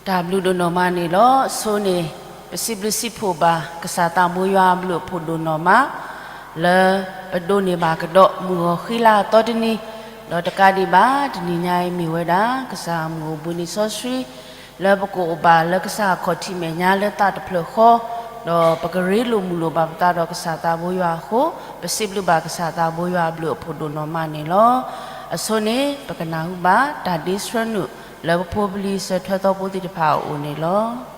တၢ်ဘျုးဒိၣ်နီၢ်မးန့ၣ်လီၤ. အဆိန့ၣ် ပစံးဘျုးစံးဖှိၣ်ဘၣ် ကစၢ်သးဘိယွၤအဘျုးအဖှိၣ်ဒိၣ်နီၢ်မး လၢပဒိးန့ၢ်ဘၣ်ကဒီး မုၢ်ဂီၤဃံလၤအသီတနံၤ, ဒီးတကးဒံးဘၣ် တနံၤညါအံၤမ့ၢ်ဝဲဒၣ် ကစၢ်မုၢ်အိၣ်ဘှံးနံၤစီဆှံ လၢပကအိၣ်ဘၣ်လၢကစၢ်အခီၣ်ထံးမဲာ်ညါလၢသးတဖျၢၣ်ဃီ, ဒီးပကရ့လိာ်မုာ်လိာ်ဘၣ်ပသးဒီးကစၢ်သးဘိယွၤအဃိ, ပစံးဘျုးဘၣ်ကစၢ်သးဘိယွၤအဘျုးအဖှိၣ်ဒိၣ်နီၢ်မးန့ၣ်လီၤ. အဆိန့ၣ် ပကနၢ်ဟူဘၣ်တၢ်ဒ့ဆှၢနုာ် လၢပဖိပလံၤစၢၤထွဲသီဖိသ့ၣ်တဖၣ်အအိၣ်န့ၣ်လီၤ.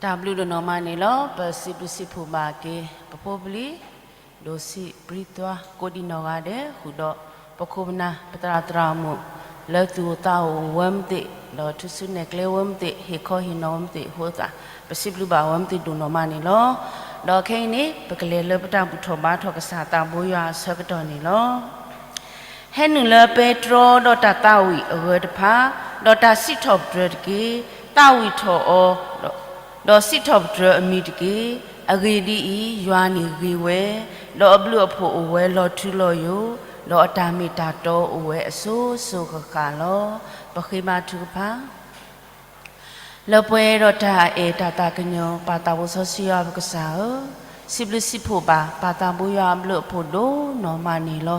တၢ်ဘျုးဒိၣ်နီၢ်မးန့ၣ်လီၤ. ပစံးဘျုးစံးဖှိၣ်ဘၣ်က့ၤ ပဖိပလံၤ ဒိၣ်ဆံးပြံသွါကိးဒံးနီၢ်ဂၤဒဲး ဃုာ်ဒီး ပခိၣ်ပနၢ် ပသရၣ်သရၣ်မုၣ် လၢသူၣ်အိၣ်သးအိၣ်ဝဲမ့ၢ်သ့ၣ် ဒီးထူၣ်စုနဲၣ်ကျဲဝဲမ့ၢ်သ့ၣ် ဟ့ၣ်ခီဟ့ၣ်နီၤဝဲမ့ၢ်သ့ၣ်အဃိသတး ပစံးဘျုးဘၣ်ဝဲမ့ၢ်သ့ၣ်ဒိၣ်နီၢ်မးန့ၣ်လီၤ. ဒီးခဲအံၤန့ၣ် ပကလဲၤလၢပတၢ်ဘူၣ်ထီၣ်ဘါထီၣ်ကစၢ်သးဘိယွၤအဆၢကတီၢ်န့ၣ်လီၤ. ဟဲနုာ်လၢပဲတြီဒီးတၢ်သးဝံၣ်အဂၢၢ်တဖၣ်, ဒီးတၢ်စံးထီၣ်ပတြၢၤတက့ၢ်. သးဝံၣ်ထီၣ်အီၤ, ဒီးစံးထီၣ်ပတြၢၤအမံၤတက့ၢ်. အဂ့ၢ်ဒ်အံၤ, ယွၤန့ၣ်ဂ့ၤဝဲ, ဒီးအဘျုးအဖှိၣ်အိၣ်ဝဲလီၤထူလီၤယိာ်, ဒီးအတၢ်မ့ၢ်တၢ်တီအိၣ်ဝဲအစိၤစိၤဃၣ်ဃၣ်လီၤ. ပဃ့ဘါထုကဖၣ် လၢပှဲၤဒီးတၢ်အဲၣ်တၢ်သးကညီၤ ပၢ်သးဘိစီဆှံယွၤပကစၢ်ဧၢ, စံးဘျုးစံးဖှိၣ်ဘၣ် ပၢ်သးဘိယွၤအဘျုးအဖှိၣ်ဒိၣ်နီၢ်မးန့ၣ်လီၤ.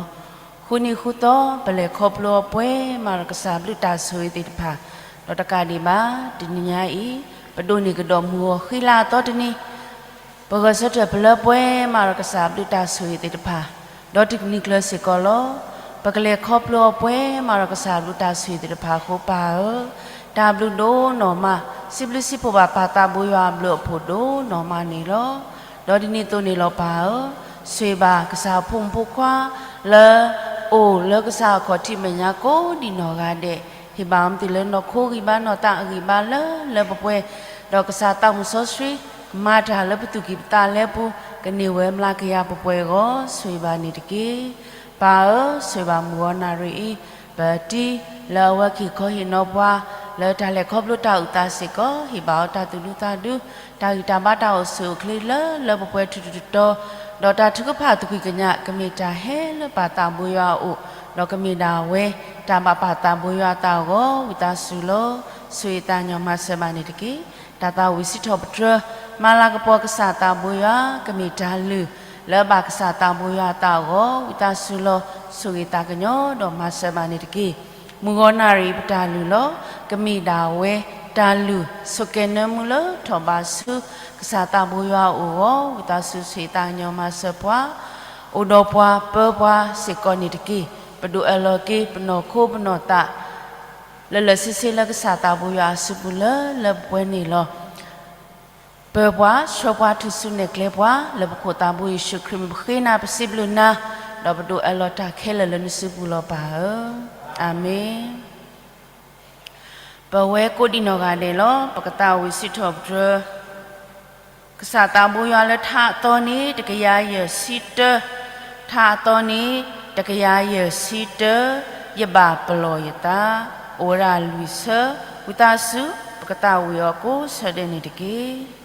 ဃုနံၤဃုသီ ပလဲၤခီဖျိအီၤပှဲၤမးဒီးကစၢ်ဘျုးတၢ်ဆိၣ်ဂ့ၤသ့ၣ်တဖၣ်, ဒီးတကးဒံးဘၣ် တနံၤညါအံၤ ပဒိးန့ၢ်ကဒီးမုၢ်ဂီၤဃံလၤအသီတနံၤ ပဂဲၤဆၢထၢၣ်ပလၢပှဲၤမးဒီးကစၢ်ဘျုးတၢ်ဆိၣ်ဂ့ၤသ့ၣ်တဖၣ်, ဒီးတနံၤကျၢၤစ့ၢ်ကီးလီၤ. ပကလဲၤခီဖျိအီၤပှဲၤမးဒီးကစၢ်ဘျုးတၢ်ဆိၣ်ဂ့ၤသ့ၣ်တဖၣ်အဃိပၢ်ဧၢ, တၢ်ဘျုးဒိၣ်နီၢ်မး, စံးဘျုးစံးဖှိၣ်ဘၣ်ပၢ်သးဘိယွၤအဘျုးအဖှိၣ်ဒိၣ်နီၢ်မးန့ၣ်လီၤ. ဒီးဒ်န့ၣ်အသိးန့ၣ်လီၤပၢ်ဧၢ, ဆိၣ်ဂ့ၤဘၣ်ကစၢ်အဖိမုၣ်ဖိခွါ လၢအိၣ်လၢကစၢ်အခီၣ်ထံးမဲာ်ညါကိးဒံးနီၢ်ဂၤဒဲး, ဟ့ၣ်ဘၣ်အီၤမ့ၢ်သ့ၣ်လၢနီၢ်ခိဂံၢ်ဘါနီၢ်သးအဂံၢ်ဘါလၢလၢပှဲၤပှဲၤ, ဒီးကစၢ်သးမုၣ်စီဆှံ ကမၤတၢ်လၢပသူၣ်ကံၢ်ပသးလဲပူၤ, ကန့ၢ်ဝဲမျးကယၤပှဲၤပှဲၤအဂီၢ် ဆိၣ်ဂ့ၤဘၣ်န့ၣ်တက့ၢ်. ပၢ်ဧၢ, ဆိၣ်ဂ့ၤဘၣ်မုၢ်ဂီၤနၣ်ရံၣ်အံၤ, ပတံၤလၢအဝဲကဟ့ၣ်ခီဟ့ၣ်နီၤပှၤ လၢတၢ်လဲၤခီဖျိတၢ်အုၣ်သးစ့ၢ်ကီး, ဟ့ၣ်ဘၣ်အီၤတၢ်သူၣ်ဒူသးဒူ, တၢ်ဂံၢ်တၢ်ဘါတၢ်အိၣ်ဆူၣ်အိၣ်ချ့လၢလၢပှဲၤပှဲၤထူးထူးတီၤတီၤ, ဒီးတၢ်ထုကဖၣ်သကွံာ်ကညး ကမ့ၢ်တၢ်ဟဲလၢပၢ်သးဘိယွၤအအိၣ်, ဒီးကမ့ၢ်ဒၣ်ဝဲ တၢ်ဘၣ်ပၢ်သးဘိယွၤအသးအဂီၢ် ဝံသးစူၤလီၤ. ဆိၣ်ဂ့ၤသးကညီၤမၤစၢၤဘၣ်န့ၣ်တက့ၢ်. တၢ်သးဝံၣ်စံးထီၣ်ပတြၢၤ မၤလၤကပီၤကစၢ်သးဘိယွၤ ကမ့ၢ်တၢ်လုၢ် လၢအဘၣ်ကစၢ်သးဘိယွၤအသးအဂီၢ် ဝံသးစူၤလီၤ. ဆိၣ်ဂ့ၤသးကညီၤဒီးမၤစၢၤဘၣ်န့ၣ်တက့ၢ်. မုၢ်ဂီၤနၣ်ရံၣ်ပတၢ်လုၢ်လီၤ. ကမ့ၢ်ဒၣ်ဝဲ တၢ်လုၢ်ဆိးကဲနၢမူလၢထီၣ်ဘးဆူ ကစၢ်သးဘိယွၤအအိၣ်အဂီၢ် ဝံသးစူၤဆိၣ်ဂ့ၤသးကညီၤမၤစၢၤပှၤ, အိၣ်ဒီးပှၤပၢပှၤစ့ၢ်ကီးန့ၣ်တက့ၢ်. ပဒိးအၢၣ်လီၤက့ၤ ပနီၢ်ခိပနီၢ်သး လၢလၢဆ့ဆ့လၢကစၢ်သးဘိယွၤအစုပူၤလၢလၢပှဲၤပှဲၤန့ၣ်လီၤ. ပၢပှၤဆှၢပှၤထူၣ်စုနဲၣ်ကျဲပှၤ လၢပခိၣ်သးဘိယ့ၣ်ၡူးခရံာ်မံၤပဃ့နၤပစံးဘျုးနၤ, ဒီးပဒိးအၢၣ်လီၤတၢ်ခဲလၢာ်လၢနစုပူၤလီၤပၢ်ဧၢ. အၤမ့ၣ်. ပဝဲကိးဒံးနီၢ်ဂၤဒဲးလီၤ. ပကသးဝံၣ်စံးထီၣ်ပတြၢၤ ကစၢ်သးဘိယွၤလၢထါအသီန့ၣ် တကယၤယဲၢ်ဆံတၢ, ထါအသီန့ၣ် တကယၤယဲၢ်ဆံတၢ, ယဘၣ်ပလီၢ်ယသး, အိၣ်ဝဲဒၣ်လွံၢ်ဆၢ, ဝံသးစူၤ ပကသးဝံၣ်အီၤကိးဆၢဒဲးန့ၣ်တက့ၢ်.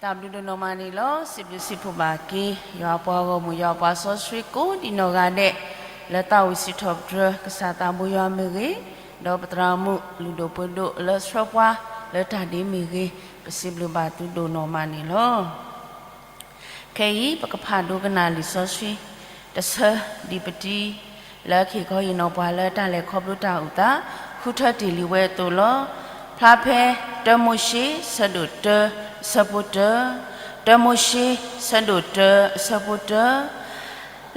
တၢ်ဘျုးဒိၣ်နီၢ်မးန့ၣ်လီၤ. စံးဘျုးစံးဖှိၣ်ဘၣ်က့ၤ ယွၤပှၤဂီၢ်မုၢ် ယွၤပှၤစီဆှံကိးဒံးနီၢ်ဂၤဒဲး လၢသးဝံၣ်စံးထီၣ်ပတြၢၤကစၢ်သးဘိယွၤမ့ၢ်ဂ့ၤ, ဒီးပသရၣ်မုၣ်လုၢ်ဒိၣ်ပှ့ၤဒိၣ်လၢဆှၢပှၤလၢတၢ်ဒ်မ့ၢ်ဂ့ၤ, ပစံးဘျုးဘၣ်သုဒိၣ်နီၢ်မးန့ၣ်လီၤ. ခဲအံၤ ပကဖးဒိကနၣ်လံာ်စီဆှံတဆၢဒ်ပတံၤ လၢကဟ့ၣ်ခီဟ့ၣ်နီၤပှၤလၢတၢ်လဲၤခီဖျိတၢ်အုၣ်သး ဃုထၢတ့ၢ်လံဝဲအသိးလီၤ. ဖျါဖဲ တၢမိၤၡ့ ဆၢဒိၣ်တၢ အဆၢဖိတၢ, တၢမိၤၡ့ ဆၢဒိၣ်တၢ အဆၢဖိတၢ,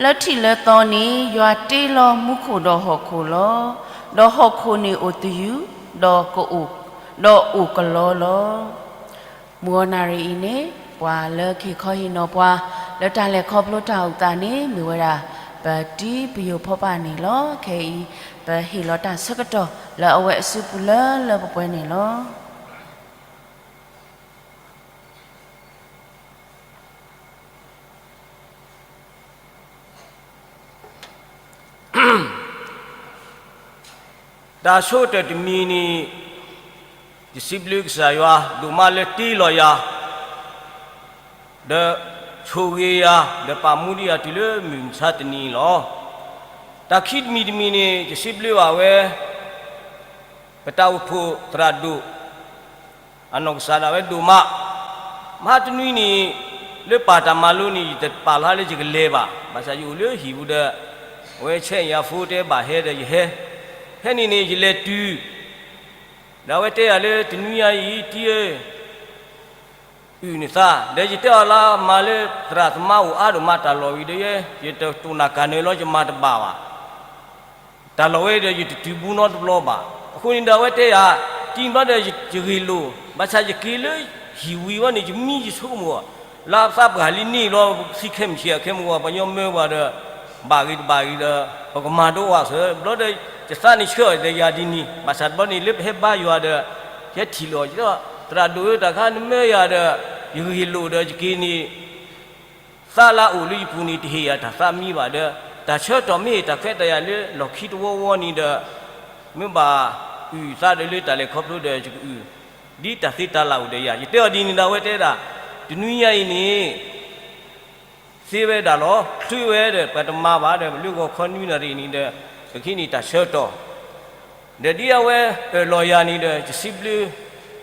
လၢထံၣ်လၢသီန့ၣ် ယွၤတ့လီၤမူခိၣ်ဒီးဟီၣ်ခိၣ်လီၤ. ဒီးဟီၣ်ခိၣ်န့ၣ်အိၣ်သယုၢ်, ဒီးကအိၣ်, ဒီးအိၣ်ကလီလီၤ. မုၢ်ဂီၤနၣ်ရံၣ်အံၤန့ၣ် ပှၤလၢကဟ့ၣ်ခီဟ့ၣ်နီၤပှၤ လၢတၢ်လဲၤခီဖျိတၢ်အုၣ်သးန့ၣ် မ့ၢ်ဝဲဒၣ် ပတံၤပယိၤဖီပာ်န့ၣ်လီၤ. ခဲအံၤ ပဟ့ၣ်လီၤတၢ်ဆၢကတီၢ်လၢအဝဲအစုပူၤလၢလၢပှဲၤပှဲၤန့ၣ်လီၤ. တၢ်ဆိကတၢၢ်တမံၤန့ၣ် ယစံးဘျုးကစၢ်ယွၤဒိၣ်မးလၢတ့လီၤယၤ ဒီးဆိၣ်ဂ့ၤယၤ ဒီးပာ်မူဒံးယၤတုၤလၢမုၢ်မဆါတနံၤအံၤလီၤ. တၢ်ခံတမံၤတမံၤန့ၣ် ယစံးဘျုးဘၣ်ဝဲ ပတၢ်အိၣ်ဖှိၣ်သရၣ်ဒိၣ် အနီၢ်ကစၢ်ဒၣ်ဝဲဒိၣ်မး, မဟါတနွံန့ၣ် လၢပၢ်တၢ်မၤလိန့ၣ် ယတပာ်ဖျါလၢယကလဲၤဘၣ်, ဘၣ်ဆၣ်ယအိၣ်လၢဟံၣ်ပူၤဒီး အဝဲဆဲးယၤဖိတဲဘၣ်ဟဲဒီးယဟဲ, ဟဲန့ၣ်န့ၣ် ယလဲၤတုၤ ဒီးအဝဲတဲယၤလၢတနွံညါအံၤ တံၤဧၢ အုၣ်နသး, ဒီးယတဲအီၤလၢမၤလၢသရၣ်သမါအိၣ်အါဒိၣ်မးတၢ်လီၢ်ဝံၤဒီး ယတတိၢ်နၢ်ကၢ်နၢလီၤ ယမၤတဘၣ်ဘၣ်. တၢ်လီၢ်ဝဲဒီးယတတုၤဘူးနီတဘျီဘၣ်. အဃိန့ၣ်ဒီးအဝဲတဲယၤ, တံၤဘျီဒီးယဂ့ၢ်လိာ်, ဘၣ်ဆၣ်ယက့ၤလၢဟံၣ်ဝံၤဝဲန့ၣ် ယမံယဆိကမိၣ်, လၢသးပှၢ်လံန့ၣ်လီၤ သံခဲမုၢ်ဆ့ၣ်အခဲမုၢ်ဂီၤ ပှၤညီမၢပှၤဒီး ဘၣ်ဂ့ၤတဘၣ်ဂ့ၤဒီး ပကမၤဒိဝဲစၢၤ, ဘျီဒီး ယသးန့ၣ်ဆှၢအီၤဒီးယၤဒ်န့ၣ်, ဘၣ်ဆၣ်တဘျီန့ၣ်လၢပဟဲဘါယွၤဒီး ယဟဲထံၣ်လီၤ, သရၣ်ဒိၣ်ဧၢ တၢ်ခါနမၢယၤဒီး ယဂ့ၢ်လိာ်ဒီးယက့ၤန့ၣ် သးလၢအအိၣ်လၢယပူၤန့ၣ် တဟ့ၣ်ယၤတၢ်သးမံဘၣ်ဒီး တၢ်ဆၢကတီၢ်မ့ၢ်ဟ့ၣ်တၢ်ခွဲးတၢ်ယာ်လၢလီၢ်ခံတဝီဝီန့ၣ်ဒီး မ့ၢ်ဘၣ်အုၣ်သးဒီးလၢတၢ်လဲၤခီဖျိဒီးယကအုၣ် ဒ်တၢ်သ့တၢ်လၢ်အိၣ်ဒီးယၤ, ယတဲအီၤဒ်န့ၣ်ဒီးအဝဲတဲဒၣ်, တနွံညါအံၤန့ၣ် သ့ဝဲဒၣ်လီၤ, ချုးဝဲဒီး ပှၤတမၤဘၣ်ဒီး လၢဂီၤခီနွံနၣ်ရံၣ်န့ၣ်ဒီး ပကဟံးန့ၢ်တၢ်ဆၢကတီၢ် ဒီးဒ်အဝဲအၢၣ်လီၤယၤန့ၣ်ဒီး ယစံးဘျုး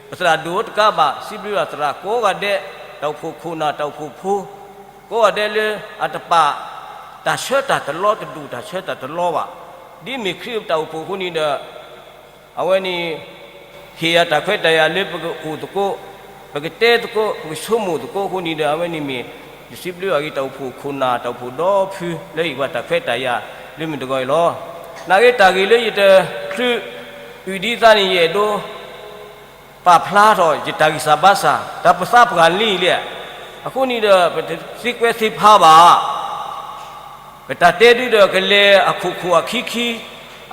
ပသရၣ်ဒိၣ်တကးဘၣ် စံးဘျုးဘၣ်သရၣ်ကိးဂၤဒဲး, တၢ်အိၣ်ဖှိၣ်ခိၣ်နၢ် တၢ်အိၣ်ဖှိၣ်ဖိ ကိးဂၤဒဲးလၢအတပာ် တၢ်ဆၢတၢ်တလီတဒူၣ် တၢ်ဆၢတၢ်တလီဘၣ်. ဒ်မ့ၢ်ခရံာ်အတၢ်အိၣ်ဖှိၣ်အဃိန့ၣ်ဒီး အဝဲန့ၣ် ဟ့ၣ်ယၤတၢ်ခွဲးတၢ်ယာ်လၢပကအိၣ်သကိး, ပကတဲသကိး, ပကဆိကမိၣ်သကိးအဃိန့ၣ်ဒီး အဝဲန့ၣ်မ့ၢ် ယစံးဘျုးဘၣ်က့ၤတၢ်အိၣ်ဖှိၣ်ခိၣ်နၢ် တၢ်အိၣ်ဖှိၣ်ဒီဖု လၢဟ့ၣ်ပှၤတၢ်ခွဲးတၢ်ယာ်လၢမုၢ်တဂီၤအံၤလီၤ. နာ်က့တၢ်ဂ့ၢ်လၢယတချုးအုၣ်ဒ်သးန့ၣ် ယအဲၣ်ဒိး ပာ်ဖျါထီၣ်ယတၢ်ဂံၢ်စၢ်ဘါစၢ် တၢ်ပသးပှၢ်လံလဲၣ်. အဃိန့ၣ်ဒီး ပတသ့ကွဲသ့ဖါဘၣ်. ပတၢ်တဲဒုဒီးကလဲၤအခိၣ်ခိၣ်အခံခံ,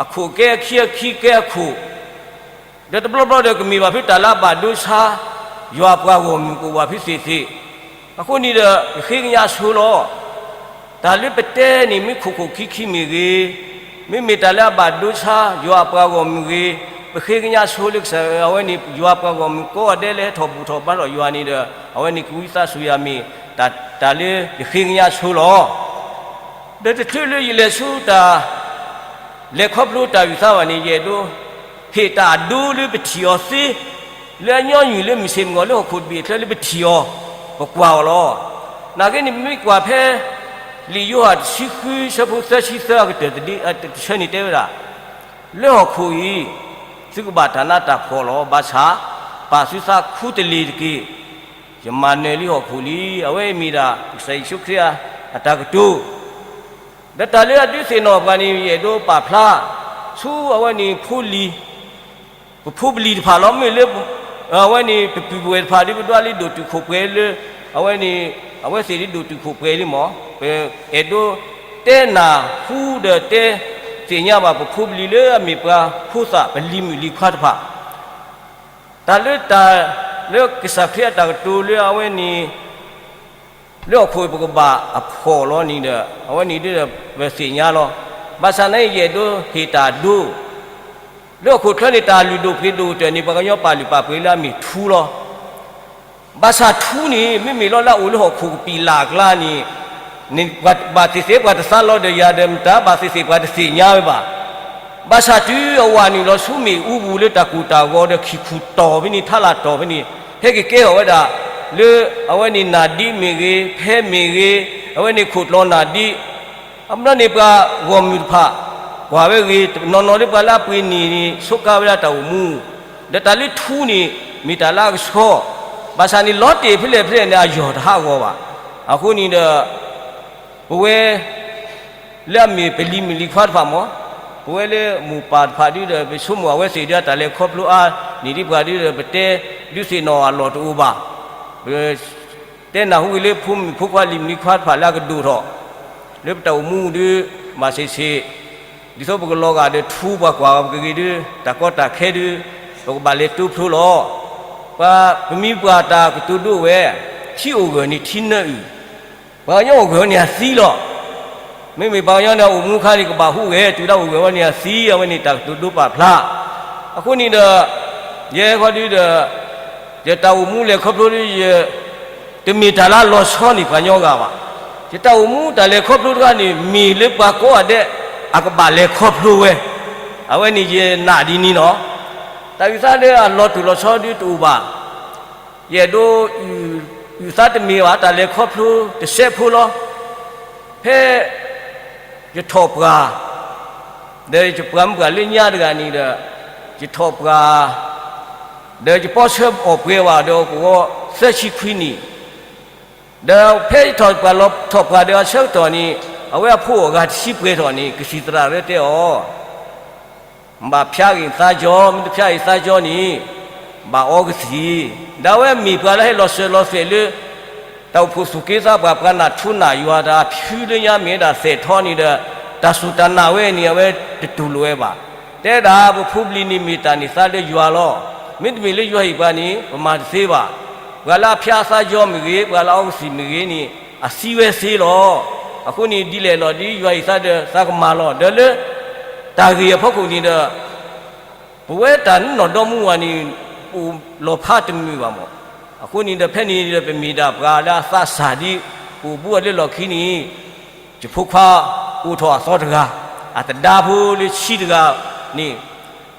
အခိၣ်ကဲအခံ အခံကဲအခိၣ်, ဒီးတဘျီဘျီဒီးကမ့ၢ်ဘၣ်ဖုတၢ်လၢအဘၣ်ဒိဆါ ယွၤအပှၤဂီၢ်မုၢ်ကအိၣ်ဘၣ်ဖုသ့ၣ်သ့ၣ်. အဃိန့ၣ်ဒီး ယဃ့ကညးဆိလီၤ. တၢ်လၢပတဲန့ၣ် မ့ၢ်ခိၣ်ခိၣ်ခံခံမ့ၢ်ဂ့ၤ, မ့မ့ၢ်တၢ်လၢအဘၣ်ဒိဆါ ယွၤအပှၤဂီၢ်မုၢ်ဂ့ၤ, ပဃ့ကညးဆိလၢကစၢ်အဝဲန့ၣ် ယွၤအပှၤဂီၢ်မုၢ်ကိးဂၤဒဲးလၢဟဲထီၣ်ဘူၣ်ထီၣ်ဘါထီၣ်ယွၤန့ၣ်ဒီး အဝဲန့ၣ်ကဝံသးစူၤယၤမ့ၢ် တၢ်လၢယဃ့ကညးဆိလီၤ. ဒီးတချုးလၢယလဲၤဆူတၢ် လဲၤခီဖျိတၢ်အုၣ်သးဘၣ်န့ၣ် ယအဲၣ်ဒိး ဟ့ၣ်တၢ်အဒိလၢပထံၣ်အီၤသ့, လၢအညီနုၢ်လၢမုၢ်ဆ့ၣ်မုၢ်ဂီၤလၢဟီၣ်ခိၣ်တဘ့ၣ်အချၢလၢပထံၣ်အီၤ, ပကွၢ်အီၤလီၤ. နာ်က့န့ၣ် ပမ့ၢ်ကွၢ်ဖဲ လံာ်ယိၤဟၣ်တဆံဃု ဆၢဖိသၢဆံသၢ အကတၢၢ်တဆၢန့ၣ်တဲဝဲဒၣ်, လၢဟီၣ်ခိၣ်အံၤ သုကဘၣ်တၢ်နးတၢ်ဖှီၣ်လီၤ. ဘၣ်ဆၣ် ပာ်သုသးခူတလ့ၢ်တက့ၢ်. ယမၤနၢၤလံဟီၣ်ခိၣ်လံ. အဝဲအံၤမ့ၢ်ဒၣ် ကစၢ်ယ့ၣ်ၡူးခရံာ်အတၢ်ကတိၤ ဒီးတၢ်လၢအဒုးသ့ၣ်နီၣ်ပှၤန့ၣ် ယအဲၣ်ဒိးပာ်ဖျါ ဆူအဝဲန့ၣ်ဖိလံၤ, ပဖိပလံၤတဖၣ်လီၤ. မ့ၢ်လၢ အဝဲန့ၣ် ပပုၢ်ပဝဲၢ်တဖၣ်ဒ်ပဒွးလံဒိၣ်တုာ်ခိၣ်ပှဲၤလၢ အဝဲန့ၣ် အဝဲသ့ၣ်ဒ်ဒိၣ်တုာ်ခိၣ်ပှဲၤလံမး, ပအဲၣ်ဒိးတဲနၢ်ဟူဒီးတဲသ့ၣ်ညါဘၣ် ပဖိပလံၤလၢအမ့ၢ်ပှၤဖိသၣ် ပလံၤမုၣ်လံၤခွါတဖၣ် တၢ်လၢတၢ် လၢကစၢ်ခရံာ်အတၢ်ကတိၤလၢအဝဲန့ၣ် လၢဟီၣ်ခိၣ်ပကဘၣ်အဖှီၣ်လီၤန့ၣ်ဒီး အဝဲန့ၣ်ဒ်ဒီးပသ့ၣ်ညါလီၤ. ဘၣ်ဆၣ်န့ၣ် ယအဲၣ်ဒိးဟ့ၣ်တၢ်ဒိ လၢဟီၣ်ခိၣ်ချၢန့ၣ် တၢ်လုၢ်ဒိၣ်ပှ့ၤဒိၣ်ကတၢၢ်န့ၣ် ပှၤကညီပာ်လုၢ်ပာ်ပှ့ၤလၢအမ့ၢ်ထူလီၤ. ဘၣ်ဆၣ်ထူန့ၣ် မ့မ့ၢ်လီၤလၢအအိၣ်လၢဟီၣ်ခိၣ်ကပံာ်လၢ်အကျါန့ၣ် န့ၣ်ပှၤဘၣ်သ့ၣ်သ့ၣ်ပှၤတသးလီၤဒီးယၤဒီး မတၤဘၣ်သ့ၣ်သ့ၣ်ပှၤတသ့ၣ်ညါဝဲဘၣ်. ဘၣ်ဆၣ်တုၤအဝၤနုာ်လီၤဆူမ့ၣ်အူပူၤလၢတၢ်ကိၢ်တၢ်ဂီၤဒီး ခံခူၣ်တီၢ်ဖဲန့ၣ် ထးလၢ်တီၢ်ဖဲန့ၣ် ဟဲက့ၤကဲထီၣ်ဝဲဒၣ် လၢအဝဲန့ၣ်နၣ်ဒံးမ့ၢ်ဂ့ၤ, ဖဲမ့ၢ်ဂ့ၤ, အဝဲန့ၣ်ခိၣ်ကျီနၣ်ဒံး အမ့ၢ်န့ၣ်ပှၤဂီၢ်မုၢ်တဖၣ် ကွၢ်ဝဲဂ့ၤ, နီၢ်နီၢ်လၢပှၤလၢအပှ့ၤန့ၢ်န့ၣ် ဆိးကါဝဲဒၣ်တၢ်အိၣ်မူ, ဒီးတၢ်လၢထူန့ၣ် မ့ၢ်တၢ်လၢအကဆှီ, ဘၣ်ဆၣ်န့ၣ် လီၤတဲာ်ဖဲလဲၣ်ဖဲလဲၣ်န့ၣ် အယီၢ်တဟးဂီၤဘၣ်. အဃိန့ၣ်ဒီး ပဝဲ လၢအမ့ၢ်ပလံၤမုၣ်လံၤခွါတဖၣ်မ့ၢ်, ပဝဲလၢမိၢ်ပၢ်တဖၣ်ဒုဒီး ပဆိကမိၣ်အဝဲသ့ၣ်ဒီး တၢ်လဲၤခီဖျိအါန့ၢ်ဒံးပှၤဒုဒီး ပတဲဒုးသ့ၣ်နီၣ်အလီၢ်တအိၣ်ဘၣ်. ပတဲနၢ်ဟူဂ့ၤလၢဖိမုၣ်ဖိခွါလံၤမုၣ်လံၤခွါတဖၣ်လၢအကဒိၣ်ထီၣ် လၢပတၢ်အိၣ်မူဒု မၤဆ့ၣ်ဆ့ၣ် ဒ်သိးပကလီၤဂာ်ဒီးထူပှၤကွၢ်ပကဂ့ၤဒု တၢ်ကီတၢ်ခဲဒု ပကဘၣ်လဲၤတိဖျိလီၤ. ပှၤပမံၤပှၤတၢ်ကတိၤဒိဝဲ ထံအိၣ်ဂၢၢ်န့ၣ်ထံနၢအုၣ်, ပှၤကညီအိၣ်ဂၢၢ်န့ၣ်အသံလီၤ. မ့မ့ၢ်ပှၤကညီန့ၣ်အိၣ်မူအခါန့ၣ် ကဘၣ်ဟူးဂဲၤ တုၤဒၣ်အိၣ်ဂၢၢ်ဝဲန့ၣ်အသံ အဝဲန့ၣ်တၢ်ကတိၤဒိပာ်ဖျါ. အဃိန့ၣ်ဒီး ယဲခီဒုဒီး ယတၢ်အိၣ်မူလဲၤခီဖျိဒု ယ တမ့ၢ်တၢ်လၢအလီၤဆီန့ၢ်ပှၤကညီဂၤဘၣ်. ယတၢ်အိၣ်မူတၢ်လဲၤခီဖျိတခါန့ၣ် မ့ၢ်လၢပှၤကိးဂၤဒဲး အကဘၣ်လဲၤခီဖျိဝဲ, အဝဲန့ၣ်ယနာ်ဒ်န့ၣ်လီၤ. တၢ်အုၣ်သးလၢအလီၤတိၢ်လီၤဆီဒုတအိၣ်ဘၣ်. ယအဲၣ်ဒိး အုၣ်သးတမ့ၢ်ဘၣ် တၢ်လဲၤခီဖျိတစဲးဖိလီၤ. ဖဲ ယထီၣ်ပှၢ် ဒီးယပှၤမုၣ်ပှၢ်လၢညါတဂၤန့ၣ်ဒီး ယထီၣ်ပှၢ် ဒီးယပီဆၢအီၣ်ပှဲၤဝဲဒီးကဝီၤသၢဆံခွံနံၣ်, ဒီးဖဲယထီၣ်ပှၢ်လီၤထီၣ်ပှၢ်ဒီးအဆၢကတီၢ်န့ၣ် အဝဲအဖိအဂၤတဆံပှဲၤထီၣ်န့ၣ် ကသံၣ်သရၣ်လၢတဲအီၤ ဘၣ်ဖျါဂ့ၤသးကၠီ, မ့ၢ်တဖျါဂ့ၤသးကၠီန့ၣ် ဘၣ်အီကသံၣ်. ဒီးအဝဲမ့ၢ်ပှၤလၢဟဲလီၤစၢၤလီၤသွဲၣ်လၢ တၢ်အိၣ်ဖှိၣ်သူၣ်က့သးပှၢ် ပှၤနၢ်ထူနၢ်ယွၤတၢ်ဖုလၢညါမ့ၢ်ဝဲဒၣ်သဲးထီန့ၣ်ဒီး တၢ်စူၢ်တၢ်နာ်ဝဲန့ၣ် အဝဲတတူၢ်လိာ်ဝဲဘၣ်. တဲဒၣ်ပဖိပလံၤန့ၣ်မ့ၢ်တၢ်န့ၢ်သါလၢယွၤလီၤ. မ့တမ့ၢ်လၢယွၤဟ့ၣ်ပှၤန့ၣ် ပမၤတသ့ဘၣ်. ပှၤလၢအဖျါသးကၠီမ့ၢ်ဂ့ၤ, ပှၤလၢအအီကသံၣ်မ့ၢ်ဂ့ၤန့ၣ် အသံဝဲသ့လီၤ. အဃိန့ၣ်ဒ်လဲၣ်လီၤ ဒ်ယွၤဟ့ၣ်သးဒီးသးကမၤလီၤ. ဒီးလၢ တၢ်ဂ့ၢ်အဖီခိၣ်န့ၣ်ဒီး ပဝဲတၢ်နီၢ်နီၢ်ဒီမါဝၤန့ၣ် အိၣ်လီၤဖးတမုာ်ဘၣ်မး. အဃိန့ၣ်ဒီး ဖဲန့ၣ်ဒီး ပမ့ၢ်ဒၣ်ပှၤလၢအသးစၢ်ဒ် ပအိၣ်ဘူးအီၤလၢလီၢ်ခံန့ၣ် ယဖိခွါအိၣ်ထီၣ်အသီတဂၤ, အသဒါဖိလၢဆံတဂၤန့ၣ်,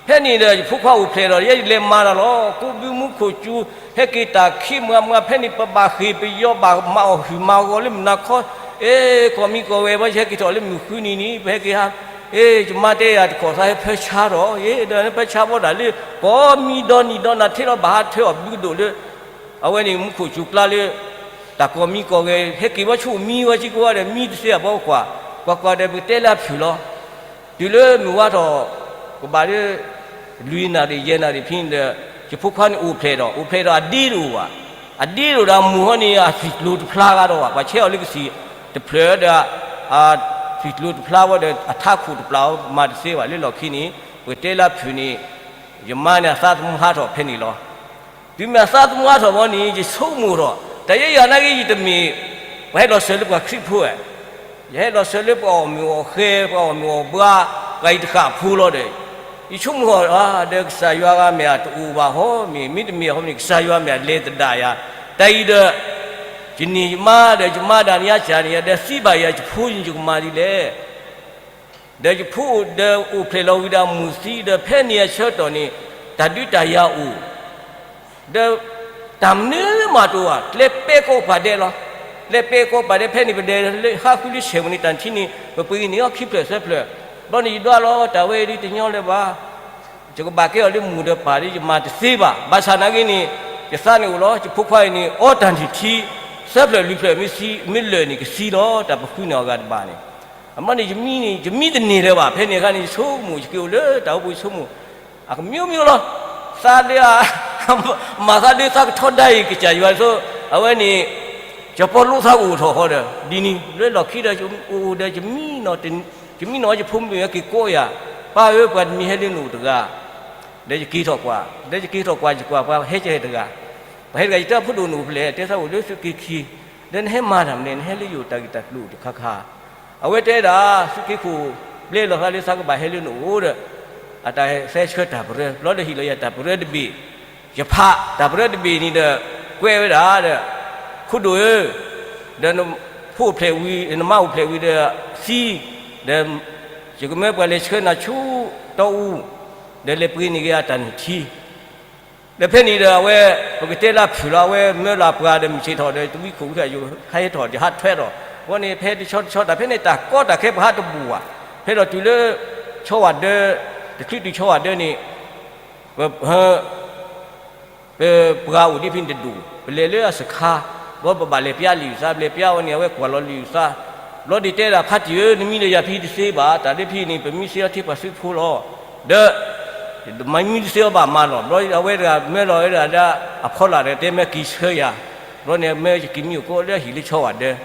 ဖဲန့ၣ်ဒီး ယဖိခွါအိၣ်ဖျဲၣ်ဒီး ယဲယလဲၤမၤတၢ်လီၤ. ကိးဘုမူခိၣ်စူၤ ဟဲက့ၤတၢ်ခံမၤမၤ ဖဲန့ၣ် ပဘၣ်ဃ့ၢ်ပယီၤ ဘၣ်မၤအီၣ်ဟုၣ်မၤအီၣ်ဂီၤလၢမုၢ်နၤခီ, အ့ ကီၢ်မံကီၢ်ဂဲၤ ပှၤယဟဲက့ၤထီၣ်လၢမုၢ်ဃုနံၤန့ၣ် ပဟဲက့ၤဟး အ့ ယမါတဲယၤ တခီၣ်သးဟဲဖၢဆါထီၣ်, အ့ ဒီးဟဲဖၢဆါဘီဒၣ်လၢ ကိးမံၤဒီနံၤဒီနၤ ထဲလီၤဘၣ်ဟးထၢအီၣ်ဘုကဒိၣ်လၢ အဝဲန့ၣ်မူခိၣ်စူၤကျါလၢ တၢ်ကီၢ်မံကီၢ်ဂဲၤ ဟဲက့ၤဝဲဆိကမိၣ်မံဝဲစ့ၢ်ကီးဝဲဒီး မံတသ့အဘီကွၢ်, ကွၢ်ကွၢ်ဒီး ပကတဲလၢအဖုၣ်လီၤ. တုၤလၢမုၢ်ဝါထီၣ် ကဘၣ်လၢ လွံၢ်နၣ်ရံၣ်ယဲၢ်နၣ်ရံၣ်ဖဲန့ၣ်ဒီး ယဖိခွါန့ၣ်အိၣ်ဖျဲၣ်ဒီး အိၣ်ဖျဲၣ်ဒီးအဒ့တအိၣ်ဘၣ်. အဒ့တအိၣ်ဒီးအမိၢ်ဟီန့ၣ် အသွံၣ်ကျိၤတဖျါဂၤဒီးဘၣ်. ပှၤဆဲးအီၤလၢကသံၣ်တဖျၢၣ်ဒီး အသွံၣ်ကျိၤတဖျါဝဲဒီး အထးခိၣ်တပျၢ်ဝဲ မၤတသ့ဘၣ်. လၢလီၢ်ခံန့ၣ် ပကတဲလၢအဖုၣ်န့ၣ် ယမါန့ၣ်အသးသမူဟးထီၣ်ဖဲန့ၣ်လီၤ. တုၤမ့ၢ်အသးသမူဟးထီၣ်ဘီန့ၣ် ယဆိကမိၣ်ထီၣ် တၢ်ယဲယၤနာ်က့ ယတမ့ၢ် ပှၤဟဲလီၤစၢၤလၢပှၤခရံာ်ဖိဧါ, ယဟဲလီၤစၢၤလၢပှၤအီၣ်မုာ်အီၣ်ဃဲ ပှၤအီၣ်မုာ်အီၣ်ဘှါ ပှၤအံၤတဃၣ်ဖိလီၤဒီး ယဆိကမိၣ်ထီၣ် ဒီးကစၢ်ယွၤဂၤမ့ၢ်အတအိၣ်ဘၣ်ဟီမ့ၢ် မ့တမ့ၢ်ဟီမ့ၢ် ကစၢ်ယွၤမ့ၢ်အလဲၤသဒၣ်ယၤ, တၢ်အံၤဒီး ယန့ၢ်ယမါဒီး ယမါဒၣ်နံၤအစၢ်န့ၣ် ဒီးသံဘၣ်ယၤ ယဖိန့ၣ် ယကမၤဒ်လဲၣ်. ဒီးယဖိအိၣ်ဒီးအိၣ်ဖျဲၣ်လီၤဝံၤဒီးအမူၤသံဒီး ဖဲန့ၣ်အဆၢကတီၢ်န့ၣ် တၢ်ဒုးတၢ်ယၤအိၣ် ဒီး တၢ်မနုၤမးတအိၣ်ဘၣ် ကျဲပဲကိးပှၤဒဲးလီၤ. ကျဲပဲကိးပှၤဒဲး ဖဲန့ၣ်ပဒဲးလၢဟးဃုလၢဆဲးမုၢ်နံၤတၢ်ထံန့ၣ် ပပှ့ၤန့ၢ်အီၤခံဖျၢၣ်သၢဖျၢၣ်, ဘျီန့ၣ်ယဒွးလီၤတၢ်ဝဲဒ်တညီလၢၤဘၣ်. ယကဘၣ်ကဲအီၤလၢမူၤဒီးပၢ်ဒီး ယမၤတသ့ဘၣ်. ဘၣ်ဆၣ်နာ်က့န့ၣ် ယသးန့ၣ်အိၣ်လီၤ ယဖိခွါအံၤန့ၣ် အီတၢ်နုၢ်ထံ သၢဖျၢၣ်လွံၢ်ဖျၢၣ်မ့ၢ်လၢာ်န့ၣ် ကသံလီၤ တၢ်ပဃုန့ၢ်အီၤဂၤတဘၣ်န့ၣ်. အမ့ၢ်န့ၣ် ယမံန့ၣ် ယမံတန့ၢ်လၢၤဘၣ်. ဖဲန့ၣ်အခါန့ၣ် ယဆိကမိၣ် ယက့ၤအိၣ်လၢတၢ်အိၣ်ဖှိၣ် ယဆိကမိၣ် အကမံၤမံၤလီၤ. သးလၢ မၤသးဒ်သးကထီဒါအံၤ ကစၢ်ယွၤသိး အဝဲန့ၣ် စီၤပီလူးသးကအိၣ်ထီၣ်ဃီဒီး ဒ်န့ၣ် လၢလီၢ်ခံဒီး ယအိၣ်ဒီး ယမံနီၤ ယဖိမုၣ်က့ၤကိးယၤ, ပၢ်ဧၢ ပှၤတမံၤဟဲလၢနအိၣ်တဂၤ, ဒီးယက့ၤထီၣ်ကွၢ်, ဒီးယက့ၤထီၣ်ကွၢ် ယကွၢ်ပှၤဟဲကဲတဂၤ, ပှၤဟဲတဂၤ ယတဲအဖိဒိၣ်နအိၣ်ဖဲလဲၣ်, တဲသးအိၣ်လၢသုးက့ခံ, ဒီးနဟဲမၤတၢ်မနုၤလဲၣ်, နဟဲလၢယအိၣ်တၢ်ဂ့ၢ်တၢ်ကျိၤတခါခါ အဝဲတဲဒၣ် သုးက့ခိၣ် ဘျဲလီၤသးလၢသးကဘၣ်ဟဲလၢနအိၣ်ဒီး အတၢ်ဟဲသဲဆှၢတၢ်ပရၢ ဘျီဒီးဟ့ၣ်လီၤယၤတၢ်ပရၢတဘ့ၣ်, ယဖးတၢ်ပရၢတဘ့ၣ်န့ၣ်ဒီး ကွဲးဝဲဒၣ်ဒီး ခိၣ်ဒိၣ်ဧၢ, ဒီး ဖိအိၣ်ဖျဲၣ်ဝံၤ နမါအိၣ်ဖျဲၣ်ဝံၤဒီးသံ, ဒီးယကမၢပှၤလဲၤဆှၢနၤဆူတီအူ, ဒီးလဲၤပှ့ၤန့ၢ်က့ၤအတၢ်နုၢ်ထံ ဒီးဖဲန့ၣ်ဒီးအဝဲ ပကတဲလၢဖုၣ်လီၤ အဝဲမၢလီၤပှၤဒီးမုၢ်ဆ့ၣ်ထီၣ်ဒီးတဝံခိၣ်ဝံခါယိၤ ဟးဟဲထီၣ်ဒီးဟးထွဲထီၣ်, အဃိန့ၣ် ဖဲတဆီတဆီတၢ်ဖဲန့ၣ်တၢ်ကီတၢ်ခဲပှၤဟးတဘူၣ်ဘၣ်, ဖဲဒီးတုၤလၢ ဆီဝၣ်ဒၢ, တချုးတုၤဆီဝၣ်ဒၢန့ၣ် ပ ပပှၤအိၣ်ဒ်ဖဲန့ၣ်တဒူၣ် ပလဲၤလၢအစခါ, ဘီပဘၣ်လဲၤပျါလံာ်သး ပလဲၤပျါဝဲန့ၣ် အဝဲကွၢ်လီၤလံာ်သး, ဘျီဒ်တဲဒၣ်ဖါတံၢ်ဧၢ နမံဒီးယၤဖဲတသ့ဘၣ် တၢ်ဒ်ဖဲန့ၣ် ပမံသ့အီၤထဲပှၤသုးဖိလီၤ, ဒီး မံမံတသ့အီၤဘၣ်မၤလီၤ, ဘျီအဝဲတဂၤမၢလီၤဝဲဒၣ်ဒီး အဖီလာ်ဒီးတဲမၢက့ၤဆှၢယၤ, ဘျီန့ၣ်မၢယက့ၤမံအိၣ်ကိးလၢအဟံၣ်လၢဆီဝၣ်ဒၢ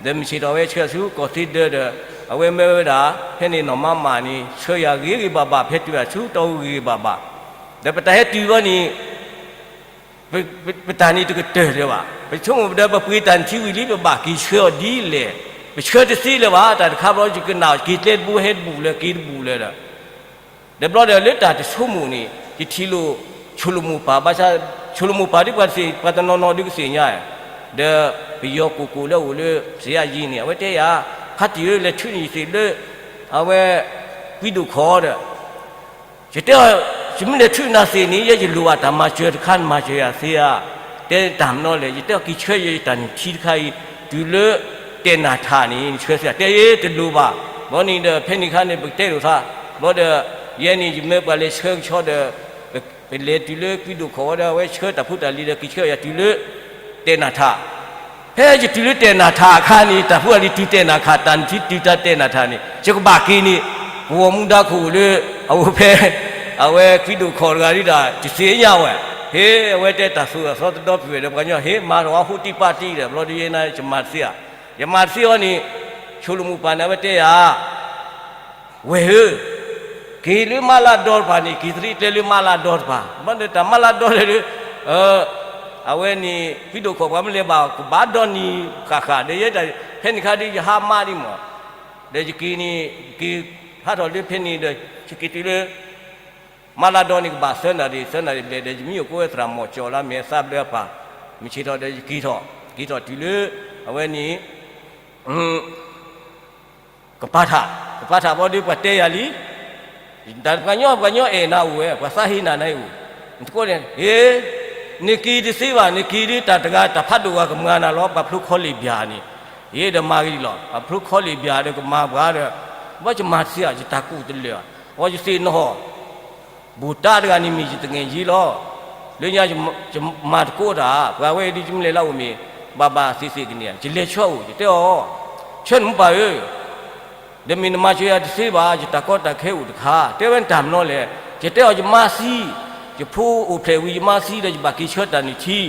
ဒီးမုၢ်ဆ့ၣ်ထီၣ်ဝဲဆှၢဆူကီၢ်သ့ဒၢဒီး အဝဲမၢဝဲဒၣ် ဖဲန့ၣ်နီၢ်မါမးန့ၣ် ဆှၢယၤဂ့ၤဂ့ၤဘၣ်ဘၣ် ဖဲတုၤအဆူတီအူဂ့ၤဂ့ၤဘၣ်ဘၣ်, ဒီးပတၢ်ဟဲတုၤဘျီန့ၣ် ပတၢ်န့ၣ်တကတၢၢ်လၢၤဘၣ်, ပဆိကမိၣ်ဒီးပပှ့ၤတၢ်နုၢ်ထံဝံၤလံ ပဘၣ်က့ၤဆှၢအီၤဒ်လဲၣ်, ပဆှၢတသ့လၢၤဘၣ်, တၢ်တခါဘျီယကနၣ်က့ၤကျဲတဘိဟဲတဘူၣ်လၢၤ က့ၤတဘူၣ်လၢၤဒီး ဒီးဘျီဒီးလၢတၢ်တဆိကမိၣ်န့ၣ် ယထံၣ်လိာ်ဆိၣ်လိာ်မိၢ်ပၢ် ဘၣ်ဆၣ် ဆိၣ်လိာ်မိၢ်ပၢ်ဒ်ပှၤတသ့ၣ် ပှၤတနီၤနီၤဒုးကသ့ၣ်ညါ, ဒီးပယီၤကိၢ်ကိၢ်လၢအအိၣ်လၢစယါယံၤန့ၣ် အဝဲတဲယၤ, ဖါတံၢ်ဧၢ လဲၤထုးန့ၢ်ယသ့ၣ်လၢ အဝဲ ကွံဒိၣ်ခီၣ်ဒီး ယတဲအီၤ, ယမ့ၢ်လဲၤထုးနၤသ့ၣ်န့ၣ် ယဲယလိၣ်ဘၣ်တၢ်မၤစၢၤတခါ နမၤစၢၤယၤသ့ဧါ, တဲတၢ်မနီၤလဲၣ် ယတဲအီၤက့ၤဆှၢယတၢ်နုၢ်ထံတခါအံၤ တုၤလၢတဲာ်နၢ်ထၣ်န့ၣ် နဆှၢသ့ဧါ, တဲအီၤတလိၣ်ဘၣ်, ဘျီန့ၣ်ဒီးဖဲန့ၣ်ခါန့ၣ် ပကတဲလိာ်သး, ဘျီဒီး ယဲန့ၣ် ယမၢပှၤလဲၤဆှၢကဆီဒီး ပလဲၤတုၤလၢကွံဒိၣ်ခီၣ်ဝဲဒီး အဝဲဆှၢတၢ်ဖိတၢ်လံၤဒီးက့ၤဆှၢယၤတုၤလၢ တဲာ်နၢ်ထၣ် ဖဲယတုၤလၢတဲာ်နၢ်ထၣ်အခါန့ၣ် တၢ်ဖိတၢ်လံၤတုၤတဲာ်နၢ်ထၣ် တၢ်နုၢ်ထံတုၤတၢ်တဲာ်နၢ်ထၣ်န့ၣ် ယကဘၣ်က့ၤန့ၣ် ကဝီၤမူဒါခိၣ်လၢ အဝဲဖဲ အဝဲကွံဒိၣ်ခီၣ်တဂၤဒ်ဒီး ယသ့ၣ်ညါဝဲ, ဟ့ အဝဲတဲတၢ်သိၣ်အသီတဒီပုၢ်ဝဲၢ်ဒီး ပှၤကညီ ဟ့ မၤထီၣ်ဝဲဟူးတံၢ်ပာ်တံၢ်ဒီး ဘျီဒီးယဲန့ၣ် ယမၤတသ့ဧါ, ယမၤတသ့အီၤန့ၣ် ဆိၣ်လိာ်မိၢ်ပၢ်န့ၣ် အဝဲတဲယၤ ဝဲၢ်ဧၢ, က့ၤလၢမးလးဒီတဖၣ်န့ၣ် က့ၤသရံးကျဲလၢမးလးဒီတဖၣ်, ဘၣ်ဒီးတၢ်မးလးဒီဒီး အဝဲန့ၣ် ဖံဒိၣ်ခီၣ်ပှၤမ့ၢ်လဲၤဘၣ် ကဘၣ်ဒီနံၤဃၣ်ဃၣ်ဒီး ယဲဒၣ် ဖဲန့ၣ်ခါဒ်ယဟါမးဒံးမး, ဒီးယက့ၤန့ၣ် ယက့ၤဟးထီၣ်လၢဖဲန့ၣ်ဒီး ယက့ၤတုၤလၢ မးလးဒီန့ၣ် ကဘၣ်သၢနၣ်ရံၣ် သၢနၣ်ရံၣ်ဘျဲၣ်ဒီး ယမံအိၣ်ကိးဝဲသရၣ်မီၢ်ကၠီလၢအမဲာ်သးဘျၢအပၢ်, မုၢ်ဆ့ၣ်ထီၣ်ဒီးယက့ၤထီၣ်, က့ၤထီၣ်တုၤလၢ အဝဲန့ၣ် ကပၤထး, ကပၤထးဘျီဒီး ပှၤတဲယၤလံ, တၢ်ပှၤကညီ ပှၤကညီအဲၣ်နၤအိၣ်ဝဲ ပှၤသးဟ့နၤနၤအိၣ်, နတကိးန့ၣ် ဟ့, နက့ၤတသ့ဘၣ် နက့ၤဒီးတၢ်တဂၤ တၢ်ဖးဒိၣ်ဂၤကမၤနၤလီၤ ပှၤဖျိခီလ့ၣ်ဘၣ်န့ၣ်, ယဲဒီးမၤဂ့ၤလီၤ ပှၤဖျိခီလ့ၣ်ဘၣ်ဒီးကမၤပှၤဒီး, ဘၣ်ယမၤတသ့ဧါ ယတၢ်ကူၣ်တလၢာ်, ပှၤယသ့ၣ်နီၣ် ဘူးတၢ်တဂၤန့ၣ်မ့ၢ်ယတငဲၢ်ယံလီၤ, လၢညါယမၤတကိးတၢ် ပှၤဝဲအံၤဒ်ယမ့ၢ်လဲၤလၢအအိၣ်မ့ၢ် ဘၣ်ဘၣ်သ့ၣ်သ့ၣ်ကန့ၢ် ယလဲၤဆှၢအိၣ် ယတဲအီၤ, ဆှၢနမူပၢ်ဧၢ, ဒီးမ့ၢ်နမၤစၢၤယၤတသ့ဘၣ် ယတၢ်ကီတၢ်ခဲအိၣ်တခါ တဲဝဲနတၢ်မနီၤလဲၣ်, ယတဲအီၤယမါသံ, ယဖိအိၣ်ဖျဲၣ်ဝံၤယမါသံဒီးယဘၣ်က့ၤဆှၢတၢ်နုၢ်ထံ,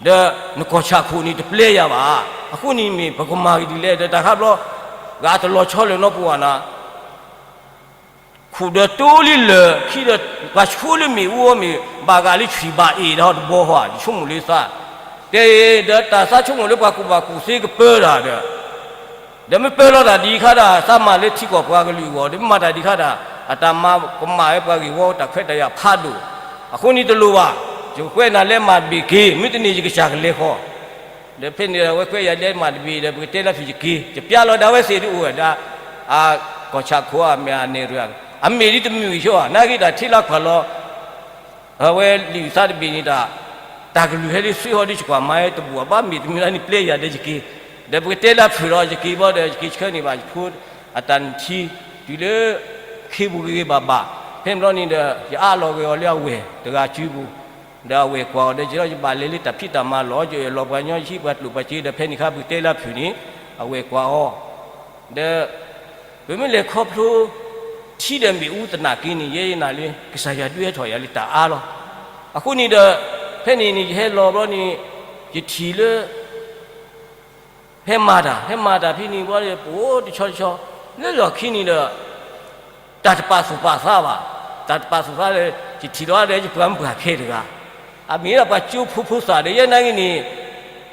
ဒီးနကီၢ်ဆၣ်ခိၣ်န့ၣ်တပျဲယၤဘၣ်, အဃိန့ၣ်မ့ၢ်ပကမၤဂ့ၤဒ်လဲၣ် ဒီးတၢ်ခါဘျီ ဂၤတလီၤဆီလၢၤနီတပူၤဘၣ်နၤ ခိၣ်ဒီးတိလံလၢာ်ခံဒီး ပှၤဆိလၢမ့ၣ်အူအီၤမ့ၢ် ဘၣ်ဂၤလၢဆံၣ်ဘၣ်အ့ၣ်ဒီးတဘီဟီ ယဆိကမိၣ်လၢသး, တဲဒီးတၢ်သးဆိကမိၣ်လၢပှၤကူၣ်ဘၣ်ကူၣ်သ့ကပၢတၢ်ဒီး, ဒီးမ့ၢ်ပၢလီၤတၢ်ဒ်ခါဒၣ် သးမၤလၢထံကီၢ်ပှၤကလုာ်အဂီၢ် ဒီးမ့ၢ်မၤတၢ်ဒ်ခါဒၣ် အတၢ်မၤကမၣ်ဝဲပှၤဂ့ၢ်ဝီတၢ်ခွဲးတၢ်ယာ်ဖးဒိၣ်, အဃိန့ၣ်တလိၣ်ဘၣ်, ယကကွဲးနၤလဲမးတဘ့ၣ်က့ၤ မ့ၢ်တန့ၢ်ယကစၢ်ကလဲၤဃီ ဒီးဖဲန့ၣ်ဒီး အဝဲကွဲးယၤလဲမးတဘ့ၣ်ဒီး ပကတဲလၢဖုၣ်ယက့ၤ ယပျါလီၤဒၣ်ဝဲသ့ၣ်ဒ်အိၣ်ဝဲဒၣ်, အကီၢ်ဆၣ်ခိၣ်အမဲာ်အနဲၣ် အမ့ၢ်ဒ်တမုာ်ဂ့ၤဆိဧါ နာ်က့တၢ်ထံၣ်လၢကွၢ်လီၤ, အဝဲလံာ်သးတဘ့ၣ်န့ၣ်တၢ်, တၢ်ကလုၢ်ဟဲလၢသုဟီဒ်ယကွၢ်မၤဟဲတဘူၣ်အဘၣ် မ့ၢ်တမုာ်လၢန့ၣ်ပျဲယၤဒီးယက့ၤ, ဒီးပကတဲလၢဖုၣ်လီၤ ယက့ၤဘီဒီး ယက့ၤဆှၢန့ၢ်ဘၣ်ယဖိအတၢ်နုၢ်ထံ, တုၤလၢ ခ့ပူၤဂ့ၤဂ့ၤဘၣ်ဘၣ်, ဖဲန့ၣ်ဘျီန့ၣ်ဒီး ယအးလီၤဂ့ၤအီၤလၢအဝဲၢ်တဂၤစုပူၤ ဒီးအဝဲၢ်ကွၢ်အီၤဒီး ယဲဒီးယဘၣ်လဲၤလၢတၢ်ဖံးတၢ်မၤလီၤ ယအၢၣ်လီၤပှၤကညီ ယဟံးပှၤကျိၣ်ပှၤစ့ဒီး ဖဲန့ၣ်ခါပကတဲလၢဖုၣ်န့ၣ် အဝဲၢ်ကွၢ်အီၤ, ဒီး ပမ့ၢ်လဲၤခီဖျိ ထံဒီးမ့ၣ်အူသနာ်က့န့ၣ် ယဲယနာ်လၢ ကစၢ်ယွၤဒုးဟဲထီၣ်ယၤလၢတၢ်အါလီၤ. အဃိန့ၣ်ဒီး ဖဲန့ၣ်န့ၣ် ယဟဲလီၤဘျီန့ၣ် ယထံၣ်လၢ ဟဲမၤတၢ် ဟဲမၤတၢ်ဖဲန့ၣ်ဘျီဒီး ပအိၣ်တဆီတဆီ လၢလီၢ်ခံန့ၣ်ဒီး တၢ်တပာ်သူၣ်ပာ်သးဘၣ်, တၢ်တပာ်သူၣ်သးဒီး ယထံၣ်လီၤဒီး ယပှၤမုၣ်ပှၢ်ခဲတဂၤ, အမ့ၢ်ဒၣ်ပှၤကၠိဖိဖိသၣ်ဒီး ယဲနာ်က့န့ၣ်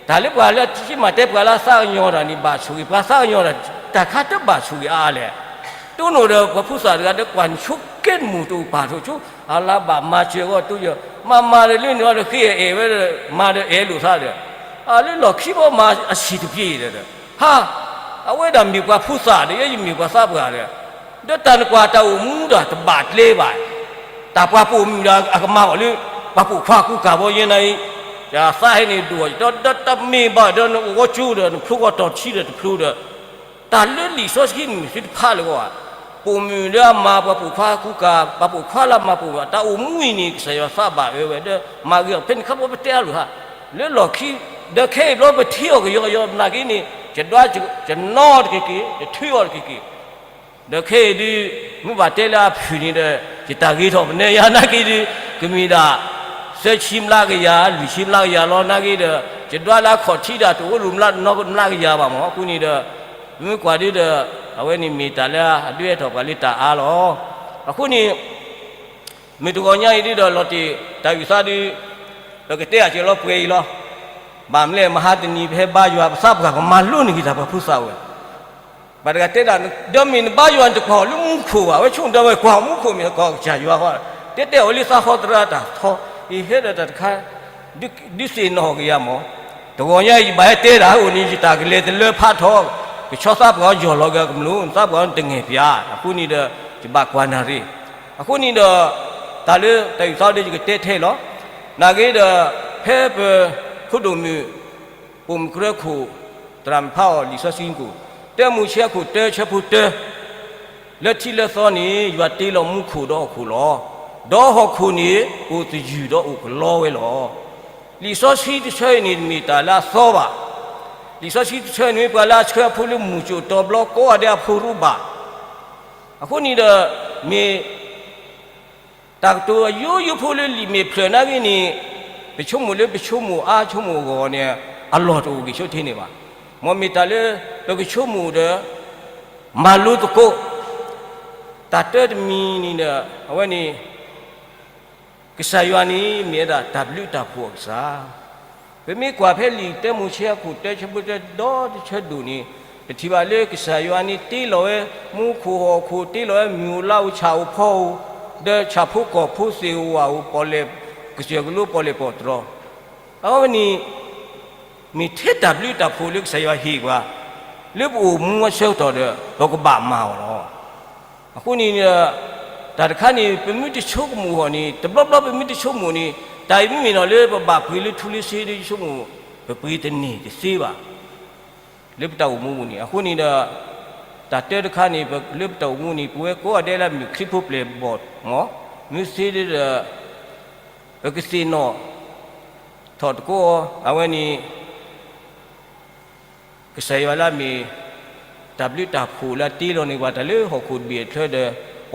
တၢ်လၢပှၤလၢအထံၣ်မၤတဲပှၤလၢအသးကညီၤတၢ်န့ၣ် ဘၣ်ဆိၣ်ဂ့ၤ ပှၤသးကညီၤတၢ် တၢ်ခါတဘၣ်ဆိၣ်ဂ့ၤအါလဲၣ်, တိၢ်နီၣ်ဒီးပှၤဖိသၣ်တဂၤဒီး ကွၢ်ဆိကဲတမုာ်တအိၣ်ပာ်ထီၣ်ဆိ အလါဘၣ်မၤစၢၤဂီၢ်တိၢ်ယီၤ မၤမၤဒီးလၢန့ၣ်အီၤဒီး ဃ့အဲၣ်ဝဲဒီး မၤဒီးအဲၣ်လိာ်သးဒီး အလၢလီၢ်ခံဘီမၤအဆံၣ်တပျ့ၤဒီး ဖး, အဝဲဒၣ်မ့ၢ်ပှၤဖိသၣ်ဒီး ယဲယမ့ၢ်ပှၤသးပှၢ်ဒီး, ဒီးတၢ်နကွၢ်တၢ်အိၣ်မူဒီးတဘၣ်ကျဲဘၣ်, တၢ်ပှၤပိာ်မုၣ်ဒီးအကမၤအီၤလၢ ပှၤပိာ်ခွါကူကၤဘီယဲနၤအံၤ, ယသးဟဲန့ၣ်ဒိၣ်အီၤ ဒီးတမ့ၢ်ဘၣ်ဒီး နအိၣ်ဂီၢ်ကၠိဒီး နဖျိဂီၢ်တီၤထံဒီးတဖျိဒီး, တၢ်လၢလံာ်စီဆှံမ့ၢ်သုတဖးလၢၤဂီၢ်ဧါ, ပိာ်မုၣ်လၢအမၤပှၤပိာ်ခွါကူကၤ, ပှၤပိာ်ခွါလၢအမၤပိာ်မုၣ်, တၢ်အိၣ်မူအံၤန့ၣ် ကစၢ်ယွၤသးဘၣ်အၢဝဲဒီး မၤဂ့ၤအီၤဖဲန့ၣ်ခါ ပတဲအါလိာ်ဟါ, လၢလီၢ်ခံ, ဒီးခဲအံၤဘျီပထံအီၤကယီကယီ နာ်က့န့ၣ် ယဒွးယနီၣ်တက့ၢ်က့ၢ်, ယထုးအီၤတက့ၢ်က့ၢ်, ဒီးခဲအံၤဒုး မ့ၢ်ဘၣ်တဲလၢအဖုၣ်န့ၣ်ဒီး ယတၢ်ဂ့ၤထီၣ်ပနဲယါနာ်က့ဒုး ကမ့ၢ်ဒၣ် သၢဆံမျးကယၤ လွံၢ်ဆံမျးကယၤလီၤနာ်က့ဒီး ယဒွးလၢအခီၣ်ထံးဒၣ်တအိၣ်လိာ်မျးကယၤဘၣ်မၢ်. အဃိန့ၣ်ဒီး မ့ၢ်ကွၢ်ဒုးဒီး အဝဲန့ၣ်မ့ၢ်တၢ်လၢအဒုးအဲၣ်ထီၣ်ပှၤလၢတၢ်အါလီၤ. အဃိန့ၣ် မ့ၢ်တဂီၤညါအံၤဒုးဒီး လီၤတံၢ်တၢ်အုၣ်သးဒုး ပကတဲအက့ၤလီၤပှဲၤအံၤလီၤ. ဘၣ်မနုၤလဲၣ် မဟါတနံၤပဟဲဘါယွၤ ပသးပှၢ် ပမၤလိန့ၢ်က့ၤတၢ်ပှၤဖိသၣ်ဝဲ ဘၣ်တဂၤတဲဒၣ် ဒီးမ့ၢ်နဘါယွၤန့ၣ် တကွၢ်အီၤလၢမူခိၣ်ဘၣ်, အဝဲဆိကမိၣ်ဒီးဝဲကွၢ်အီၤမူခိၣ်မ့ၢ်တကွၢ်အီၤကစၢ်ယွၤဃီ, တဲတဲအီၤလၢသးဃီသရၣ်တၢ်ထီ, ယဟဲဒီးတၢ်တခါ ဒုးသ့ၣ်နီၣ်က့ၤယၤမၢ်. တဂီၤညါအံၤ ယဘၣ်ဟဲတဲဒၣ်အိၣ်န့ၣ် ယတၢ်ကလဲၤတလၢဖးထီ, ကဆီသးပှၢ်အီၤယီၢ်လီၤက့ၤကမျၢၢ် နသးပှၢ်အီၤတငဲာ်ပၠး, အဃိန့ၣ်ဒီး ယဘၣ်ကွၢ်နၢ်ရ့ၣ်. အဃိန့ၣ်ဒီး တၢ်လၢတၢ်အုၣ်သးဒီးယကတဲထဲလီၤ. နာ်က့ဒီး ဖဲပ ဖိဒိၣ်မုၣ် ပိာ်မုၣ်ကရၢခိၣ် သရၣ်မုၣ်ဖးအီၤလံာ်စီဆှံကိာ်, တၢမိၤၡ့အခိၣ်တၢဆၢဖိတၢ, လၢထံးလၢသီန့ၣ် ယွၤတ့လီၤမူခိၣ်ဒီးဟီၣ်ခိၣ်လီၤ. ဒီးဟီၣ်ခိၣ်န့ၣ် အိၣ်သယုၢ်ဒီးအိၣ်ကလီဝဲလီၤ. လံာ်စီဆှံတဆၢအံၤန့ၣ် တမ့ၢ်တၢ်လၢအသီဘၣ်. လံာ်စီဆှံတဆၢန့ၣ် ပှၤလၢအဆှၢအဖိလၢမုၢ်ကၠိၣ်တီၤဘျီကိးဂၤဒဲးအဖိရူဘၣ်. အဃိန့ၣ်ဒီး မ့ၢ် တၢ်ကတိၤအယိယိဖိလၢလံာ်မဲာ်ဖျၢၣ်နာ်က့န့ၣ် ပဆိကမိၣ်လၢပဆိကမိၣ်အါဆိကမိၣ်အဂီၢ်န့ၣ် အလီၢ်တအိၣ်ဂ့ၤဆိတ့ၢ်န့ၣ်ဘၣ်. မ်မ့ၢ်တၢ်လၢ ပကဆိကမိၣ်ဒီး မၤလိသကိး တၢ်တၢတမံၤန့ၣ်ဒီး အဝဲန့ၣ် ကစၢ်ယွၤန့ၣ် မ့ၢ်ဝဲဒၣ်တၢ်ဘျုးတၢ်ဖှိၣ်အကစၢ်. ပမ့ၢ်ကွၢ်ဖဲလံာ်တၢမိၤၡ့အခိၣ်တၢဆၢဖိတၢဒီတဆၢဒိၣ်န့ၣ် ပထံၣ်ဘၣ်လၢကစၢ်ယွၤန့ၣ်တ့လီၤဝဲ မူခိၣ်ဟီၣ်ခိၣ် တ့လီၤဝဲမုၢ်ဧိၤလါဧိၤဆၣ်ဧိၤဖီဧိၤ ဒီးဆၣ်ဖိကီၢ်ဖိသ့ၣ်ဧိၤဝၣ်ဧိၤ ပီၣ်လဲၣ် ကစၢၢ်ကလိပီၣ်လဲၣ်ပီၣ်တြီၤ အဝဲန့ၣ် မ့ၢ်ထဲတၢ်ဘျုးတၢ်ဖှိၣ်လၢကစၢ်ယွၤဟ့ၣ်ပှၤ လၢပအိၣ်မူအဆၢကတီၢ်ဒီး ပကဘၣ်မၤအီၤလီၤ. အဃိန့ၣ် တၢ်တခါန့ၣ် ပမ့ၢ်တဆိကမိၣ်အီၤန့ၣ် တဘျီဘျီပမ့ၢ်တဆိကမိၣ်န့ၣ် တၢ်အံၤမ့မ့ၢ်နီၤလၢပဘၣ်ပှ့ၤလၢထူလၢစ့ဒီး ယဆိကမိၣ် ပပှ့ၤတန့ၢ်တသ့ဘၣ် လၢပတၢ်အိၣ်မူပူၤန့ၣ်. အဃိန့ၣ်ဒီး တၢ်တၢတခါန့ၣ် လၢပတၢ်အိၣ်မူန့ၣ် ပဝဲကိးဂၤဒဲးလၢမ့ၢ်ခရံာ်ဖိပျဲၢ်ဘီၣ်မး မ့ၢ်သ့ဒီး ပကသ့ၣ်နီၣ်ထီၣ်သကိးအီၤ အဝဲန့ၣ် ကစၢ်ယွၤလၢအမ့ၢ် တၢ်ဘျုးတၢ်ဖှိၣ်လၢအတ့လီၤန့ၢ်ပှၤတၢ်လၢဟီၣ်ခိၣ်တဘ့ၣ်အချၢဒီး ပအီၣ်ဘၣ်အီဘၣ် အဝဲ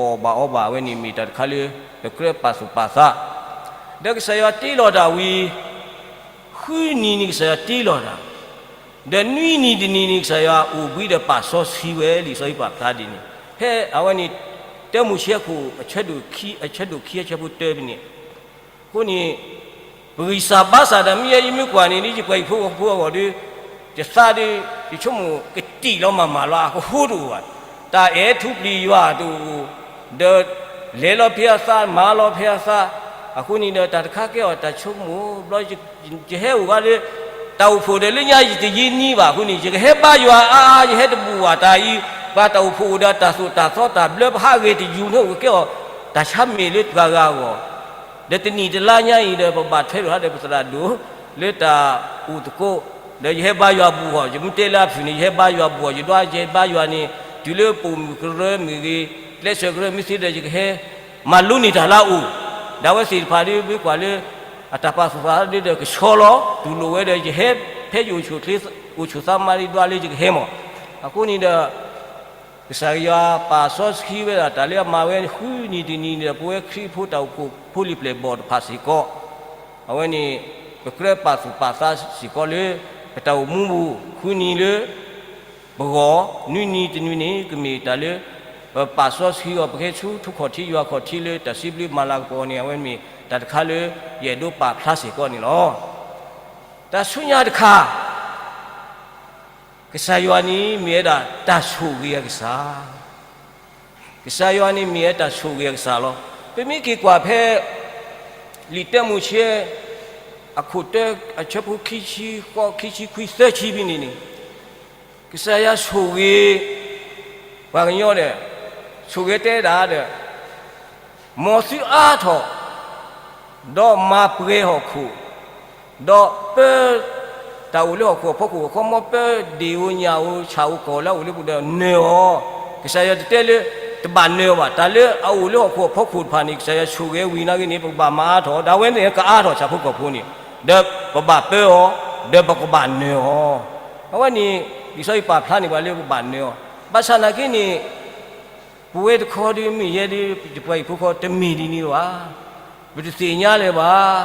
န့ၣ်မ့ၢ်တၢ်တခါလၢ ပကြၢးပာ်သူၣ်ပာ်သး ဒီးကစၢ်ယွၤတ့လီၤတၢ်ဝံၤ ဃုနံၤန့ၣ်ကစၢ်ယွၤတ့လီၤတၢ်, ဒီးနွံနံၤတနံၤန့ၣ် ကစၢ်ယွၤအိၣ်ဘှံးဒီးပာ်စီဆှံဝဲ လံာ်စီဆှံပာ်ဖျါဒ်န့ၣ်. ဖဲအဝဲန့ၣ် တၢမိၤၡ့အခိၣ် အဆၢဒိၣ်ခံ အဆၢဖိတၢဖဲန့ၣ် အဃိန့ၣ် ပဂံၢ်စၢ်ဘါစၢ်တၢ်မ့ၢ်ယဲ ယမ့ၢ်ကွၢ်န့ၣ် ဒ်ယပှၤဟံၣ်ဖိဃီဖိအဂီၢ်ဒီး ယသးဒီး ယဆိကမိၣ်ကတံာ်လီၤမၤမၤလီၤ အကဟိတအိၣ်ဘၣ်, တၢ်အဲၣ်ထူပျံၤယွၤတအိၣ်, ဒီးလဲၤလီၤဖဲအသး မၤလီၤဖဲအသး, အဃိန့ၣ်ဒီး တၢ်တခါကဲအီၤတၢ်ဆိကမိၣ်ဘျီ ယဟဲအိၣ်ဝဲလၢ တၢ်အိၣ်ဖှိၣ်ဒီးလၢညါယတယံာ်နံၤဘၣ်အဃိန့ၣ် ယကဟဲဘါယွၤအါအါ ယဟဲတဘူၣ်ဘၣ်တၢ်အံၤ, ပှၤတၢ်အိၣ်ဖှိၣ်အိၣ်ဒီးတၢ်သိၣ်တၢ်သီတၢ်ဘျၢ ပဟးဂ့ၤတယူၤန့ၣ် အိၣ်ကကဲအီၤ တၢ်ဆါမ့ၢ်လၢပှၤဂၤအဂီၢ်, ဒီးတနံၣ်တလါညါအံၤဒီး ပဘၣ်ထွဲလိာ်ဟးဒီးပသရၣ်ဒိၣ် လၢတၢ်အိၣ်သကိး, ဒီးယဟဲဘါယွၤဘူၣ်အီၤ ယမ့ၢ်တဲလၢအဖုၣ်န့ၣ် ယဟဲဘါယွၤဘူၣ်အီၤ ယဒွးယဟဲဘါယွၤန့ၣ် တုၤလၢပိာ်မုၣ်ကရၢမ့ၢ်ဂ့ၤ ကျဲးစၢးကရၢမ့ၢ်သ့ဒီး ယကဟဲ မၤလိန့ၢ်တၢ်လၢအအိၣ်, ဒီးအဝဲသ့ၣ်တဖၣ်ဒီး မ့ၢ်ကွၢ်လၢ အတၢ်ပာ်သူၣ်ပာ်သးဒီး ကဆှီလီၤ တူၢ်လိာ်ဝဲဒီး ယဟဲ ဖဲယအိၣ်ဆူၣ်အိၣ်ချ့ အိၣ်ဆူၣ်သးမါဒ်ဒွးလၢယကဟဲမး, အဃိန့ၣ်ဒီး ကစၢ်ယွၤပာ်စီဆှံဝဲဒၣ်တၢ်လၢအမၤဝဲဃုနံၤတနံၤန့ၣ်ဒီး ပဝဲခရံာ်ဖိတၢ်အိၣ်ဖှိၣ်ဖိလံၤပျဲၢ်ဘီၣ်တဖၣ်စ့ၢ်ကီး, အဝဲန့ၣ် ပကြၢးပာ်သူၣ်ပာ်သးစ့ၢ်ကီးလၢ ပတၢ်အိၣ်မူပူၤ ဃုနံၤလၢ ပဂီၢ် နွံနံၤတနွံန့ၣ် ကမ့ၢ်တၢ်လၢ ပပာ်စီဆှံအီၤ ပကဟဲဆူထူခီၣ်ထံးယွၤခီၣ်ထံးလၢတၢ်စံးဘျုးမၤလၤကပီၤန့ၣ် အဝဲမ့ၢ်တၢ်တခါလၢ ယအဲၣ်ဒိးပာ်ဖျါစ့ၢ်ကီးန့ၣ်လီၤ. တၢ်ဆူညါတခါ ကစၢ်ယွၤန့ၣ်မ့ၢ်ဝဲဒၣ်တၢ်ဆိၣ်ဂ့ၤအကစၢ်, ကစၢ်ယွၤန့ၣ်မ့ၢ်ဝဲတၢ်ဆိၣ်ဂ့ၤအကစၢ်လီၤ. ပမ့ၢ်က့ၤကွၢ်ဖဲ လံာ်တၢမိၤၡ့ အခိၣ်တၢ အဆၢဖိခံဆံဃိး ခံဆံခွံ သၢဆံဖဲန့ၣ်န့ၣ် ကစၢ်ယွၤဆိၣ်ဂ့ၤ ပှၤကညီဒီး ဆိၣ်ဂ့ၤတဲဒၣ်ဒီး မ်သုအါထီၣ် ဒီးမၤပှဲၤဟီၣ်ခိၣ်, ဒီးပၢ တၢ်အိၣ်လၢဟီၣ်ခိၣ်အဖီခိၣ် အခီမီပၢ ဒ့ၣ်ဧိၤညၣ်ဧိၤ ဆၣ်ဧိၤကီၢ်ဧိၤလၢအအိၣ်လၢပူၤဒီးနၢၤအီၤ, ကစၢ်ယွၤတတဲလၢ တဘၣ်နၢၤအီၤဘၣ်, တၢ်လၢအအိၣ်လၢဟီၣ်ခိၣ်အဖီခိၣ်တဖၣ်န့ၣ် ကစၢ်ယွၤဆိၣ်ဂ့ၤဝံၤနာ်က့န့ၣ် ပကဘၣ်မၤအါထီၣ်, ဒီးအဝဲန့ၣ်ကအါထီၣ်ဆၣ်ဖိကီၢ်ဖိန့ၣ်, ဒီးပဘၣ်ပၢအီၤ, ဒီးပကဘၣ်နၢၤအီၤ, အဝဲန့ၣ် လံာ်စီဆှံပာ်ဖျါန့ၢ်ပှၤလၢပဘၣ်နၢၤအီၤ, ဘၣ်ဆၣ်နာ်က့န့ၣ် ပဝဲတခီဒုးမ့ၢ်ယဲဒုး ပှၤဟံၣ်ဖိဃီတမ့ၢ်ဒ်န့ၣ်ဘၣ်, ပတသ့ၣ်ညါလၢၤဘၣ်,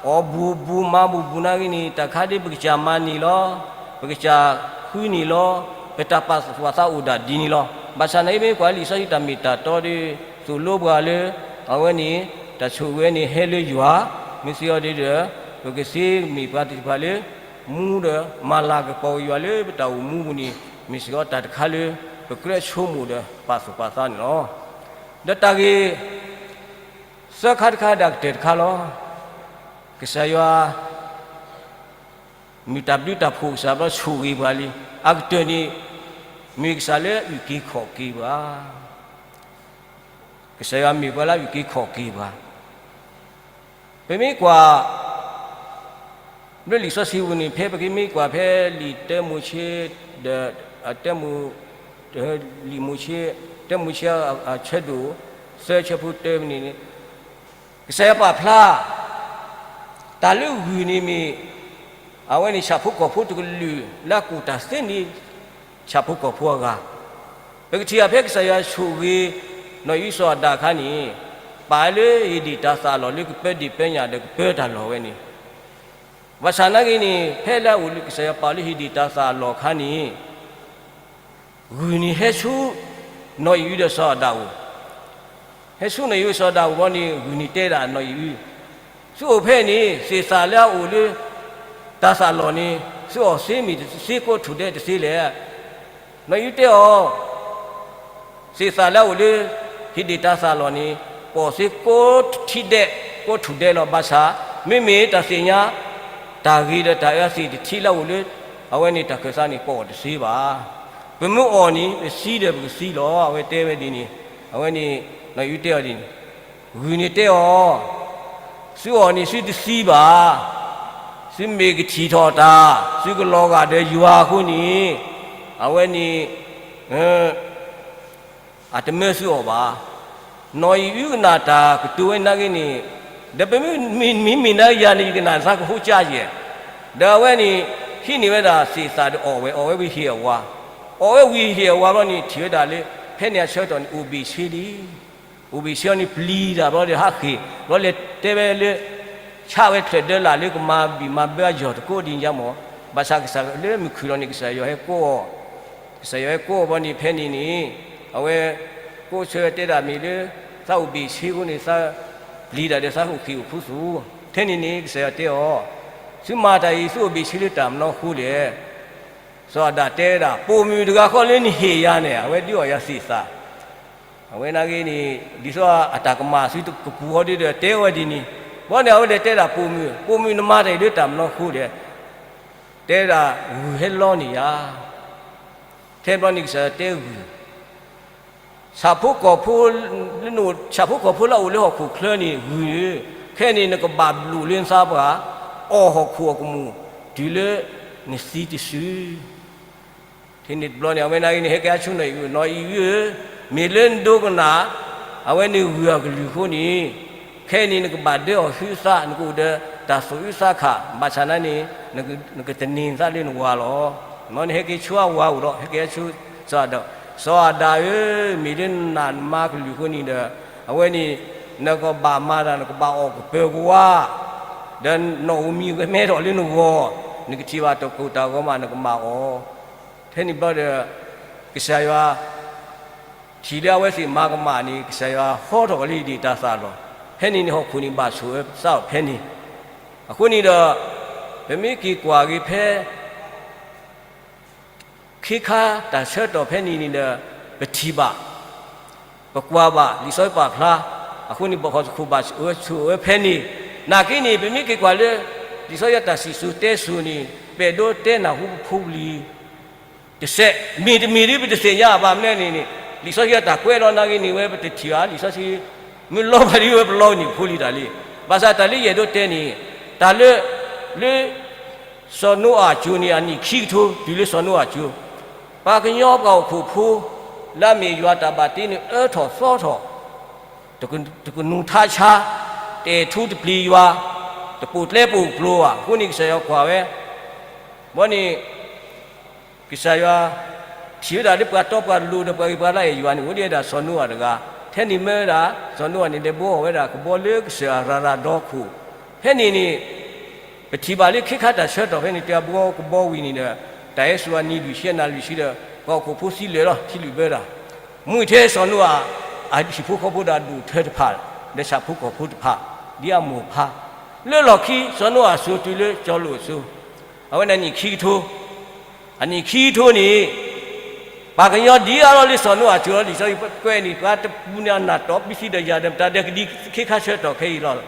အီၣ်ဘူးဘူးမၤဘူးဘူးနာ်က့န့ၣ် တၢ်ခါဒ်ပကစၢ်မၤန့ၢ်လီၤ, ပကစၢ်ဃုန့ၢ်လီၤ, ပတၢ်ပာ်သူၣ်ပာ်သးအိၣ်ဒၣ်ဒ်န့ၣ်လီၤ. ဘၣ်ဆၣ်နာ်က့ မ့ၢ်ကွၢ်လံာ်စီဆှံတၢ်မ့ၢ်တၢ်တီဒီး သိၣ်လိပှၤလၢ အဝဲန့ၣ် တၢ်ဆိၣ်ဂ့ၤန့ၣ်ဟဲလၢယွၤ, မ့ၢ်သ့အီၤဒ်ဒီး ပကသ့မ့ၢ်ပှၤသ့ၣ်တဖၣ်လၢ မူဒီးမၤလၤကပီၤက့ၤယွၤလၢပတၢ်အိၣ်မူပူၤန့ၣ် မ့ၢ်စ့ၢ်ကီးတၢ်တခါလၢ ပကြၢးဆိကမိၣ်ဒီးပာ်သူၣ်ပာ်သးန့ၣ်လီၤ. ဒီးတၢ်ဂ့ၢ် သၢခါတခါဒီးအကတၢၢ်တခါလီၤ. ကစၢ်ယွၤ မ့ၢ်တၢ်ဘျုးတၢ်ဖှိၣ်ကစၢ်ဘျီဆိၣ်ဂ့ၤပှၤလံ. အကတၢၢ်န့ၣ် မ့ၢ်ကစၢ်လၢအအုၣ်က့ၤခီၣ်က့ၤပှၤ, ကစၢ်ယွၤမ့ၢ်ပှၤလၢအအုၣ်က့ၤခီၣ်က့ၤပှၤ. ပမ့ၢ်ကွၢ် လၢလံာ်စီဆှံပူၤန့ၣ် ဖဲပကမ့ၢ်ကွၢ်ဖဲလံာ်တၢမိၤၡ့ ဒီး တၢမိၤ လံာ်မိၤၡ့ တၢမိၤၡ့အဆၢဒိၣ် သၢဆၢဖိတၢန့ၣ် ကစၢ်ယွၤပာ်ဖျါ တၢ်လၢဂုၢ်န့ၣ်မ့ၢ် အဝဲန့ၣ်ဆၣ်ဖိကီၢ်ဖိတကလုာ်လၢအကူၣ်တၢ်သ့န့ၣ် ဆၣ်ဖိကီၢ်ဖိအဂၤ, ပကထံၣ်အီၤဖဲကစၢ်ယွၤဆိၣ်ဂ့ၤ နီၢ်အံၣ်စီၤအၤဒၣ်အခါန့ၣ် ပာ်လၢဧ့ၣ်ဒ့ၣ်တၤသၣ်အလီၢ်လၢကပၢဒ့ၣ်ပၢညၣ်ဒီးကပၢတၢ်လီၢ်ဝဲန့ၣ်, ဘၣ်ဆၣ်နာ်က့န့ၣ် ဖဲလၢအအိၣ်လၢကစၢ်ယွၤပာ်အီၤလၢဧ့ၣ်ဒ့ၣ်တၤသၣ်အလီၢ်အခါန့ၣ် ဂုၢ်န့ၣ်ဟဲဆူ နီၢ်အံၣ်အုဒီးစီၤအၤဒၣ်အအိၣ်, ဟဲဆူနီၢ်အံၣ်အုစီၤအၤဒၣ်အအိၣ်ဘျီန့ၣ် ဂုၢ်န့ၣ်တဲဒၣ်နီၢ်အံၣ်အု, သုအိၣ်ဖဲန့ၣ် သ့ၣ်သၣ်လၢအအိၣ်လၢ တၤသၣ်လီၢ်န့ၣ် သုအီၣ်သ့မ့ၢ်တသ့ကိးထူၣ်ဒဲးတသ့လဲၣ်. နီၢ်အံၣ်အုတဲအီၤ သ့ၣ်သၣ်လၢအအိၣ်လၢ ဧ့ၣ်ဒ့ၣ်တၤသၣ်လီၢ်န့ၣ် ပအီၣ်သ့ကိးထံဒဲး ကိးထူၣ်ဒဲးလီၤ. ဘၣ်ဆၣ် မ့မ့ၢ်တၢ်သ့ၣ်ညါ တၢ်ဂ့ၤဒီးတၢ်အၢသ့ၣ်တထံလၢအအိၣ်လၢ အဝဲန့ၣ်တၢ်ခၢၣ်သးန့ၣ် ပအီၣ်တသ့ဘၣ်. ပမ့ၢ်အီၣ်န့ၣ် ပသံဒီးပကသံလီၤ. အဝဲတဲဝဲဒ်န့ၣ်, အဝဲန့ၣ် နီၢ်အံၣ်အုတဲအီၤဒ်န့ၣ်, ဂုၢ်န့ၣ်တဲအီၤ သုအီၣ်န့ၣ်သုတသံဘၣ်. သုမ့ၢ်ကထံၣ်ထီၣ်တၢ် သုကလီၤဂာ်ဒီးယွၤအဃိန့ၣ် အဝဲန့ၣ် အတမၢသုအီၣ်ဘၣ်. နီၢ်အံၣ်အုကနၣ်တၢ်ကတိၤဝဲနာ်က့န့ၣ်, ဒီးပမ့မ့ၢ်နာ်ယၤန့ၣ် ယကနၣ်သးကဟိကၠါယဲၢ်, ဒီးအဝဲန့ၣ် ဟံးန့ၢ်ဝဲဒၣ်သ့ၣ်သၣ်ဒီးအီၣ်ဝဲ, အီၣ်ဝဲဝံၤဟ့ၣ်အဝၤ, အီၣ်ဝဲဝံၤဟ့ၣ်အဝၤဘျီန့ၣ် ထံၣ်ဝဲဒၣ်လၢ ဖဲန့ၣ်အဆၢကတီၢ်န့ၣ် အိၣ်ဘ့ၣ်ဆ့လံ. အိၣ်ဘ့ၣ်ဆ့အီၤန့ၣ်ပျံၤတၢ်ဘျီဒီးဟးဃ့ၢ်, ဘျီလဲၤတဲဝဲလၢ ဆးဝဲချၢၣ်ဒၢလၣ်လၢကမၤဘံၣ်မၤဘၢအယီၢ်တကိးဒ်န့ၣ်ယါမး, ဘၣ်ဆၣ်ကစၢ်လၢမုၢ်ခုၣ်လီၤန့ၣ် ကစၢ်ယွၤဟဲကိးအီၤ, ကစၢ်ယွၤဟဲကိးအီၤဘျီန့ၣ် ဖဲန့ၣ်န့ၣ် အဝဲ ကိးဆၢတဲဒၣ်မ့ၢ်လၢ သးအိၣ်ဘ့ၣ်ဆ့အဃိန့ၣ် သးပျံၤတၢ်ဒီးသးအိၣ်ဃ့ၢ်အိၣ်ခူသူၣ်, ထဲန့ၣ်န့ၣ် ကစၢ်ယွၤတဲအီၤ, သုမၤတၢ်အံၤ သုအိၣ်ဘ့ၣ်ဆ့လၢတၢ်မနီဃိလဲၣ်. စီၤအၤဒၣ်တဲဒၣ် ပိာ်မုၣ်တဂၤဃီလၢနဟ့ၣ်ယၤန့ၣ် အဝဲဒုးအီၣ်ယၤသ့ၣ်သၣ် အဝဲနာ်က့န့ၣ် ဒ်သိးအတၢ်ကမၣ်သုတကပူၤဃီဒ်ဒီးတဲဝဲဒ်န့ၣ်, ဘျီန့ၣ် အဝဲလဲၤတဲဒၣ်ပိာ်မုၣ်, ပိာ်မုၣ်နမၤတၢ်အံၤလၢတၢ်မနီဃိလဲၣ်, တဲဒၣ်ဂုၢ်ဟဲလီန့ၢ်ယၤ, ထဲဘျီန့ၣ်ကစၢ်ယွၤတဲဂုၢ်, ဆၣ်ဖိကီၢ်ဖိ ဆၣ်ဖိကီၢ်ဖိလၢအအိၣ်လၢဟီၣ်ခိၣ်ချၢန့ၣ်ဂုၢ်ဧၢ, ခဲန့ၣ်နကဘၣ်ဘျုးလၢနသးပှၢ်, အီၣ်ဟီၣ်ခိၣ်အကမူၣ် တုၤလၢနသံတစု ထဲန့ၣ်တဘျီန့ၣ် အဝဲနာ်က့န့ၣ် ဟဲက့ၤအါဆူနီၢ်အံၣ်အု, နီၢ်အံၣ်အုဧၢ, မ့ၢ်လၢနဒိကနၣ် အဝဲန့ၣ်ဂုၢ်အကလုၢ်အဃိန့ၣ်, ခဲအံၤန့ၣ် နကဘၣ်ဒၢအီၣ်ဟုသး, နကအိၣ်ဒီးတၢ်သူၣ်အုးသးခး, ဘၣ်ဆၣ်နာ်န့ၣ် နကသန့ၤနသးလၢနဝၤလီၤ. မ်န့ၣ်ဟဲက့ၤဆူအဝၤအိၣ်ဒီး ဟဲက့ၤအါဆူစီၤအၤဒၣ်, စီၤအၤဒၣ်ဧၢ, မ့ၢ်လၢနနာ်နမါကလုၢ်အဃိန့ၣ်ဒီး, အဝဲန့ၣ် နကဘၣ်မၤတၢ် နကဘၣ်အီၣ်ကပၢၤကဝါ ဒီးနီၣ်ဧိၤမံၤကမဲထီၣ်လၢနဂီၢ်, နကထံၣ်ဘၣ်တၢ်ကိၢ်တၢ်ဂီၤမး နကမၤအီၤ. ထဲန့ၣ်ဘျီဒီး ကစၢ်ယွၤ ထံၣ်လၢအဝဲသ့ၣ်မၤကမၣ်န့ၣ် ကစၢ်ယွၤဟီထီၣ်က့ၤလၢဧ့ၣ်ဒ့ၣ်တၤသၣ်လီၢ်, ဖဲန့ၣ်န့ၣ် ဟီၣ်ခိၣ်န့ၣ်ဘၣ်ဆိၣ်အၢသးအီၤဖဲန့ၣ်, အဃိန့ၣ်ဒီး ပမ့ၢ်က့ၤကွၢ်က့ၤဖဲ ခ့ခါတၢ်ဆၢကတီၢ်ဖဲန့ၣ်န့ၣ်ဒီး ပထံၣ်ဘၣ် ပကွၢ်ဘၣ် လံာ်စီဆှံပာ်ဖျါ, အဃိန့ၣ် ပဟီၣ်ခိၣ်ဘၣ်ဆိၣ်အၢဖဲန့ၣ်, နာ်က့န့ၣ် ပမ့ၢ်က့ၤကွၢ်လၢ လံာ်စီဆှံတၢ်စံၣ်စိၤတဲစိၤန့ၣ် ပဲၣ်ဒိတဲနၢ်ဟူပဖိပလံၤ, တ တစဲး, မ့ၢ်တမ့ၢ်ဒ်ပတသ့ၣ်ညါဘၣ်မနုၤန့ၣ်န့ၣ် လံာ်စီဆှံအတၢ်ကွဲးလီၤနာ်က့န့ၣ် ဝဲပတထံၣ်ဘၣ် လံာ်စီဆှံ မ့ၢ်လီၤဘၣ်ဒ်ဝဲပလီၤနံၣ်ဖိလံတၢ်လံ. ဘၣ်ဆၣ်တၢ်လၢယအဲၣ်ဒိးတဲန့ၣ် တၢ်လၢ လၢ စီၤနိအၤအစိၤန့ၣ် အနံၣ်ခံကထိ တုၤလၢစီၤနိအၤအစိၤ, ပှၤကညီပှၤဟီၣ်ခိၣ်ဖိ လၢအမ့ၢ်ယွၤတၢ်ဘၣ်တ့န့ၣ် အၢထီၣ်သီထီၣ်, တကနူၤထါဆါ, တအဲၣ်ထူတပျံၤယွၤ, တပိာ်ကျဲပိာ်ကျိၤဘၣ်. အဃိန့ၣ်ကစၢ်ယွၤကွၢ်ဝဲ, ဘီန့ၣ် ကစၢ်ယွၤ ထံၣ်ဝဲဒၣ်လၢပှၤတီပှၤလိၤဒီးပှၤဂ့ၤပှၤဝါလၢအအဲၣ်ယွၤန့ၣ် အိၣ်ဒံးဝဲဒၣ်စီၤနိအၤတဂၤ, ထဲန့ၣ်မၢဝဲဒၣ် စီၤနိအၤန့ၣ် လဲၤဘှီအီၣ်ဝဲဒၣ်ကဘီလၢကစၢၢ်အရၤရၤဒီခိၣ်, ဖဲန့ၣ်န့ၣ် ပထံၣ်ဘၣ်လၢခ့ခါတၢ်ဆၢကတီၢ်ဖဲန့ၣ် တဘှီကဘီဝံၤန့ၣ်ဒီး တၢ်ဟဲစိာ်အနံၤလွံၢ်ဆံအနၤလွံၢ်ဆံဒီး ပှၤဟီၣ်ခိၣ်ဖိသံလၢာ်လီၤ ထံလုၣ်ဘၢတၢ်, မ့ၢ်ထဲစီၤနိအၤ အဟံၣ်ဖိဃီဖိဒီးအဒိၣ်ထၢတဖၣ်, ဒီးဆၣ်ဖိကီၢ်ဖိတဖၣ်, ဒ်အမိၢ်ဖါ, လၢလီၢ်ခံ စီၤနိအၤအစိၤတုၤလၢစီၤလိာ်အစိၤ, အဝဲန့ၣ်အနံၣ်ခံကထိ အနံၣ်ခံကထိန့ၣ် ပှၤကညီဒ်အါလီၤလၢစီၤနိအၤအစိၤလီၤ. လံာ်စီဆှံကွဲးန့ၣ် ပှၤတပူၤန့ၣ်အနၢ်တီၢ် ပံသံဒီးယၤဒီးမတၤဒဲးကဒံခ့ခါဆၢကတီၢ်ခဲအံၤလီၤ.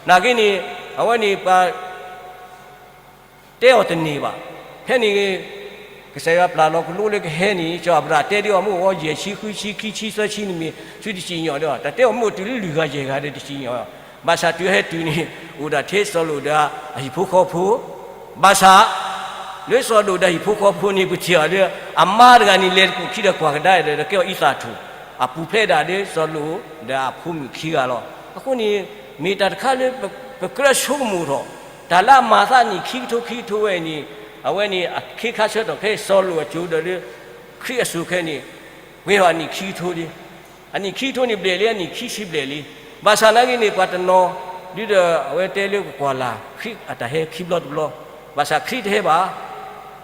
နာ်က့န့ၣ် အဝဲန့ၣ်ပှၤ တဲအီၤတန့ၢ်ဘၣ်. ဖဲန့ၣ် ကစၢ်ယွၤပျၢ်လီၤကလိလၢကဟဲန့ၣ် စီၤအၤဘြၣ်တဲဒ်အီၤ မ့ၢ်အိၣ်ဝဲယဲၢ်ဆံ ဃုဆံ ခံဆံ သၢဆံန့ၣ်မ့ၢ် သုတစံၣ်ညီၣ်ဒီး တၢ်တဲအီၤမ့ၢ်အိၣ်တုၤလၢလွံၢ်ဂၤယဲၢ်ဂၤဒီးတစံၣ်ညီၣ်, ဘၣ်ဆၣ်တုၤဟဲတုၤန့ၣ် အိၣ်ဒၣ်ထဲစီၤလိာ်ဒီးအဟံၣ်ဖိဃီဖိ, ဘၣ်ဆၣ် လၢစီၤလိာ်ဒီးဟံၣ်ဖိဃီဖိန့ၣ် ပထံၣ်အီၤလၢ အမါတဂၤန့ၣ် လဲၤတကူၣ်ခံဒီးကွၢ်ကဒါဒီး ကဲအီၤအံသၣ်ထူၣ်, အပူၤဖျဲးဒၣ်လၢစီၤလိာ်ဒီးအဖိမုၣ်ခံဂၤလီၤ. အဃိန့ၣ် မ့ၢ်တၢ်တခါလၢ ပကြၢးဆိကမိၣ်ထီၣ် တၢ်လၢအမၤသးနံၣ်ခံကထိခံကထိဝဲအံၤန့ၣ် အဝဲန့ၣ်အခ့ခါဆၢကတီၢ်ခဲအံၤ စီၤလိာ်အစိၤဒီးလၢ ခရံာ်အစိၤခဲအံၤန့ၣ် ပှဲၤအီၤအနံၣ်ခံကထိလံ. အနံၣ်ခံကထိန့ၣ်ဘျဲၣ်လံ အနံၣ်ခံဆံဘျဲၣ်လံ. ဘၣ်ဆၣ်နာ်က့န့ၣ် ပှၤတနီၤ ဒ်ဒီးအဝဲတဲလၢကကွၢ်လၢ် ခရံာ်အတၢ်ဟဲခံဘျီတဘျီ, ဘၣ်ဆၣ်ခရံာ်တဟဲဘၣ်.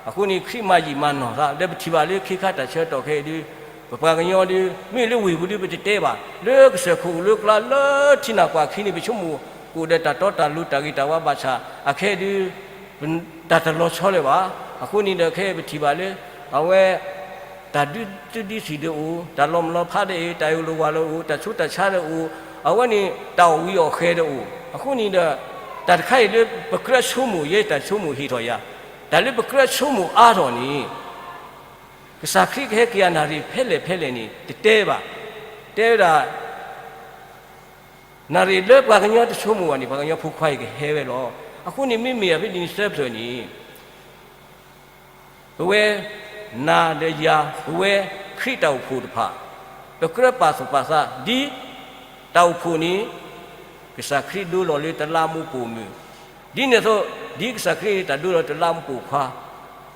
အဃိန့ၣ် ခရံာ်မၤယံာ်မၤနီၢ်သး ဒီးပထံၣ်ဘၣ်လၢခ့ခါတၢ်ဆၢကတီၢ်ခဲအံၤဒီး ပပှၤကညီဒီး မ့ၢ်လၢဝ့ၢ်ပူၤဒီးပတတဲဘၣ်, လၢကစၢၢ်ခိၣ်လၢကျါလၢထံနၢ်ကွၢ်ခံန့ၣ် ပဆိကမိၣ်ကအိၣ်ဒီးတၢ်တီတၢ်လိၤတၢ်ဂ့ၤတၢ်ဝါ ဘၣ်ဆၣ်အခဲအံၤဒီး တၢ်တလီၤဆီလၢၤဘၣ်. အဃိန့ၣ်ဒီးခဲအံၤပထံၣ်ဘၣ်လၢ အဝဲ တၢ်ဒုးသုးဒုးသံၣ်ဒီးအိၣ်, တၢ်လီၤမုၢ်လီၤဖးဒီးအိၣ်, တၢ်အ့ၣ်လိာ်ဝၤလိာ်အိၣ်, တၢ်ဆူးတၢ်ဆါဒီးအိၣ်, အဝဲန့ၣ် တၢ်အီၣ်ဝံၤအီၣ်ဃဲၤဒီးအိၣ်. အဃိန့ၣ်ဒီး တၢ်တခါအံၤလၢပကြၢးဆိကမိၣ် ယဲတၢ်ဆိကမိၣ်ဟ့ၣ်ထီၣ်ယၤ, တၢ်လၢပကြၢးဆိကမိၣ်အါထီၣ်န့ၣ် ကစၢ်ခရံာ်ကဟဲက့ၤအနၣ်ရံၣ်ဖဲလဲၣ်ဖဲလဲၣ်န့ၣ် တတဲဘၣ်. တဲဝဲဒၣ် နၣ်ရံၣ်လၢပှၤကညီတဆိကမိၣ်ဘၣ်န့ၣ် ပှၤကညီဖိခွါအံၤကဟဲဝဲလီၤ. အဃိန့ၣ်မ့မ့ၢ်အဖဲဒ်န့ၣ်သၢဖျၢၣ်န့ၣ် ပဝဲ နၤဒီးယၤ ပဝဲခရံာ်တၢ်အိၣ်ဖှိၣ်တဖၣ် ပကြၢးပာ်သူၣ်ပာ်သး ဒ်တၢ်အိၣ်ဖှိၣ်န့ၣ် ကစၢ်ခရံာ်ဒိလီၤလၢတလးမူးပိာ်မုၣ်, ဒ်န့ၣ်အသိး ဒ်ကစၢ်ခရံာ်တၢ်ဒိလီၤတလးမူးပိာ်ခွါ,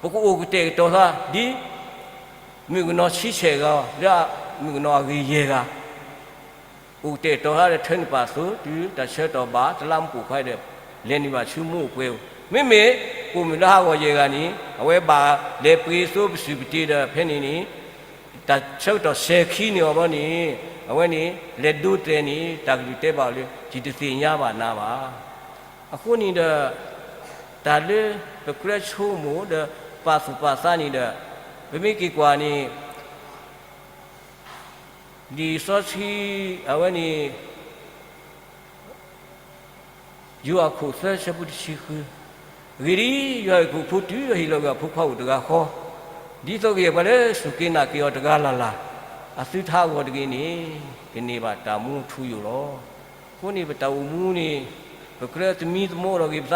ပကအိၣ်ကတဲာ်ကတီၤသး ဒ် မုၣ်ကနီၤဆံဆဲၣ်ဂၤ လၢမုၣ်ကနီၤအဂ့ၤယဲၢ်ဂၤ အိၣ်ကတဲာ်ကတီၤသးဒီးထၢနုာ်ပာ်အသိး တုၤတၢ်ဆၢကတီၢ်ဘၣ် တလးမူးပိာ်ခွါဒီး လဲၤနုာ်ဘၣ်ဆူမူးအပှဲၤဧိၤ, မ့မ့ၢ်ပိာ်မုၣ်လၢဟးဂီၤယဲၢ်ဂၤန့ၣ် အဝဲဘၣ်လဲၤပှ့ၤသိပစုၢ်ပတ့ၤဒီး ဖဲန့ၣ်န့ၣ် တၢ်ဆၢကတီၢ်စဲၤခံန့ၢ်အီၤဘျီန့ၣ် အဝဲန့ၣ် လဲၤဒိတဲာ်န့ၣ် တၢ်ကလုၢ်တဲဘၣ်အီၤလၢ ယတသ့ၣ်ညါဘၣ်နၤဘၣ်. အဃိန့ၣ်ဒီး တၢ်လၢပကြၢးဆိကမိၣ်ဒီးပာ်သူၣ်ပာ်သးန့ၣ်ဒီး ပမ့ၢ်က့ၤကွၢ်န့ၣ် လံာ်စီဆှံ အဝဲန့ၣ် ယိၤဟၣ်ခိၣ်သၢ ဆၢဖိတဆံဃု, အဂ့ၢ်ဒ်အံၤ, ယွၤအဝဲၢ်ခိၣ်ဖိတုၤအဟ့ၣ်လီၤကွံာ်အဖိခွါအိၣ်တဂၤဃီ, ဒ်သိးကယဲၢ်ပှၤလၢစူၢ်က့ၤနာ်က့ၤအီၤတဂၤလၢ်လၢ်, အသုတဟးဂီၤတဂ့ၤန့ၣ် ကန့ၢ်ဘၣ်တၢ်မူထူယိာ်လီၤ. အဃိန့ၣ် ပတၢ်အိၣ်မူန့ၣ် ပကြၢးသမံသမိးထီၣ်က့ၤပသးတဘျီတဘျီ,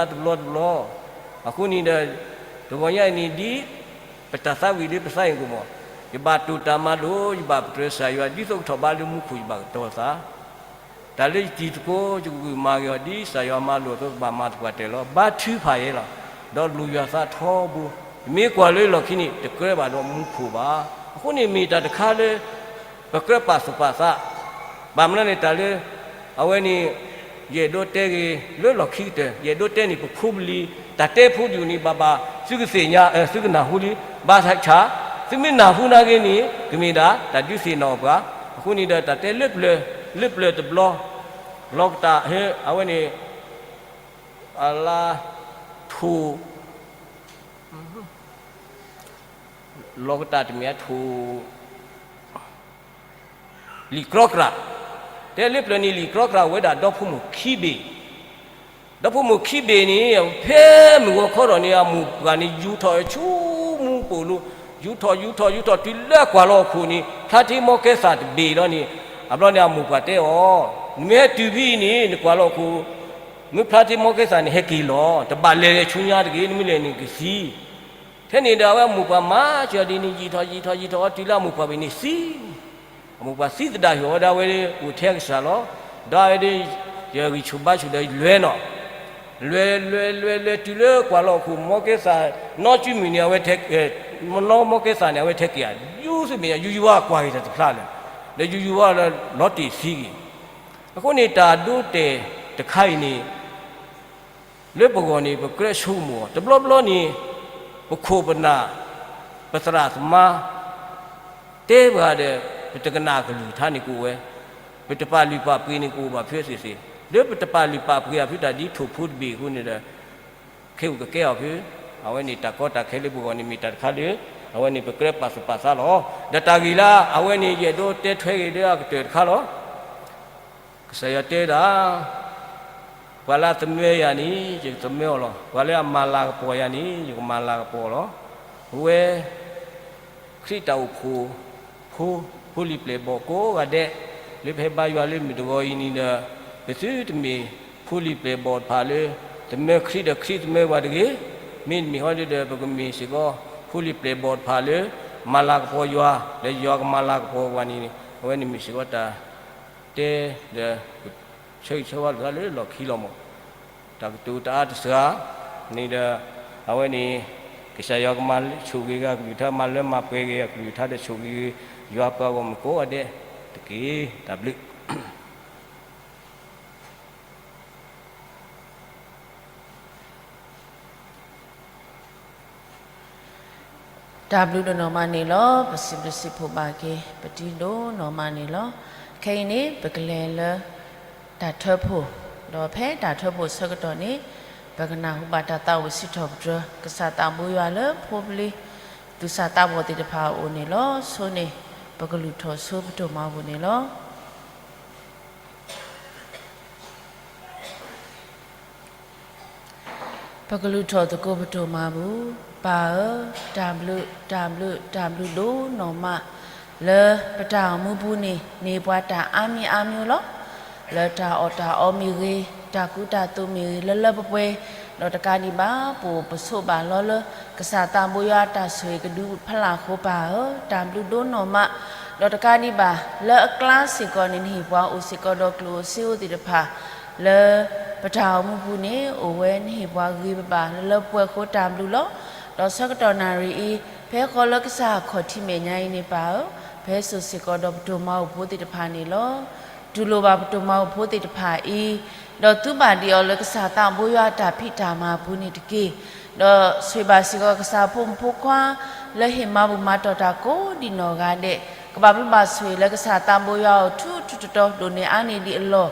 အဃိန့ၣ်ဒီး တဂီၤညါအံၤန့ၣ် ဒ်ပတၢ်သးဝံၣ်လၢပသးအံၤကမီၤ, ယဘၣ်တိာ်တၢ်မၤလိာ်, ယဘၣ်ပတြၢၤကစၢ်ယွၤ ဒ်သိးကထီၣ်ဘးလၢမူခိၣ်ယဘၣ်ကတီၤသး တၢ်လၢယတံၤသကိး ယကဂုာ်မၤက့ၤအီၤ ဒ်ကစၢ်ယွၤမၤလိာ်အသိး ကဘၣ်မၤသပှၢ်တၢၢ်လီၤ. ဘါထုကဖၣ်ယဲလီၤ. ဒီးလိၣ်ယွၤသးထီဘိ, ယမ့ၢ်ကွၢ်လၢလီၢ်ခံန့ၣ် တကြၢးဘၣ်ဒီးမူခိၣ်ဘၣ်. အဃိန့ၣ်မ့ၢ်တၢ်တခါလၢ ပကြၢးပာ်သူၣ်ပာ်သး, ဘၣ်မနုၤန့ၣ် တၢ်လၢ အဝဲန့ၣ် ယအဲၣ်ဒိးတဲဂ့ၤလၢလီၢ်ခံကတၢၢ်, ယအဲၣ်ဒိးတဲန့ၣ် ပဖိပလံၤ တၢ်တဲဖိဒူၣ်န့ၣ် ဘၣ်ဘၣ် သုကသ့ၣ်ညါ, သုကနၢ်ဟူလံ, ဘၣ်ဆၣ် သုမ့ၢ်နၢ်ဟူနာ်က့န့ၣ် ကမ့ၢ်ဒၣ်တၢ်ဒုးသ့ၣ်နီၣ်ပှၤ. အဃိန့ၣ်ဒီး တၢ်တဲလၢပျၢၤ, လၢပျၢၤတဘျီ, လီၤကတၢ် အဝဲန့ၣ် အလါထိၣ်, လီၤကတၢ်တမ့ၢ်အထိၣ် လံာ်ကြီကြၣ်, တဲလၢပျၢၤန့ၣ် လံာ်ကြီကြၣ်ဝဲဒၣ်ဒီဖိမိၢ်ခံဘ့ၣ်, ဒီဖိမိၢ်ခံဘ့ၣ်န့ၣ် ဖဲမုၢ်ဂီၤခီထီၣ်န့ၣ် အမိၢ်ပှၢ်န့ၣ် ယူာ်ထီၣ်ဆူမူးပိာ်လိၤ, ယူၤထီၣ်ယူၤထီၣ်ယူၤထီၣ်တုၤလၢအကွၢ်လီၤအခိၣ်န့ၣ် ဖျါထံမိၢ်ကဲသၣ်တဘ့ၣ်လီၤန့ၣ်, အဘျီန့ၣ်အမိၢ်ပှၢ်တဲအီၤ, နမ့ၢ်ဟဲတုၤဖဲအံၤန့ၣ် နကွၢ်လီၤအခိၣ်, မ့ၢ်ဖျါထံမိၢ်ကဲသၣ်န့ၣ် ဟဲက့ၤလီၤ, တဘၣ်လဲၤလဲၤဆူညါတဂ့ၤ, နမ့ၢ်လဲၤန့ၣ်ကသံ. ထဲန့ၣ်ဒီးအဝဲအမိၢ်ပှၢ်မၤစၢၤဒ်န့ၣ် ယံာ်ထီၣ်ယံာ်ထီၣ်ယံာ်ထီၣ်အီၤတုၤလၢအမိၢ်ပှၢ်ဘ့ၣ်န့ၣ်သံ အမိၢ်ပှၢ်သံသဒၣ်ဟ့ၣ်အီၤဒၣ်ဝဲအိၣ်ထဲကစၢ်လီၤ. ဒီးအဝဲဒၣ် ယဂံၢ်ဆူၣ်ဘါဆူၣ်ဒီးလွဲနီၤ, လွဲလွဲလွဲလွဲတုၤလၢကွၢ်လီၤအခိၣ် မိၢ်ကဲသၣ် နီၢ်စုမုၢ်န့ၣ် အဝဲ နီၢ်မိၢ်ကဲသၣ်န့ၣ် အဝဲထဲက့ၤဧါ, ယူၤသ့ၣ်မ့ၢ်ယၤ ယူၤယူၤဝါကွၢ်က့ၤတၢ်တဖျါလၢာ်, ဒီးယူၤယူၤဝါလီၤတ့ၢ်သံက့ၤ. အဃိန့ၣ်တၢ်ဒိတဲာ်တခါအံၤန့ၣ် လၢပဂီၢ်န့ၣ် ပကြၢးဆိကမိၣ်အီၤ တဘျီဘျီန့ၣ် ပခိၣ်ပနၢ် ပသရၣ်သမါ တဲပှၤဒီး ပတကနၣ်အကလုၢ်ကထါန့ၣ်ကအိၣ်ဝဲ, ပတပာ်လုၢ်ပာ်ပှ့ၤန့ၣ်ကအိၣ်ဘၣ်ဖဲသ့ၣ်သ့ၣ်, လၢပတပာ်လုၢ်ပာ်ပှ့ၤအီၤဖဲတၢ်ဒ်ထိၣ်ဖိတဘ့ၣ်အဃိန့ၣ်ဒီး ခဲအံၤကကဲအီၤဖဲ, အဝဲန့ၣ်တၢ်ကီတၢ်ခဲလၢပဂီၢ်န့ၣ်မ့ၢ်တၢ်တခါလၢ အဝဲန့ၣ်ပကြၢးပာ်သူၣ်ပာ်သးလီၤ. ဒီးတၢ်ဂ့ၢ်လၢအဝဲန့ၣ် ယအဲၣ်ဒိးတဲထွဲက့ၤလၢအကတၢၢ်တခါလီၤ. ကစၢ်ယွၤတဲဒၣ် ပှၤလၢအသမၢယၤန့ၣ် ယကသမၢအီၤလီၤ. ပှၤလၢအမၤလၤကပီၤယၤန့ၣ် ယကမၤလၤကပီၤအီၤလီၤ. အဝဲ ခရံာ်တၢ်အိၣ်ဖှိၣ်ဖိ ဖိလံၤပျဲၢ်ဘီၣ်ကိးဂၤဒဲး လၢပဟဲဘါယွၤလၢမုၢ်တဂီၤအံၤန့ၣ်ဒီး ပသုတမ့ၢ်ဖိလံၤပျဲၢ်ဘီၣ်တဖၣ်လၢ သမၢခရံာ်ဒီးခရံာ်သမၢပှၤတဂ့ၤ. မ့တမ့ၢ်ဟီဒ်ဒီး ပကမ့ၢ်စ့ၢ်ကီး ဖိလံၤပျဲၢ်ဘီၣ်တဖၣ်လၢ မၤလၤကပီၤယွၤ ဒီးယွၤကမၤလၤကပီၤပှၤန့ၣ် အဝဲန့ၣ်မ့ၢ်စ့ၢ်ကီးတၢ် တဲဒီး ဆၢဂ့ၤဆၢဝါလိာ်သးလၢလီၢ်ခံလီၤမး. တၢ်ကတိၤတအါတစှၤန့ၣ်ဒီး အဝဲန့ၣ် ကစၢ်ယွၤကမၤဆိၣ်ဂ့ၤဂ့ၤအကလုၢ်ကထါ မၤလၢမၤပှဲၤဂ့ၤအကလုၢ်ကထါဒီးဆိၣ်ဂ့ၤဂ့ၤ ယွၤပှၤဂီၢ်မုၢ်ကိးဂၤဒဲးတက့ၢ်. တၢ်ဘျုး တၢ်ဘျုးဒိၣ်နီၢ်မးန့ၣ်လီၤ. ပစံးဘျုးစံးဖှိၣ်ဘၣ်က့ၤ ပတံၤဒိၣ်နီၢ်မးန့ၣ်လီၤ. ခဲအံၤန့ၣ် ပကလဲၤလၢ တၢ်ထၢဖှိၣ်, ဒီးဖဲတၢ်ထၢဖှိၣ်ဆၢကတီၢ်န့ၣ် ပကနၢ်ဟူဘၣ်တၢ်သးဝံၣ်စံးထီၣ်ပတြၢၤ ကစၢ်သးဘိယွၤလၢဖိပလံၤ သူၣ်စၢ်သးဘီၣ်သ့ၣ်တဖၣ်အအိၣ်န့ၣ်လီၤ. ဆိန့ၣ် ပကလုၢ်ထီၣ်ဆိပတိၢ်မၤပူၤန့ၣ်လီၤ. ပကလုၢ်ထီၣ်သကိးပတိၢ်မၤပူၤ, ပၢ်ဧၢ, တၢ်ဘျုး, တၢ်ဘျုး, တၢ်ဘျုးဒိၣ်နီၢ်မး, လၢပတၢ်အိၣ်မူပူၤန့ၣ် န့ၢ်ပှၤတၢ်အါမံၤအါမံၤလီၤ. လၢတၢ်အီၣ်တၢ်အီမ့ၢ်ဂ့ၤ, တၢ်ကူတၢ်သိးမ့ၢ်ဂ့ၤ, လၢလၢပှဲၤပှဲၤ, ဒီးတကးဒံးဘၣ် ပအိၣ်ပဆိးဘၣ်လီၤလၢ ကစၢ်သးဘိယွၤအတၢ်ဆိၣ်ဂ့ၤကဒုဖးလၢ်အဃိ ပၢ်ဧၢ, တၢ်ဘျုးဒိၣ်နီၢ်မး, ဒီးတကးဒံးဘၣ် လၢအကျါစ့ၢ်ကီးန့ၣ် နဟ့ၣ်ပှၤအိၣ်စ့ၢ်ကီးဒီးကျိၣ်ဧိၤစ့ဧိၤသ့ၣ်တဖၣ် လၢပတၢ်အိၣ်မူပူၤန့ၣ် အိၣ်ဝဲနဟ့ၣ်ပှၤဂ့ၤဘၣ်ဘၣ်လၢလၢပှဲၤပှဲၤအဃိ တၢ်ဘျုးလီၤ. ဒီးဆၢကတီၢ်နၣ်ရံၣ်အံၤ ဖဲဃီလၢကစၢ်အခီၣ်ထံးမဲာ်ညါအံၤန့ၣ် ပၢ်ဧၢ, ဖဲစိၤစ့ၢ်ကီးဒီးပတိၢ်မၤအိၣ်ဖိသ့ၣ်တဖၣ်န့ၣ်လီၤ. တူၢ်လိာ်ဘၣ်ပတိၢ်မၤအိၣ်ဖိသ့ၣ်တဖၣ်အံၤ, ဒီးသူဘၣ်ဒံးအီၤလၢကစၢ်သးဘိယွၤအတၢ်ဖံးတၢ်မၤအပူၤန့ၣ်တက့ၢ်. ဒီးဆိၣ်ဂ့ၤဘၣ်စ့ၢ်ကီးကစၢ်ဖိမုၣ်ဖိခွါ လၢဟ့ၣ်မၤဘူၣ်မၤတီၢ်တၢ်ကိးဒံးနီၢ်ဂၤဒဲး, ကဘၣ်ဘျုးဘၣ်ဆိၣ်ဂ့ၤလၢကစၢ်သးဘိယွၤအအိၣ်ထူထူတီတီ ဒိၣ်န့ၢ်အါန့ၢ်ဒံးအလီၢ်,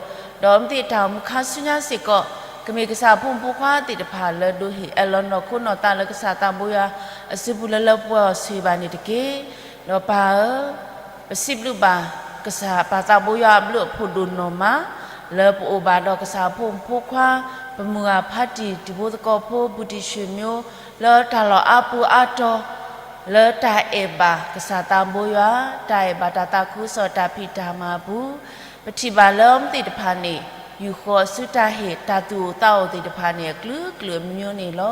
ဒီးအဝဲသ့ၣ်တၢ်အိၣ်မူခါဆူညါစ့ၢ်ကီး ကမ့ၢ်ကစၢ်ဖိမုၣ်ဖိခွါသ့ၣ်တဖၣ်လၢဒိးဟ့ၣ်အၢၣ်လီၤနီၢ်ခိနီၢ်သးလၢကစၢ်သးဘိယွၤအစုပူၤလၢလၢပှဲၤပှဲၤ ဆိၣ်ဂ့ၤဘၣ်န့ၣ်တက့ၢ်. ဒီးပၢ်ဧၢ, ပစံးဘျုးဘၣ် ကစၢ်ပၢ်သးဘိယွၤအဘျုးအဖှိၣ်ဒိၣ်နီၢ်မး, လၢပအိၣ်ဘၣ်ဒီးကစၢ်ဖိမုၣ်ဖိခွါ, ပမုၢ်ဂၤဖါတံၢ်တံၤဖိသကိးဖိ ဘူးတံၢ်ဆံၣ်မၠိ လၢတၢ်လီၢ်အါပူၤအါတီၤ, လၢတၢ်အဲၣ်ဘၣ်ကစၢ်သးဘိယွၤ, တၢ်အဲၣ်ဘၣ်တၢ်သးခုကစီၣ်တၢ်ဖံးတၢ်မၤအပူၤ, ပထံၣ်ဘၣ်လၢအဝဲသ့ၣ်တဖၣ်န့ၣ် ယူာ်ဃီၤဆူတၢ်ဟ့ၣ်တၢ်သူၣ်အိၣ်သးအိၣ်သ့ၣ်တဖၣ်န့ၣ် အကလုာ်ကလုာ်အမံၤမံၤန့ၣ်လီၤ.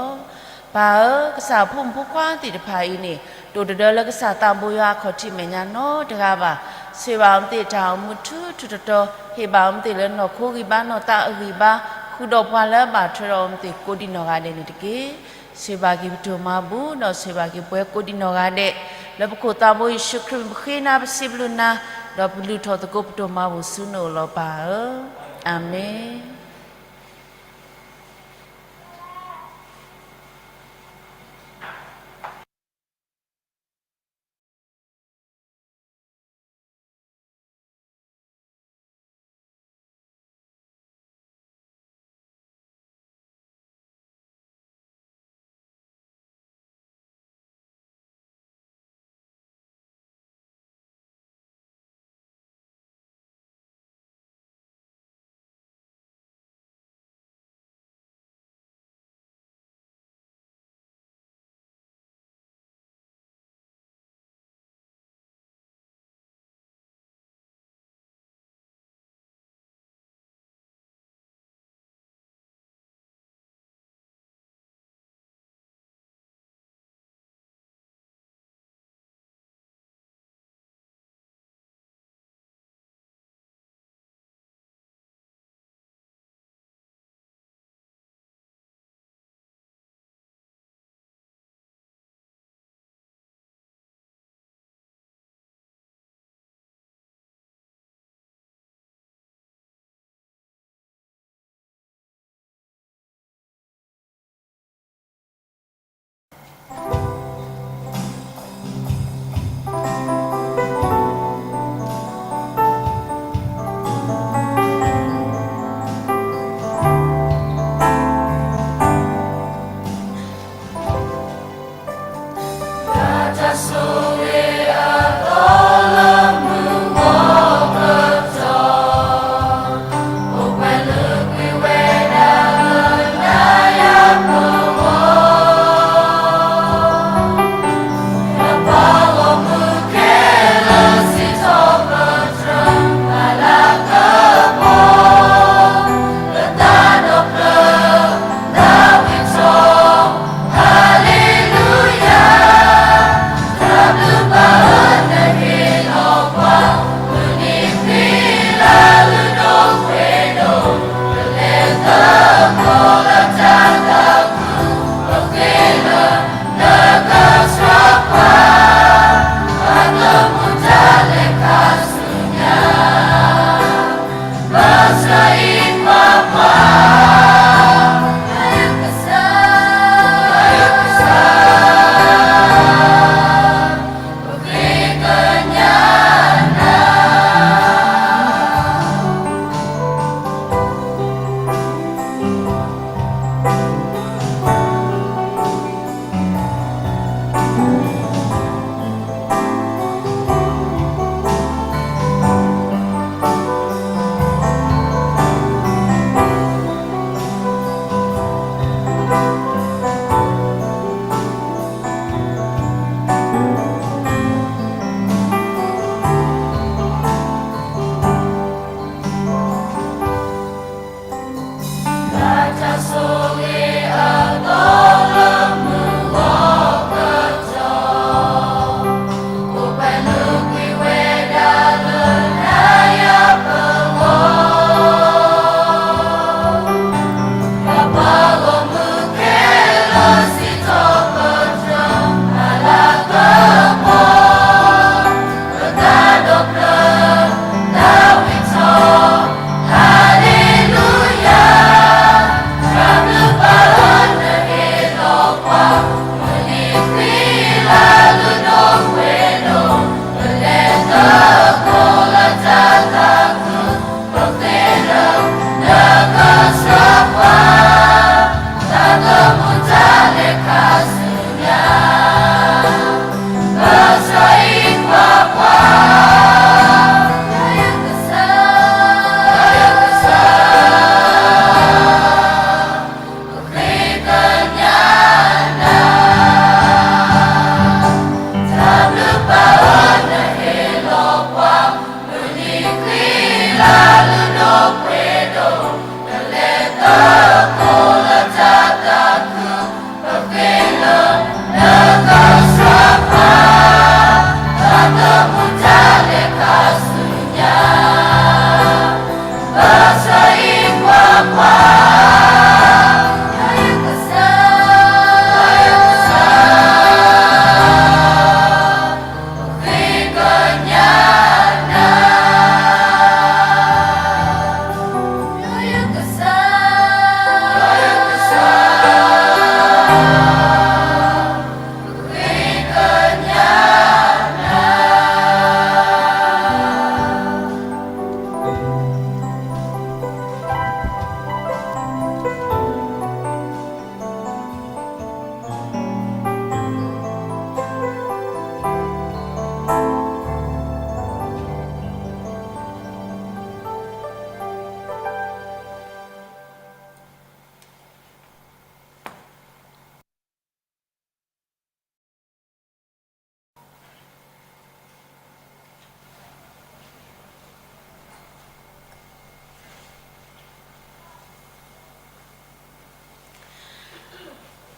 ပၢ်ဧၢ, ကစၢ်ဖိမုၣ်ဖိခွါသ့ၣ်တဖၣ်အံၤန့ၣ် တအိၣ်တဒၢလၢကစၢ်သးဘိယွၤအခီၣ်ထံးမဲာ်ညါနီတဂၤဘၣ်. ဆိၣ်ဂ့ၤဘၣ်အဝဲသ့ၣ်တၢ်အိၣ်မူထူထူတီတီ, ဟ့ၣ်ဘၣ်အဝဲသ့ၣ်လၢနီၢ်ခိဂံၢ်ဘါနီၢ်သးအဂံၢ်ဘါ, ဃုာ်ဒီးပှၤလၢအဘၣ်ထွဲဒီးအဝဲသ့ၣ်ကိးဒံးနီၢ်ဂၤဒဲးန့ၣ်တက့ၢ်. ဆိၣ်ဂ့ၤဘၣ်က့ၤပတိၢ်မၤဘူၣ်, ဒီးဆိၣ်ဂ့ၤဘၣ်က့ၤပှၤကိးဒံးနီၢ်ဂၤဒဲး, လၢပခိၣ်သးဘိယ့ၣ်ၡူးခရံာ်ပဃ့နၤ ပစံးဘျုးနၤ, ဒီးပလုၢ်ထီၣ်သကိးပတိၢ်မၤဘူၣ်ဆူနအိၣ်လီၤပၢ်ဧၢ. အၤမ့ၣ်.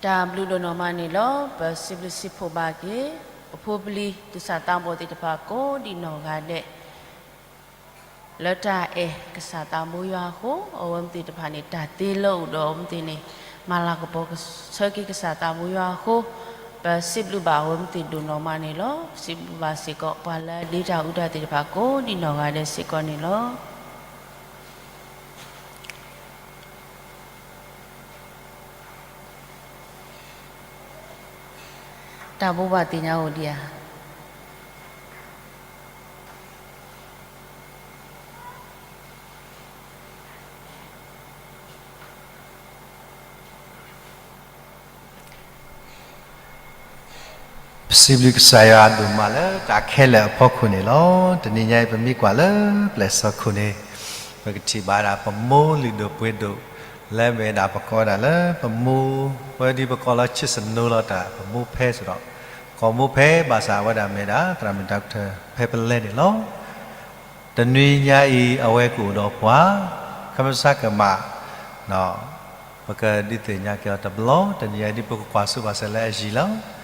တၢ်ဘျုးဒိၣ်နီၢ်မးန့ၣ်လီၤ. ပစံးဘျုးစံးဖှိၣ်ဘၣ်က့ၤ ပဖိပလံၤ ကစၢ်သးဘီၣ်သ့ၣ်တဖၣ်ကိးဒံးနီၢ်ဂၤဒဲး လၢတၢ်အဲၣ်ကစၢ်သးဘိယွၤအဃိ, အဝဲမ့ၢ်သ့ၣ်တဖၣ်န့ၣ် တၢ်တ့လၢအအိၣ်ဒီးအဝဲမ့ၢ်သ့ၣ်န့ၣ် မၤလၤကပီၤဆၢက့ၤကစၢ်သးဘိယွၤအဃိ, ပစံးဘျုးဘၣ်အဝဲမ့ၢ်သ့ၣ်ဒိၣ်နီၢ်မးန့ၣ်လီၤ. ပစံးဘျုးဘၣ်စ့ၢ်ကီး ပှၤလၢအဒ့တၢ်အူတၢ်သ့ၣ်တဖၣ်ကိးဒံးနီၢ်ဂၤဒဲးစ့ၢ်ကီးန့ၣ်လီၤ. တၢ်ဘိးဘၣ်သ့ၣ်ညါအိၣ်ဒံးဧါ. ပစံးဘျုးကစၢ်ယွၤဒိၣ်မးလၢတၢ်ခဲလၢာ်အဖီခိၣ်န့ၣ်လီၤ. တနံၤညါအံၤ ပမ့ၢ်ကွၢ်လၢပျဲၢ်စီခိၣ်န့ၣ် ပကထံၣ်ဘၣ်ဒၣ်ပမိၢ်လုၢ်ဒိၣ်ပှ့ၤဒိၣ် လၢမ့ၢ်ဝဲဒၣ်ပကိးဝဲဒၣ်လၢပမိၢ် ပဝဲဒ်ပကိးလၢ ဆ့စနိလီၤ တၢ်ပမိၢ်ဖဲစ့ၢ်ဒီး ကိးမိၢ်ဖဲဘၣ်ဆၣ်အဝဲဒၣ်မ့ၢ်ဒၣ် သရၣ်မုၣ် doctor ဖဲပလဲန့ၣ်လီၤ. တနွံညါအံၤ အဝဲကအိၣ်ဒီးပှၤ ခမဆါကမး ပကဒုးသ့ၣ်ညါက့ၤအီၤတဘျီ, တနံၤညါအံၤဒ်ပကကွၢ်ဆူပှၤစဲးလၢအယံၤလီၤ.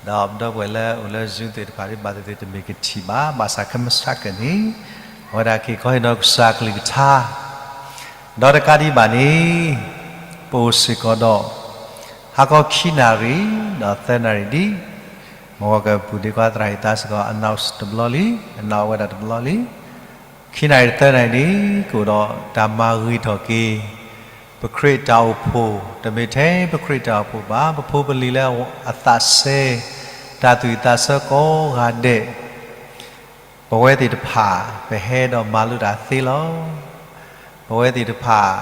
ဒီးပဒီပုၢ်ဝဲၢ်လၢအိၣ်လၢ Zoom သ့ၣ်တဖၣ် ဒ်ဘၣ်သ့ၣ်သ့ၣ်တမ့ၢ်ကထံၣ်ဘၣ်, ဘၣ်ဆၣ်ခမဆါကန့ၣ် အဝဲဒၣ်က့ၤခီဟ့ၣ်နီၤကစၢ်ကလုၢ်ကထါ ဒီးတကးဒံးဘၣ်န့ၣ် ပအိၣ်စ့ၢ်ကီးဒီး ဟါခီခံနၣ်ရံၣ် ဒီးသၢနၣ်ရံၣ်ဒ် မ့ၢ်ဝဲကပူၤဒ့ခွါသရၣ်ဟံၣ်သးစ့ၢ်ကီး announce တဘျီလံ, announce ဝဲဒၣ်တဘျီလံ. ခံနၣ်ရံၣ်သၢနၣ်ရံၣ်န့ၣ် ကအိၣ်ဒီးတၢ်မၤဂ့ၤထီၣ်က့ၤ ပခရံာ်တၢ်အိၣ်ဖှိၣ်, တမ့ၢ်ထဲပခရံာ်တၢ်အိၣ်ဖှိၣ်ဘၣ်, ပဖိပလံၤလၢအသးစဲ တၢ်သူၣ်ဝံၣ်သးဆၢကိးဂၤဒဲး ပဝဲသ့ၣ်တဖၣ် ပဟဲဒီးမၤလိတၢ်သ့လီၤ. ပဝဲသ့ၣ်တဖၣ်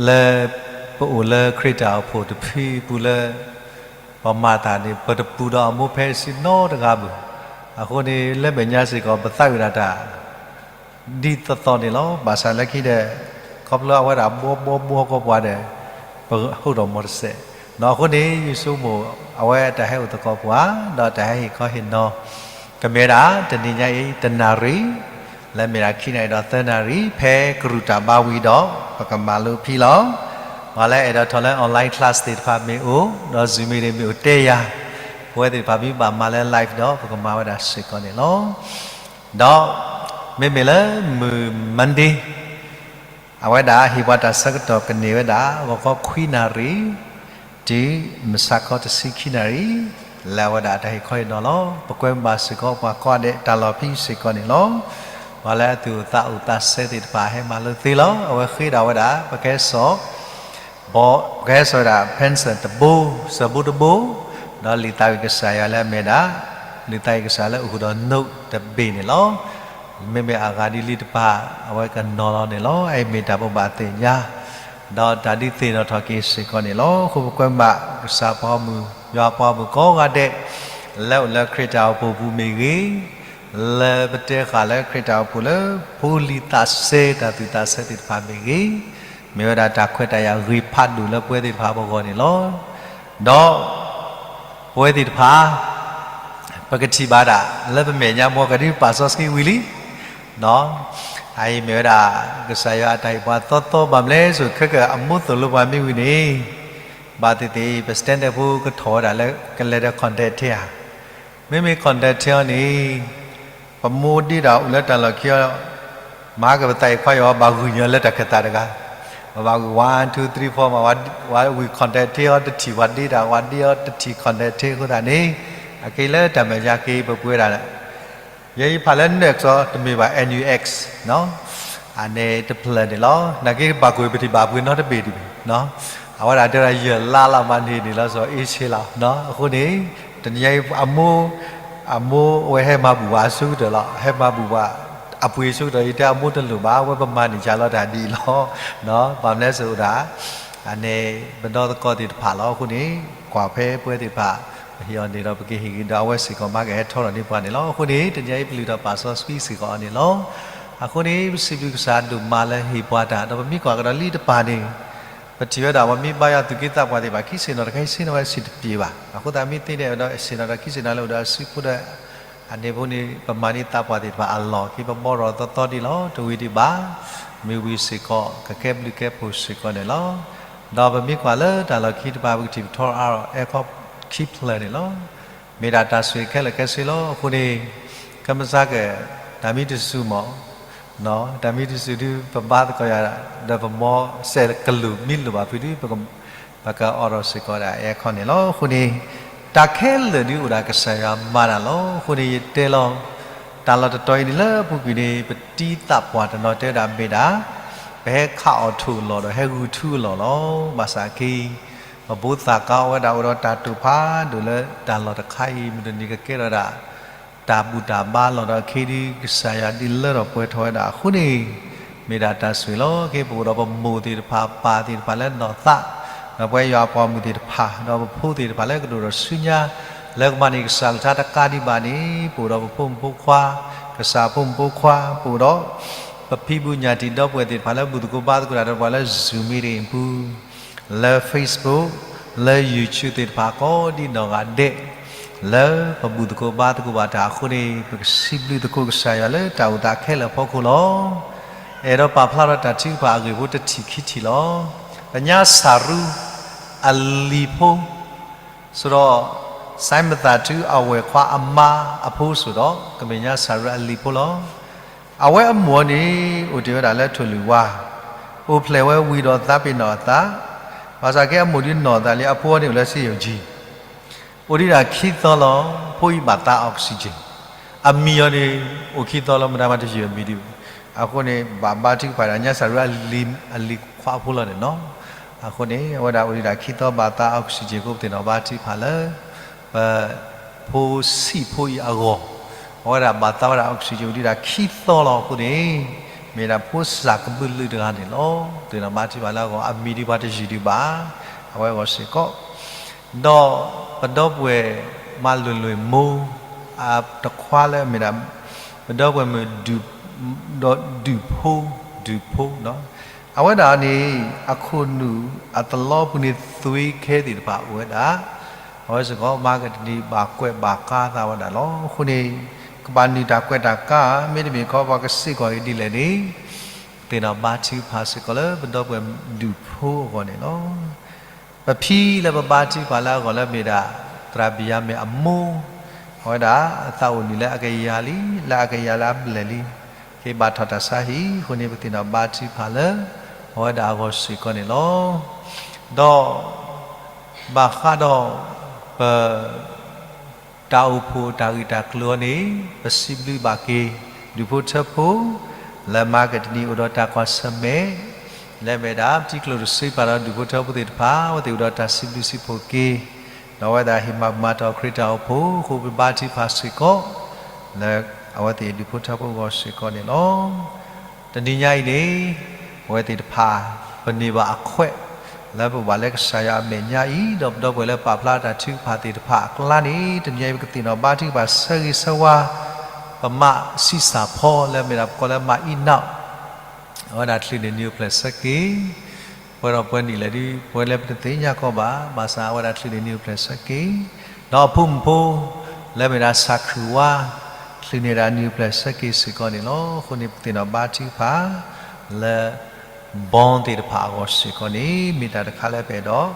လၢပအိၣ်လၢခရံာ်တၢ်အိၣ်ဖှိၣ်တဖုပူၤလၢ ပမၤတၢ်န့ၣ် ပတပူၤဒီးအမိၢ်ဖဲဆံနီတဂၤဘၣ်. အဃိန့ၣ် လၢမဲာ်ညါစ့ၢ်ကီး ပသးဝံၣ်ဒၣ်တၢ် ဒ်သိးသိးန့ၣ်လီၤ. ဘၣ်ဆၣ်လၢခံဒီး ခီဖျိအဝဲဒၣ်ဘှီဘှီဘှီကီးပှၤဒီး ပဟိၣ်ဒီးမီၤတစဲး, ဒီးအဃိန့ၣ် ယဆိကမိၣ် အဝဲတၢ်ဟဲအိၣ်သကိးပှၤ ဒီးတၢ်ဟဲဟ့ၣ်ခီဟ့ၣ်နီၤ ကမ့ၢ်ဝဲဒၣ် တနံၤညါအံၤ တနၣ်ရံၣ် လၢမ့ၢ်ဒၣ်ခံနၣ်ရံၣ်ဒီးသၢနၣ်ရံၣ် ဖဲကရူၢ်တၢ်ဘါဝံၤဒီး ပကမၤလိဖဲလီၤ. ပှၤလၢအဲၣ်ဒိးထီၣ်လၢ online class သ့ၣ်တဖၣ်မ့ၢ်အိၣ် ဒီး Zoom meeting မ့ၢ်အိၣ်တဲယၤ, ပဝဲသ့ၣ်တဖၣ်မ့ၢ်ဘၣ်မၤလၢ live ဒီး ပကမၤဝဲဒၣ်စ့ၢ်ကီးန့ၣ်လီၤ. ဒီး မ့မ့ၢ်လၢမုၢ် Monday အဝဲဒၣ်ဟ့ၣ်ပှၤတၢ်ဆၢကတီၢ်ကန့ၢ်ဝဲဒၣ် ဂီၤခီခွံနၣ်ရံၣ် တုၤမုၢ်ဆါခီတဆံခံနၣ်ရံၣ် လၢအဝဲဒၣ်တၢ်ဟ့ၣ်ခီဟ့ၣ်နီၤလီၤ. ပကွဲမုာ်ဘၣ်စ့ၢ်ကီးပှၤကိးဂၤဒဲး တၢ်လီၢ်ဖဲစ့ၢ်ကီးန့ၣ်လီၤ. ပှၤလၢအသူၣ်အိၣ်သးအိၣ်သးစဲသ့ၣ်တဖၣ် ဟဲမၤလိသ့လီၤ. အဝဲဃ့ဒီးဝဲဒၣ် ပကဟဲစိာ် ဘီ ပကဟဲစိာ်ဝဲဒၣ် pencil တဘိ, စၢဘိတဘိ, ဒီးလံာ်သးဝံၣ်ကစၢ်ယွၤလၢအမ့ၢ်ဒၣ် လံာ်သးဝံၣ်ကစၢ်လၢအိၣ်ဃုာ်ဒီး note တဘ့ၣ်န့ၣ်လီၤ. မ့မ့ၢ်အဂၤဒ်လံတဖၣ် အဝဲကနီၤလီၤန့ၣ်လီၤ. အအံၤမ့ၢ်တၢ်ဘိးဘၣ်သ့ၣ်ညါ ဒီးတၢ်ဒုးသ့ၣ်နီၣ်ထီၣ်က့ၤစ့ၢ်ကီးန့ၣ်လီၤ. အဃိပကွဲမုာ်ဘၣ်ကစၢ်ပှၤဂီၢ်မုၢ် ယွၤပှၤဂီၢ်မုၢ်ကိးဂၤဒဲး လၢအိၣ်လၢခရံာ်တၢ်အိၣ်ဖှိၣ်ပူၤမ့ၢ်ဂ့ၤ, လၢပတဲဃာ်လၢခရံာ်တၢ်အိၣ်ဖှိၣ်လၢ ဖိလံၤသးစဲ တၢ်သူၣ်သးစဲသ့ၣ်တဖၣ်မ့ၢ်ဂ့ၤ, မ့ၢ်ဝဲဒၣ်တၢ်ခွဲးတၢ်ယာ်ဂ့ၤဖးဒိၣ်လၢပဝဲသ့ၣ်တဖၣ်ပဂီၢ်န့ၣ်လီၤ. ဒီး ပဝဲသ့ၣ်တဖၣ် ပကထံၣ်ဘၣ်ဒၣ် လၢပမဲာ်ညါ မ်ကဒ်ပာ်စီဆှံဝံၤလံ အအံၤမ့ၢ်ဝဲဒၣ် ကစၢ်ယွၤအတၢ်ဟ့ၣ်ပှၤသီသီ ဘၣ်မနုၤလဲၣ်ဆိ ခဲကၢအမိၢ်သိၣ်လိပှၤမ့ၢ်ဝံၤန့ၣ် ဘၣ်သ့ၣ်သ့ၣ် ပ standard ဖိကထီၣ်ဝဲဒၣ်လၢ ကလဲၤဒီး contact ထဲဧါ. မ့မ့ၢ် contact ထဲအီၤန့ၣ် ပမိၢ်ဒ့တၢ်အိၣ်လၢတၢ်လီၢ်ခံအီၤ မၤကပသးအံၤခွါအံၤ ဘၣ်ဂုာ်ညါလၢတၢ်ခၢၣ်သးတဂၤ, ပဘၣ်ဂုာ် one two three four မး ဝဲဝံၤ contact ထဲအီၤတထံၣ် ပှၤဒ့တၢ် ပှၤဒ့အီၤတထံၣ် contact ထဲအဃိသတးန့ၣ် အက့လၢတၢ်မဲာ်ညါက့ ပပှဲၤဒၣ် ယဲယဖးလၢ နွဲၣ်ကစီ တမ့ၢ်ဘၣ် နွဲၣ် X အန့ၣ်တဖျၢၣ်န့ၣ်လီၤ. နာ်က့ဘၣ်ကွံာ်ပထံၣ်ဘၣ်ပှ့ၤနီတဘ့ၣ်ဒံးဘၣ်. အဝဲဒၣ်တဲဒၣ်ယလါလီၤမးန့ၣ်န့ၣ်လီၤ စီၤအ့ဆ့လီၤ. အဃိန့ၣ် တနံၤညါအံၤ အမိၢ် အမိၢ်ဝဲဟဲမၤဘူၣ်ဘၣ်အဆိကတၢၢ်လီၤ. ဟဲမၤဘူၣ်ဘၣ်အပှ့ၤအဆိကတၢၢ် ယတဲအမိၢ်တလိၣ်ဘၣ် အဝဲပမၤန့ၢ်ယၤလီၤတၢ်ဒ်အံၤလီၤ. ဘၣ်မနုၤလဲၣ်ဆိဒၣ် အန့ၣ် ပဒီသကိးသ့ၣ်တဖၣ်လီၤ. အဃိန့ၣ် ကွၢ်ဖဲပဝဲသ့ၣ်တဖၣ် ပဟ့ၣ်အီၤန့ၣ်ဒီး ပကဟ့ၣ်ဂံၢ်ဒီးအဝဲစ့ၢ်ကီးမၤကဟဲထီထီၣ်န့ၢ်ပှၤန့ၣ်လီၤ. အဃိန့ၣ် တနံၤညါအံၤပလုၢ်ထီၣ်ပာ်စီဆှံစ့ၢ်ကီးအီၤန့ၣ်လီၤ. အဃိန့ၣ် ပစံးဘျုးကစၢ်ဒိၣ်မးလၢဟ့ၣ်ပှၤတၢ် ဒီးပမ့ၢ်ကွၢ်ကဒီးလံတပၤန့ၣ် ပထံၣ်ဝဲဒၣ်ပှၤမ့ၢ်ဘါယွၤသူၣ်က့သးပှၢ်သ့ၣ်တဖၣ် ခံဆ့ၣ်နီၤတခါ ဆ့ၣ်နီၤဝဲဆံးတပျ့ၤဘၣ်. အဃိသတးမ့ၢ်သ့န့ၣ်ဒီး ဆ့ၣ်နီၤဒီးခံဆ့ၣ်နီၤလၢအိၣ်ဒီးအစုဖိဒီး အန့ၣ်ဖိန့ၣ် ပမၤန့ၢ်သးပှၢ်သ့ၣ်တဖၣ်အလီၢ်ခံ ပဘီရီၤသီသီဒံးလီၤ. တဝံၤဒံးဘၣ် မ့ၢ်ဝံၤစ့ၢ်ကီး ကကဲဘျုးကဲဖှိၣ်စ့ၢ်ကီးန့ၣ်လီၤ. ဒီးပမ့ၢ်ကွၢ်လၢတၢ်လီၢ်ခံတဖၣ် ပကထံၣ်ပထီအါထီၣ် အဲၣ်ခီခံဖျၢၣ်န့ၣ်လီၤ. မ့ၢ်ဒၣ်တၢ်ဆိၣ်ဂ့ၤခဲလၢာ်ခဲဆ့လီၤ. အဃိန့ၣ် ကမ့ၢ်စ့ၢ်ကီး တၢ်မ့ၢ်တစူၢ်မး, တၢ်မ့ၢ်တစူၢ်ဒုး ပဘါသကိးယၤ ဒီးပမီစဲးကလူး မ့ၢ်လိၣ်ဘၣ်ဖုဒုး ပကအိးထီၣ်စ့ၢ်ကီးဒၣ်အဲၣ်ခီန့ၣ်လီၤ. အဃိန့ၣ် တၢ်ခဲလၢာ်ဒုးအိၣ်ဒၣ်ကစၢ်ယွၤမၤတၢ်လီၤ. အဃိန့ၣ် ယတဲလီၤ တၢ်လီၢ်တတီၤအံၤန့ၣ်လၢအပူၤကွံာ်န့ၣ် ပတံသးပှၢ်တနီၤတဲဝဲဒၣ်မ့ၢ်ဒၣ် ပဟဲခးအီၣ်ထိၣ်အလီၢ်ဒီးဟဲဂုာ်ထူအလီၢ်လီၤ. ဘၣ်ဆၣ်အခံ ပဘိးသးကါဝဲဒၣ်အိၣ်ဒီးတၢ်တိာ်ဖးဒိၣ်လၢတၢ်လီၢ်တခါအံၤ မုၢ်တနံၤကကဲထီၣ်ဒၣ် တၢ်ဘူၣ်တၢ်ဘါလီၤဒီးအခံဒုး ကစၢ်ယွၤဒုးလၢထီၣ်ပှဲၤထီၣ်ဝဲဒၣ်အဃိန့ၣ် မ့ၢ်ဒၣ်တၢ်ဆိၣ်ဂ့ၤလီၤ. က့ ပအိၣ်ဒီးပမိၢ်သ့ၣ်တဖၣ် ပၢ်သ့ၣ်တဖၣ်လၢနီၢ်သး ဒီးပဝဲယွၤအပှၤမုၣ်သ့ၣ်တဖၣ် ဒီးပဖိသ့ၣ်တဖၣ်လၢကဒိၣ်ထီၣ်ဆူညါ လၢကမၤန့ၢ်ကစၢ်ကလုၢ်ကထါတကးဒံးဘၣ်န့ၣ် ပအိၣ်ဒီးပဖိမုၣ်ဖိခွါ ကစၢ်ဖိမုၣ်ဖိခွါ ပအိၣ်ဒီး ပဖံးဘူးညၣ်တံၢ်ဒီပုၢ်ဝဲၢ်သ့ၣ်တဖၣ်လၢဘူၣ်သကိးဘါသကိးတၢ်ဒီးပှၤလၢ Zoom meeting အပူၤ လၢ Facebook လၢ YouTube သ့ၣ်တဖၣ်ကိးဒံနီၢ်ဂၤဒဲး လၢပဘူၣ်သကိးဘါသကိးဘၣ်တၢ်အဃိန့ၣ် ပကစံးဘျုးသကိးကစၢ်ယွၤလၢတၢ်အိၣ်သးခဲလၢာ်အဖီခိၣ်လီၤ. အဲၣ်ဒိးပာ်ဖျါထီၣ်တၢ်ထုကဖၣ်အဂ့ၢ်ဖိတထံၣ်ခံထံၣ်လီၤ. ပညါစၢ်ရူအလံၤဖိ ဆိုတော့ စိုင်းမသာထု အဝဲၢ်ခွါအမါအဖိ ဆိုတော့ ကမဲာ်ညါစၢ်ရူအလံၤဖိလီၤ. အဝဲအမိၢ်န့ၣ် အိၣ်တ့ၢ်ဝဲဒၣ်လၢထိၣ်လွံၢ်ဝါ, အိၣ်ဖျဲၣ်ဝဲဝံၤဒီးသးပ့ၤနီၣ်အသး, ဘၣ်ဆၣ်က့အမိၢ်ဒုးနီၢ်အသးလံ အဖိအံၤန့ၣ်အိၣ်လၢစ့ယိၤကၠံ အိၣ်ဒံးဒၣ်ခံသီလီၤ. ဖိအံၤဘၣ်သး oxygen, အမံၤအီၤန့ၣ် အိၣ်ခံသီလီၤ မတၤမၤတယုၢ်အမံၤဒံး, အဃိန့ၣ် ဘၣ်ဘါထုကဖၣ်ဒီးညါစၢ်ရူအလံၤခွါဖိလီၤန့ၣ်နီၤ. အဃိန့ၣ် အဝဲဒၣ်အိၣ်ဒံးဒၣ်ခံသီဘၣ်သး oxygen အဃိ ပသ့ၣ်နီၣ်ဘါထုကဖၣ်လၢ ပ ဖိဆံးဖိအံၤအဂီၢ်, အဝဲဒၣ်ဘၣ်သးဝဲဒၣ် oxygen အိၣ်ဒံးဒၣ်ခံသီလီၤအဃိန့ၣ်, မ့ၢ်ဒၣ်ဖိစၢ်ကဘုးလုာ်တဂၤန့ၣ်လီၤ. သ့ၣ်နီၣ်ဘါထုကဖၣ်လၢအဂီၢ် အမံၤဒံးပှၤတယုၢ်ဒံးဘၣ်, အဝဲအဂီၢ်စ့ၢ်ကီး, ဒီးပဒီပုၢ်ဝဲၢ်မါလွံၢ်လွံၢ်မိၢ် အတခွါလၢအမ့ၢ်ဒၣ် ပဒီပုၢ်ဝဲၢ်မုၣ် ဒီးဒုးဖိ, ဒုးဖိ, အဝဲဒၣ်န့ၣ် အခိၣ်နူာ်အသလီပူၤန့ၣ် သွ့ခဲသ့ၣ်တဖၣ်အိၣ်ဝဲဒၣ်, အဝဲစ့ၢ်ကီးမၤကတနံၤဘၣ်ကွဲးဘၣ်ကါသးဝဲဒၣ်လီၤ. အဃိန့ၣ် ကဘၣ်နုာ်တၢ်ကွဲးတၢ်ကါ မ့တမ့ၢ်ခီ ပှၤကစ့ၢ်ကီးအံၤဒ်လဲၣ်န့ၣ်, သ့ၣ်နီၣ်ဘါထုကဖၣ်စ့ၢ်ကီးလၢပဒီပုၢ်ဝဲၢ်ဒုးဖိအဂီၢ်န့ၣ်လီၤ. ပဖံလၢပဘါထုကဖၣ်လၢအဂီၢ်လၢမ့ၢ်ဒၣ် သရၣ်ဘံၣ်ယၤမ့ၣ်အမိၢ်, အဝဲဒၣ်အသးအိၣ်နုာ်လၢအကယၤလံ, လၢအကယၤလၢအဘျဲၣ်လံ, က့ၤဘၣ်ထီၣ်တၢ်ဆါဟံၣ်အဃိန့ၣ် ပသ့ၣ်နီၣ်ဘါထုကဖၣ်လၢ အဝဲဒၣ်အဂီၢ်စ့ၢ်ကီးန့ၣ်လီၤ. ဒီး ဘၣ်ဃးဒီးပ တၢ်အိၣ်ဖှိၣ်တၢ်ဂ့ၢ်တၢ်ကျိၤအံၤန့ၣ် ပစံးဘျုးဘၣ်က့ၤ ဒူၣ်ဖိထၢဖိ လၢမၤကတနံၤအိၣ်ဒီးတၢ်ကွၢ်ဆၢၣ်မဲာ်, လၢမ့ၢ်ဒၣ်တံၤကျိၤတစ့ပာ်ဒီးဒူၣ်ဖိထၢဖိသ့ၣ်တဖၣ် အဝဲသ့ၣ်အိၣ်ဒီးတၢ်စံးဘျုးစံးဖှိၣ်က့ၤ, ဒီးအဝဲသ့ၣ်ဟ့ၣ်မၤဘူၣ်မၤတီၢ်ခရံာ်တၢ်အိၣ်ဖှိၣ်အဃိ ပဘါထုကဖၣ်စ့ၢ်ကီး လၢအဝဲသ့ၣ်ဒူၣ်ဖိထၢဖိအဂီၢ်စ့ၢ်ကီးန့ၣ်လီၤ. တနံၤညါအံၤန့ၣ် ပဝဲသ့ၣ်တဖၣ် ပန့ၢ်ဘၣ်အခွဲး လၢပဘၣ်လၢကစၢ်ယွၤအမဲာ်ညါအံၤ ဒီးပဒီပုၢ်ဝဲၢ်လၢပာ်ဖျါတၢ်ထုကဖၣ်သ့ၣ်တဖၣ်အကျါန့ၣ် တနံၤညါအံၤ ပကသ့ၣ်နီၣ်ဘါထုကဖၣ်ဆၢဂ့ၤဆၢဝါ ပမါဆံးစၢ်ဖီလၢမ့ၢ်ဒၣ်ပကိးလၢမါအံးနီၣ် အဝဲဒၣ်ချုးန့ၢ်နံၣ်အိၣ်ဖျဲၣ်ဆၢက့ၤ, ပှဲၤဒီးပှဲၤနံၣ်လဲၣ်ဒုး ပဝဲလၢပတသ့ၣ်ညါကီးဘၣ်, ဘၣ်ဆၣ်အဝဲဒၣ်ချုးန့ၢ်နံၣ်အိၣ်ဖျဲၣ်ဆၢက့ၤ, ဒီးအဖိမုၣ်ဖိ လၢမ့ၢ်ဒၣ်ဆၣ်ခုၣ်ဝါ ချုးန့ၢ်ဒၣ်နံၣ်အိၣ်ဖျဲၣ်ဆၢက့ၤစ့ၢ်ကီးန့ၣ်လီၤ. အဃိန့ၣ် ပသ့ၣ်နီၣ်ဘါထုကဖၣ် လၢ ဘီသ့ၣ်တဖၣ်အဂီၢ်စ့ၢ်ကီးန့ၣ် မ့ၢ်တၢ်တခါလၢပအဲၣ်ဒိး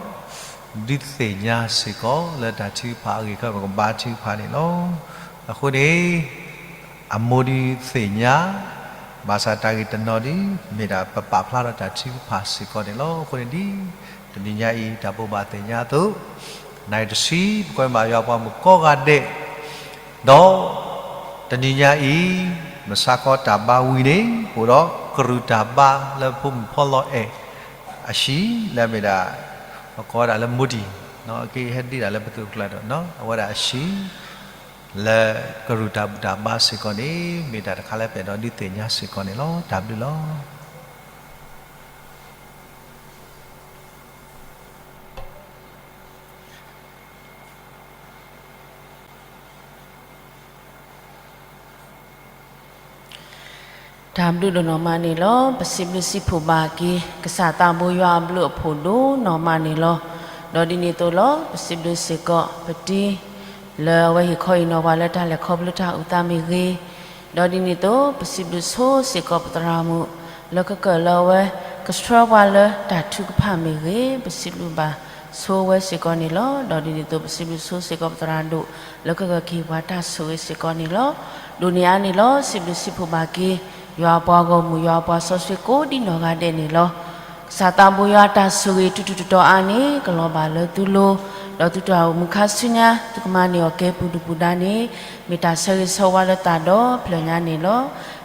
ဒုးသ့ၣ်ညါစ့ၢ်ကီး လၢတၢ်ထုကဖၣ်အဂ့ၢ်ခီ ပကဘါထုကဖၣ်န့ၣ်လီၤ. အဃိန့ၣ် အမိၢ်ဒုးသ့ၣ်ညါ ဘၣ်ဆၣ်တၢ်ဂ့ၢ်တနီၤဒုး မ့ၢ်ဒၣ်ပပာ်ဖျါထီၣ်တၢ်ထုကဖၣ်စ့ၢ်ကီးန့ၣ်လီၤ. အဃိန့ၣ်ဒ် တနံၤညါအံၤ တၢ်ဘိးဘၣ်သ့ၣ်ညါအသိး နၣ်ရံၣ်တဆံ ပကွဲမးယွၤပှၤမုၣ်ကိးဂၤဒဲး ဒီး တနံၤညါအံၤ မုၢ်ဆါခီတၢ်ဘါဝံၤန့ၣ် အိၣ်ဒီးကရူၢ်တၢ်ဘါလၢဖိမုၣ်ဖီလီၤအဲၣ် အဟံၣ် လၢအမ့ၢ်ဒၣ် ပကိးဝဲဒၣ်လၢ Moody ကဟဲဒ့ဒၣ်လၢပသိးကျါဒီး အဝဲဒၣ်အဟံၣ် လၢကရူၢ်တၢ်ဘူၣ်တၢ်ဘါစ့ၢ်ကီးန့ၣ် မ့ၢ်တၢ်တခါလၢပအဲၣ်ဒိးဒုးသ့ၣ်ညါစ့ၢ်ကီးန့ၣ်လီၤ. တၢ်ဘျုးလီၤ. တၢ်ဘျုးဒိၣ်နီၢ်မးန့ၣ်လီၤ. ပစံးဘျုးစံးဖှိၣ်ဘၣ်က့ၤ ကစၢ်သးဘိယွၤအဘျုးအဖှိၣ်ဒိၣ်နီၢ်မးန့ၣ်လီၤ. ဒီးဒ်န့ၣ်အသိးလီၤ ပစံးဘျုးစ့ၢ်ကီး ပတံၤ လၢအဝဲဟ့ၣ်ခီဟ့ၣ်နီၤပှၤလၢတၢ်လဲၤခီဖျိတၢ်အုၣ်သးမ့ၢ်ဂ့ၤ, ဒီးဒ်န့ၣ်အသိး ပစံးဘျုးဆိစ့ၢ်ကီးပသရၣ်မုၣ် လၢကကၢၢ်လၢအဝဲ ကဆှၢပှၤလၢတၢ်ထုကဖၣ်မ့ၢ်ဂ့ၤ, ပစံးဘျုးဘၣ်ဆိဝဲစ့ၢ်ကီးန့ၣ်လီၤ. ဒီးဒ်န့ၣ်အသိး ပစံးဘျုးဆိစ့ၢ်ကီးပသရၣ်ဒိၣ် လၢကဂၢၢ်က့ၤပှၤတၢ်ဆိၣ်ဂ့ၤစ့ၢ်ကီးန့ၣ်လီၤ. ဒိၣ်န့ၢ်အါန့ၣ်လီၤ. စံးဘျုးစံးဖှိၣ်ဘၣ်က့ၤ ယွၤအပှၤဂီၢ်မုၢ် ယွၤအပှၤစီဆှံကိးဒ်နီၢ်ဂၤဒဲးန့ၣ်လီၤ. ကစၢ်သးဘိယွၤအတၢ်ဆိၣ်ဂ့ၤ ထူထူတီတီအါန့ၣ် ကလီၤဘၣ်လၢသုလိၤ, ဒီးသုတၢ်အိၣ်မူခါဆူညါ သုကမၤန့ၢ်အီၤကဲပူၤဒုၣ်ပူၤဒါန့ၣ် မ့ၢ်တၢ်ဆၢဂ့ၤဆၢဝါလၢသးဒီဖျၢၣ်ညါန့ၣ်လီၤ.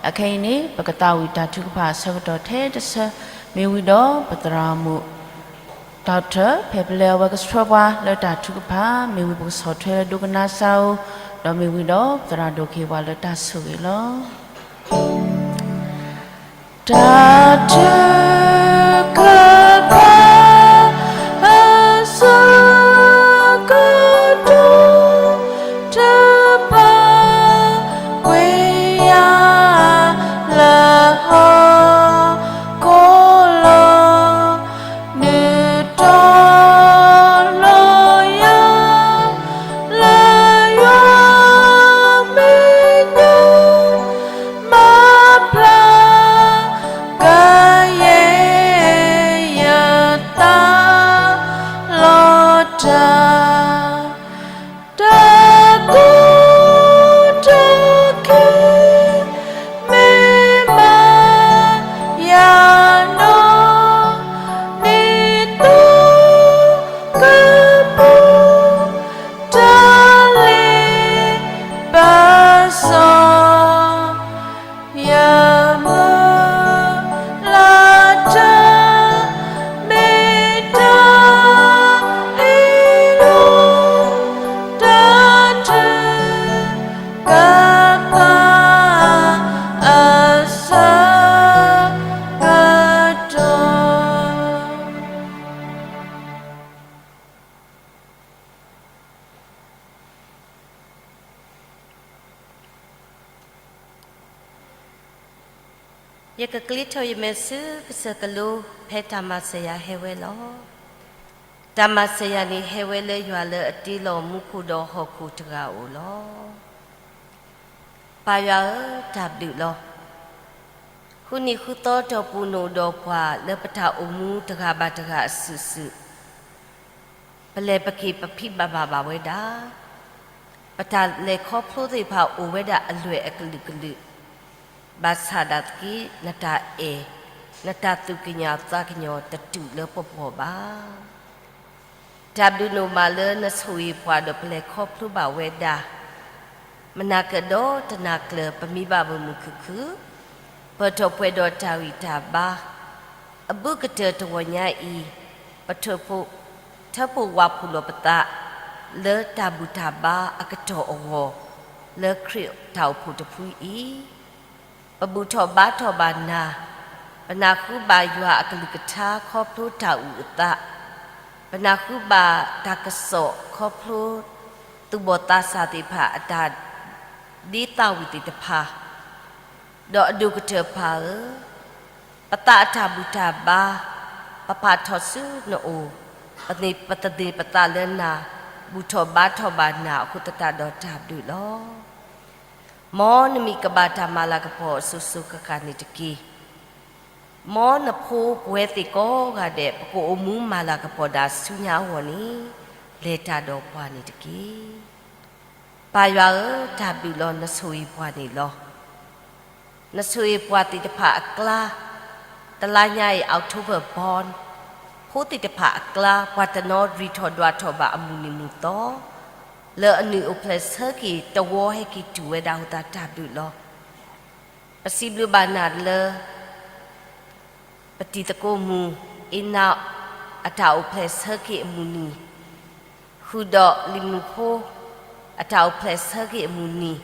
အခဲအံၤန့ၣ် ပကသးဝံၣ်တၢ်ထုကဖၣ်အဆၢကတီၢ်ထဲတဆၢ မ့ၢ်ဝံၤဒီးပသရၣ်မုၣ် doctor ဖဲပလဲအဝဲကဆှၢပှၤလၢတၢ်ထုကဖၣ် မ့ၢ်ဝံၤပကဆီၣ်ထွဲလၢဒိကနၣ်စၢ်ဧိၤ, ဒီးမ့ၢ်ဝံၤဒီး ပသရၣ်ဒိၣ်က့ၤပှၤလၢတၢ်ဆိၣ်ဂ့ၤလီၤ. တၢ်ထုကဖၣ် အဆၢကတီၢ် တၢ်ပာ်ကွံာ်ယၤလၢဟီၣ်ခိၣ် ကိးလီၤ ဒုးတီၤလီၤယၤ လၢယွၤမဲာ်ညါ မၤဖျါကယဲၢ်ယသးလီၤတၢ် တၢ်ကူၣ်တၢ်ခဲ မ့ၢ်မၤယၤနီၢ် မ့ၢ်သူကပူၤ တၢ်လ့ပစီ ယမုၢ်လၢ်တၢ် မ့ၢ်တၢ်ဟ့ၣ်လီၤ တၢ်ထုကဖၣ် အဆၢကတီၢ် ယကကျ့ထီၣ်ယမဲာ်ဆူကစၢၢ်ကလိ ဖဲတၢ်မၤစၢၤယၤဟဲဝဲလီၤ. တၢ်မၤစၢၤယၤန့ၣ်ဟဲဝဲလၢယွၤလၢအတ့လီၤမူခိၣ်ဒီးဟီၣ်ခိၣ်တဂၤအအိၣ်လီၤ. ပၢ်ယွၤဧၢ, တၢ်ဘျုးလီၤ. ဃုနံၤဃုသီတီၢ်ပူၤနအိၣ်ဒီးပှၤလၢပတၢ်အိၣ်မူတဂၤဘၣ်တဂၤအစုာ်စုာ် ပလဲၤပက့ၤပဖံးဘၣ်ဘၣ်ဝဲဒၣ် ပတၢ်လဲၤခီဖျိသ့ၣ်တဖၣ်အိၣ်ဝဲဒၣ်အလွဲၢ်အကလုာ်ကလုာ်, ဘၣ်ဆၣ်ဒၣ်သက့ နတၢ်အဲၣ်, နတၢ်သူၣ်ကညီၤသးကညီၤတတူၢ်လၢပဂီၢ်ဘၣ်. တၢ်ဘျုးနအိၣ်မးလၢနဆိၣ်ဂ့ၤပှၤဒီးပလဲၤခီဖျိဘၣ်ဝဲဒၣ် မနၤကဒီးတနၤကျၢၤ ပမံဘၣ်ပမုာ်ခုၣ်ခုၣ်, ပၢၢ်ထီၣ်ပှဲၤဒီးတၢ်ဂံၢ်တၢ်ဘါ, အဘူးကတၢၢ်တဂီၤညါအံၤ, ပထၢၣ်ဖှိၣ်, ထၢဖှိၣ်ဝးဖှိၣ်လီၤပသး လၢတၢ်ဘူၣ်တၢ်ဘါအကတီၢ်အဂီၢ်, လၢခရံာ်တၢ်အိၣ်ဖှိၣ်တဖုအံၤ, ပဘူၣ်ထီၣ်ဘါထီၣ်ဘၣ်နၤ, ပနၢ်ဟူဘၣ်ယွၤအကလုၢ်ကထါခီဖျိတၢ်အုၣ်အသး, ပနၢ်ဟူဘၣ်တၢ်ကစီၣ်ခီဖျိ သူၣ်ဘီၣ်သးစၢ်သ့ၣ်တဖၣ်အတၢ်ဒ့သၣ်ဝံၤသ့ၣ်တဖၣ်, ဒီးအဒိၣ်ကတၢၢ်ပၢ်ဧၢ, ပသးအတၢ်ဘူၣ်တၢ်ဘါ, ပပာ်ထီၣ်ဆူနအိၣ်, ပသန့ၤပသးလၢနၤ, ဘူၣ်ထီၣ်ဘါထီၣ်ဘၣ်နၤအဃိသတးဒီးတၢ်ဘျုးလီၤ. မ်နမံၤကဘၣ်တၢ်မၤလၤကပီၤအစိၤစိၤဃၣ်ဃၣ်န့ၣ်တက့ၢ်. မ်နဖိပဝဲသ့ၣ်ကိးဂၤဒဲး ပကအိၣ်မူမၤလၤကပီၤဒၣ်ဆူညါအဂီၢ်န့ၣ် လဲၤတၢ်ဒီးပှၤန့ၣ်တက့ၢ်. ပၢ်ယွၤဧၢ, တၢ်ဘျုးလီၤ နဆိၣ်ဂ့ၤပှၤန့ၣ်လီၤ. နဆိၣ်ဂ့ၤပှၤသ့ၣ်တဖၣ်အကျါ, တလါညါအံၤ October born ဖိသ့ၣ်တဖၣ်အကျါ ပှၤတနီၤရံၣ်ထီၣ်ဒွးထီၣ်ဘၣ်အမုၢ်နံၤမုၢ်သီ, လၢအနုာ်အိၣ်ဖျဲၣ်ဆၢက့ၤတဝီဟဲက့ၤတုၤဝဲဒၣ်အဃိသတးတၢ်ဘျုးလီၤ. ပစံးဘျုးဘၣ်နၤလၢ ပတံၤသကိးမုၣ် အ့နး အတၢ်အိၣ်ဖျဲၣ်ဆၢက့ၤအမုၢ်နံၤ, ဃုာ်ဒီးလံာ်မုၢ်ဖိ အတၢ်အိၣ်ဖျဲၣ်ဆၢက့ၤအမုၢ်နံၤ,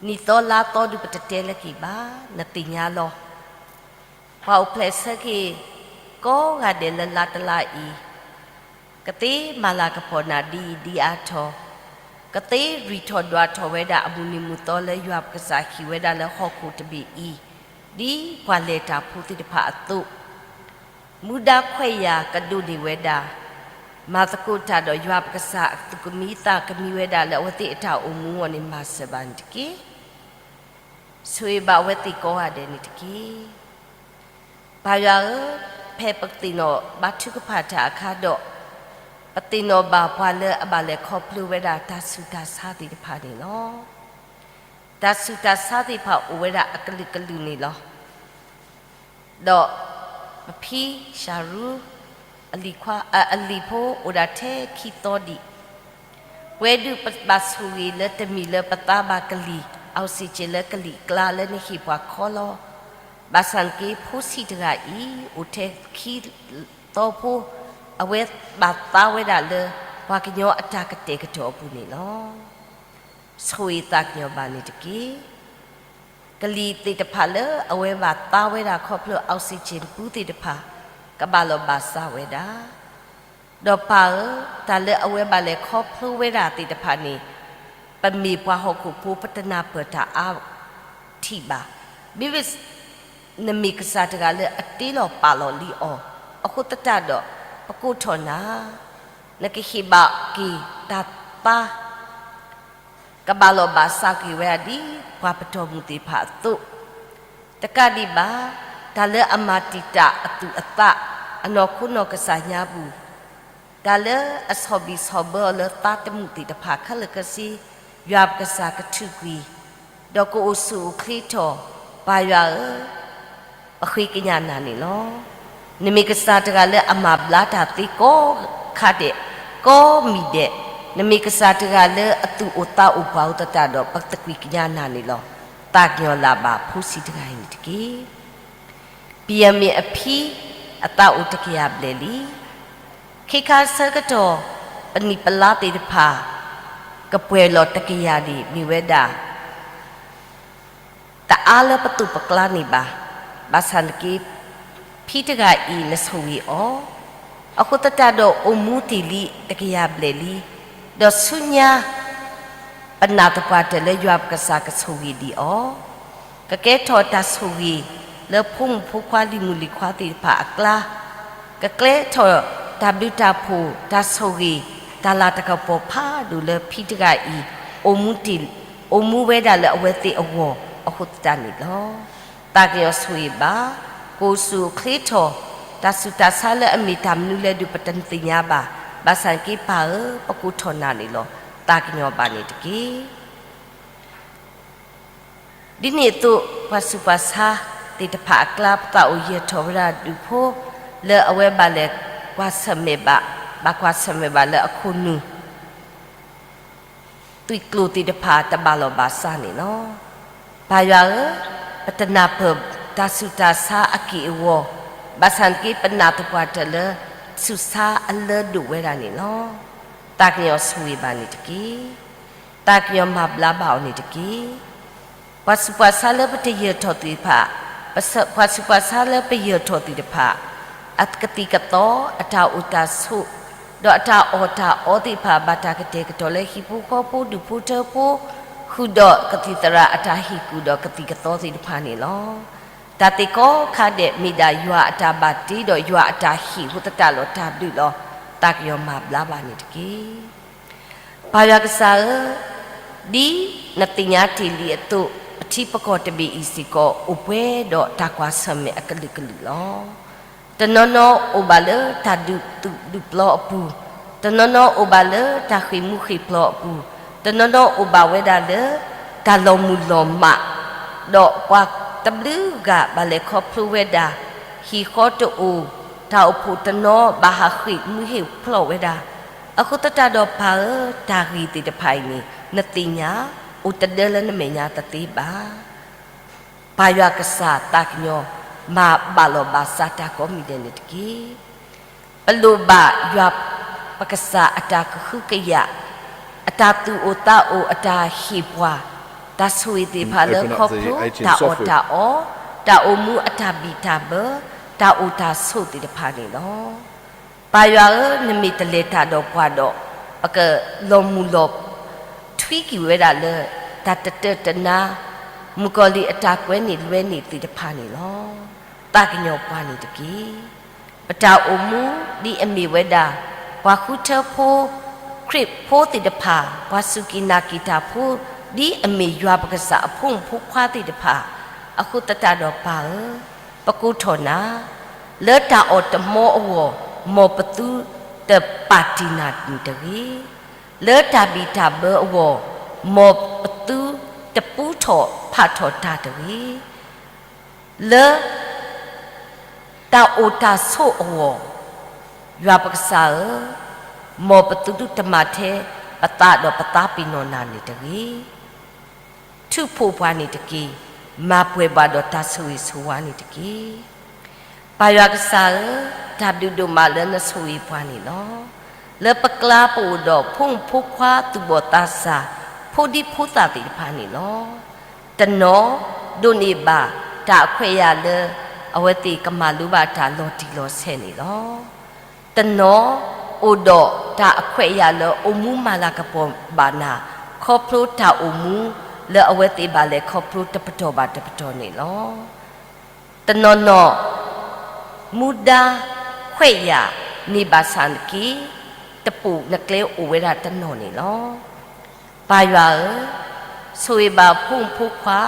နံၣ်သီလါသီဒုးပတတဲလၢက့ၤဘၣ်, နသ့ၣ်ညါလီၤ. ပှၤအိၣ်ဖျဲၣ်ဆၢက့ၤ ကိးဂၤဒဲးလၢလါတလါအံၤ, ကသ့မၤလၤကပီၤနၤဒ်အံၤဒ်အါထီၣ်, ကသ့ရံၣ်ထီၣ်ဒွးထီၣ်ဝဲဒၣ်အမုၢ်နံၤမုၢ်သီလၢယွၤပကစၢ်ဟံးဝဲဒၣ်လၢဟီၣ်ခိၣ်တဘ့ၣ်အံၤ, ဒ်ပှၤလဲၤတၢ်ဖိသ့ၣ်တဖၣ်အသိး, မူဒါခွဲးယာ်ကဒိးန့ၢ်ဝဲဒၣ်, မၤသကိးတၢ်ဒီးယွၤပကစၢ်အသူၣ်ကမံသးကမံဝဲဒၣ်လၢအဝဲသ့ၣ်အတၢ်အိၣ်မူအဂီၢ်န့ၣ် မၤစၢၤဘၣ်န့ၣ်တက့ၢ်. ဆိၣ်ဂ့ၤဘၣ်အဝဲသ့ၣ်ကိးဂၤဒဲးန့ၣ်တက့ၢ်. ပၢ်ယွၤဧၢ, ဖဲပသ့ၣ်နီၣ်ဘါထုကဖၣ်တၢ်အခါဒီး, ပသ့ၣ်နီၣ်ဘၣ်ပှၤလၢအဘၣ်လဲၤခီဖျိဝဲဒၣ်တၢ်ဆူးတၢ်ဆါသ့ၣ်တဖၣ်န့ၣ်လီၤ. တၢ်ဆူးတၢ်ဆါသ့ၣ်တဖၣ်အိၣ်ဝဲဒၣ်အကလုာ်ကလုာ်န့ၣ်လီၤ. ဒီးပဖံ ရှၤရူ အလံၤခွါ, အလံၤဖိအိၣ်ဒၣ်ထဲခံသီဒံး, ပှဲၤဒုးပဘၣ်ဆိၣ်ဂ့ၤလၢတမံၤလၢပသါဘၣ်ကလံၤ oxygen လၢကလံၤအကျါလၢနဟ့ၣ်ပှၤခီလီၤ. ဘၣ်ဆၣ်နက့ ဖိဆံးတဂၤအံၤ အိၣ်ထဲခံသီဖိ, အဝဲဘၣ်သါဝဲဒၣ်လၢ ပှၤကညီအတၢ်ကတဲာ်ကတီၤအပူၤန့ၣ်လီၤ. ဆိၣ်ဂ့ၤသးကညီၤဘၣ်န့ၣ်တက့ၢ်. ကလံၤသ့ၣ်တဖၣ်လၢအဝဲဘၣ်သါဝဲဒၣ်ခီဖျိ oxygen ပူၤသ့ၣ်တဖၣ် ကဘၣ်လီၤဘၣ်စးဝဲဒၣ်, ဒီးပၢ်ဧၢ, တၢ်လၢအဝဲဘၣ်လဲၤခီဖျိဝဲဒၣ်သ့ၣ်တဖၣ်န့ၣ်, ပမ့ၢ်ပှၤဟီၣ်ခိၣ်ဖိ ပတနၢ်ပၢၢ်တၢ်အါထံၣ်ဘၣ်. မ့မ့ၢ် နမ့ၢ်ကစၢ်တဂၤလၢအတ့လီၤပာ်လီၤလံအီၤ, အဃိသတးဒီး ပကိးထီၣ်နၤ, နကဟ့ၣ်ဘၣ်က့ၤတၢ်သါ ကဘၣ်လီၤဘၣ်စးက့ၤဝဲဒၣ်ဒ်ပှၤပတီၢ်မုၢ်သ့ၣ်တဖၣ်အသိး, တကးဒံးဘၣ်, တၢ်လၢအမၤတံာ်တာ်အသူၣ်အသး အနီၢ်ခိနီၢ်ကစၢ်ညါပူၤ, တၢ်လၢအဆီၣ်ဘံၣ်ဆီၣ်ဘၢအီၤလၢသးတမုာ်သ့ၣ်တဖၣ်ခဲလၢာ်ခဲဆ့, ယွၤပကစၢ်ကထုးကွံာ်, ဒီးကအိၣ်ဆူၣ်အိၣ်ချ့ထီၣ်, ပၢ်ယွၤဧၢ, ပဃ့ကညးနၤန့ၣ်လီၤ. နမ့ၢ်ကစၢ်တဂၤလၢအမၤဘျါတၢ်သ့ကိးခါဒဲး, ကိးမံၤဒဲး, နမ့ၢ်ကစၢ်တဂၤလၢအသူၣ်အိၣ်သးအိၣ်ပှၤအိၣ်သတးဒီး ပသကွံာ်ကညးနၤန့ၣ်လီၤ. သးကညီၤလၢ်ဘၣ်ဖိဆံးတဂၤအံၤန့ၣ်တက့ၢ်. ပယီၤမ့ၢ်အဖံ အသးအိၣ်တကယၤဘျဲၣ်လံ. ခ့ခါဆၢကတီၢ် ပနံၣ်ပလါသ့ၣ်တဖၣ် ကပှဲၤလီၤတကယၤန့ၣ် မ့ၢ်ဝဲဒၣ် တအါလၢပသူၣ်ပကျါန့ၣ်ဘၣ်. ဘၣ်ဆၣ်နက့ ဖံတဂၤအံၤ နဆိၣ်ဂ့ၤအီၤ, အဃိသတးဒီးအိၣ်မူတ့ၢ်လံတကယၤဘျဲၣ်လံ, ဒီးဆူညါ ပနာ်သပှၢ်တၢၢ်လၢယွၤပကစၢ်ကဆိၣ်ဂ့ၤဒံးအီၤ, ကကဲထီၣ်တၢ်ဆိၣ်ဂ့ၤလၢဖိမုၣ်ဖိခွါလံၤမုၣ်လံၤခွါသ့ၣ်တဖၣ်အကျါ, ကကဲထီၣ်တၢ်ဘျုးတၢ်ဖှိၣ် တၢ်ဆိၣ်ဂ့ၤ တၢ်လၤတၢ်ကပီၤဖးဒိၣ်လၢဖံတဂၤအံၤ အိၣ်မူတ့ၢ် အိၣ်မူဝဲဒၣ်လၢအဝဲသ့ၣ်အဂီၢ်အဃိသတးန့ၣ်လီၤ. သးကညီၤဆိၣ်ဂ့ၤဘၣ်, ကအိၣ်ဆူၣ်အိၣ်ချ့ထီၣ်, တၢ်ဆူးတၢ်ဆါလၢအမ့ၢ်တၢ်မနုၤလဲၣ်ဒုး ပတသ့ၣ်ညါဘၣ်. ဘၣ်ဆၣ်က့ပၢ်ဧၢ, ပကိးထီၣ်နၤန့ၣ်လီၤ. သးကညီၤဘၣ်န့ၣ်တက့ၢ်. ဒ်န့ၣ်အသိး ပှၤဆူးပှၤဆါသ့ၣ်တဖၣ်အကျါ ပသးအိၣ်ယၢၤထီၣ်ဝဲဒၣ်ဒူၣ်ဖိ လၢအဝဲဘၣ်လဲၤကွၢ်ဆၢၣ်မဲာ်ဘၣ်, ဘၣ်ကွၢ်ဆၢၣ်မဲာ်ဘၣ်လၢအခိၣ်နူာ် သွံၣ်ကျိၤသ့ၣ်တဖၣ်တဘၣ်လီၤဘၣ်စးန့ၣ်လီၤ. ပၢ်ယွၤဧၢ, ပတနၢ်ပၢၢ်တၢ်ဆူးတၢ်ဆါအက့ၢ်အဂီၤ, ဘၣ်ဆၣ်နက့ပနာ်သပှၢ်တၢၢ်လၢ ဆူးဆါအလၢဒိၣ်ဝဲဒၣ်န့ၣ်လီၤ. သးကညီၤဆိၣ်ဂ့ၤဘၣ်န့ၣ်တက့ၢ်. သးကညီၤမၤဘျါဘၣ်အီၤန့ၣ်တက့ၢ်. ပှၤဆူးပှၤဆါလၢပတယၢၤထီၣ်သ့ၣ်တဖၣ်, ပှၤဆူးပှၤဆါလၢပယၢၤထီၣ်သ့ၣ်တဖၣ် အကသံၣ်ကသီ အတၢ်အိၣ်တၢ်ဆိး ဒီးအတၢ်အီၣ်တၢ်အီသ့ၣ်တဖၣ် ဘၣ်တၢ်ကတဲာ်ကတီၤလၢဟံၣ်ဖိဃီဖိဒူၣ်ဖိထၢဖိ ဃုာ်ဒီးကသံၣ်သရၣ်အတၢ်ဟ့ၣ်ကူၣ်ဒီးကသံၣ်ကသီသ့ၣ်တဖၣ်န့ၣ်လီၤ. တၢ်သ့ၣ်ကိးခါဒဲးမ့ၢ်ဒၣ်ယွၤအတၢ်ဘၣ်တ့ဒီးယွၤအတၢ်ဟ့ၣ်အဃိသတးဒီးတၢ်ဘျုးလီၤ. သးကညီၤမၤဘျါဘၣ်န့ၣ်တက့ၢ်. ပၢ်ယွၤကစၢ်ဧၢ, ဒ်နသ့ၣ်ညါတ့ၢ်လံအသိး, ပထံပကီၢ်တဘ့ၣ်အံၤစ့ၢ်ကီး အိၣ်ပှဲၤဒီးတၢ်ကွၢ်ဆၢၣ်မဲာ်အကလုာ်ကလုာ်လီၤ. တနီၤနီၤအိၣ်ဘၣ်လၢတၢ်ဒုးသုးဒုးပျီအပူၤ, တနီၤနီၤအိၣ်ဘၣ်လၢတၢ်ဃ့ၢ်မူဃ့ၢ်ပျီအပူၤ, တနီၤနီၤအိၣ်ဘၣ်ဝဲဒၣ်လၢ တၢ်လီၤမုၢ်လီၤမး, ဒီးပှၤတဘျုးဂၤဘၣ်လဲၤခီဖျိဝဲဒၣ် ဟံၣ်ဃီတအိၣ်, တၢ်အိၣ်ဖှိၣ်တနီၤဘၣ်ဟးဃ့ၢ်မူဟ့ၣ်ပျီဝဲဒၣ်. အဃိသတးဒီးပၢ်ဧၢ, တၢ်ဂ့ၢ်သ့ၣ်တဖၣ်အံၤန့ၣ် နသ့ၣ်ညါ, အိၣ်တဒၢလၢနမဲာ်ညါတသ့ဘၣ်. ပၢ်ယွၤကစၢ်သးကညီၤ မၤဘၣ်လီၤဘၣ်စးတၢ်ကိးမံၤဒဲးန့ၣ်တက့ၢ်. ပလိၣ်ဘၣ်ယွၤပကစၢ်အတၢ်ကဟုကယာ်, အတၢ်သူၣ်အိၣ်သးအိၣ်, အတၢ်ဟ့ၣ်ပှၤ, တၢ်ဆိၣ်ဂ့ၤသ့ၣ်တဖၣ်လၢခီဖျိ တၢ်အီၣ်တၢ်အီ, တၢ်အိၣ်မူအတၢ်ဘံၣ်တၢ်ဘၢ, တၢ်အိၣ်တၢ်ဆိးသ့ၣ်တဖၣ်န့ၣ်လီၤ. ပၢ်ယွၤဧၢ, နမ့ၢ်တလဲၤတၢ်ဒီးပှၤဒီး, ပကလီၤမုၢ်လီၤထွံက့ၤဝဲဒၣ်လၢ တၢ်တတၢၢ်တနါ, မုၣ်ကီၤလံၢ်အတၢ်ကွဲန့ၢ်လွဲန့ၢ်သ့ၣ်တဖၣ်န့ၣ်လီၤ. သးကညီၤပှၤန့ၣ်တက့ၢ်. ပတၢ်အိၣ်မူဒ်အမ့ၢ်ဝဲဒၣ် ပှၤဃုထၢဖိ, ခရံာ်ဖိသ့ၣ်တဖၣ်, ပှၤစူၢ်က့ၤနာ်က့ၤတၢ်ဖိ, ဒ်အမ့ၢ်ယွၤပကစၢ်အဖိမုၣ်ဖိခွါသ့ၣ်တဖၣ်, အဃိသတးဒီးပၢ်ဧၢ, ပကိးထီၣ်နၤ, လၢတၢ်အီၣ်တမီအဂီၢ် မ်ပသုတပာ်တ့ၢ်နၤန့ၣ်တဂ့ၤ. လၢတၢ်ဘံၣ်တၢ်ဘၢအဂီၢ် မ်ပသုတပူထီၣ်ဖးထီၣ်တၢ်တဂ့ၤ. လၢတၢ်အိၣ်တၢ်ဆိးအဂီၢ်, ယွၤပကစၢ်ဧၢ, မ်ပသုတမၤထဲပသးဒီးပသးပ့ၤနီၣ်နၤန့ၣ်တဂ့ၤ. ထုးဖှိၣ်ပှၤန့ၣ်တက့ၢ်. မၤပှဲၤပှၤဒီးတၢ်ဆိၣ်ဂ့ၤဆိၣ်ဝါန့ၣ်တက့ၢ်. ပၢ်ယွၤကစၢ်ဧၢ, တၢ်ဘျုးဒိၣ်မးလၢနဆိၣ်ဂ့ၤပှၤန့ၣ်လီၤ. လၢပကျါပအိၣ်ဒီးဖိမုၣ်ဖိခွါသူၣ်ဘီၣ်သးစၢ် ဖိဒံဖိသၣ်သ့ၣ်တဖၣ်န့ၣ်လီၤ. တနီၤဒိးန့ၢ်ဘၣ်တၢ်အခွဲးအယာ်လၢ အဝဲသ့ၣ်ကမၤလိဘၣ်တၢ်လီၤတံၢ်လီၤဆဲးန့ၣ်လီၤ. တနီၤအိၣ်ဒီးတၢ်အခွဲးအယာ်လၢအိၣ်မူမၤလၤကပီၤဘၣ်နၤ ခီဖျိတၢ်အိၣ်မူလၢအဝဲသ့ၣ်ဘၣ်လဲၤခီဖျိတပတီၢ်ဘၣ်တပတီၢ်န့ၣ်လီၤ. တနီၤနီၤ မူဒါခွဲးယာ်န့ၣ်ဘၣ်ဆၣ်နက့ တပိာ်နကျဲအိၣ်ဝဲဒၣ်တနီၤန့ၣ်လီၤ. ပၢ်ယွၤဧၢ, ဆိၣ်ဂ့ၤဘၣ်ဖိမုၣ်ဖိခွါ,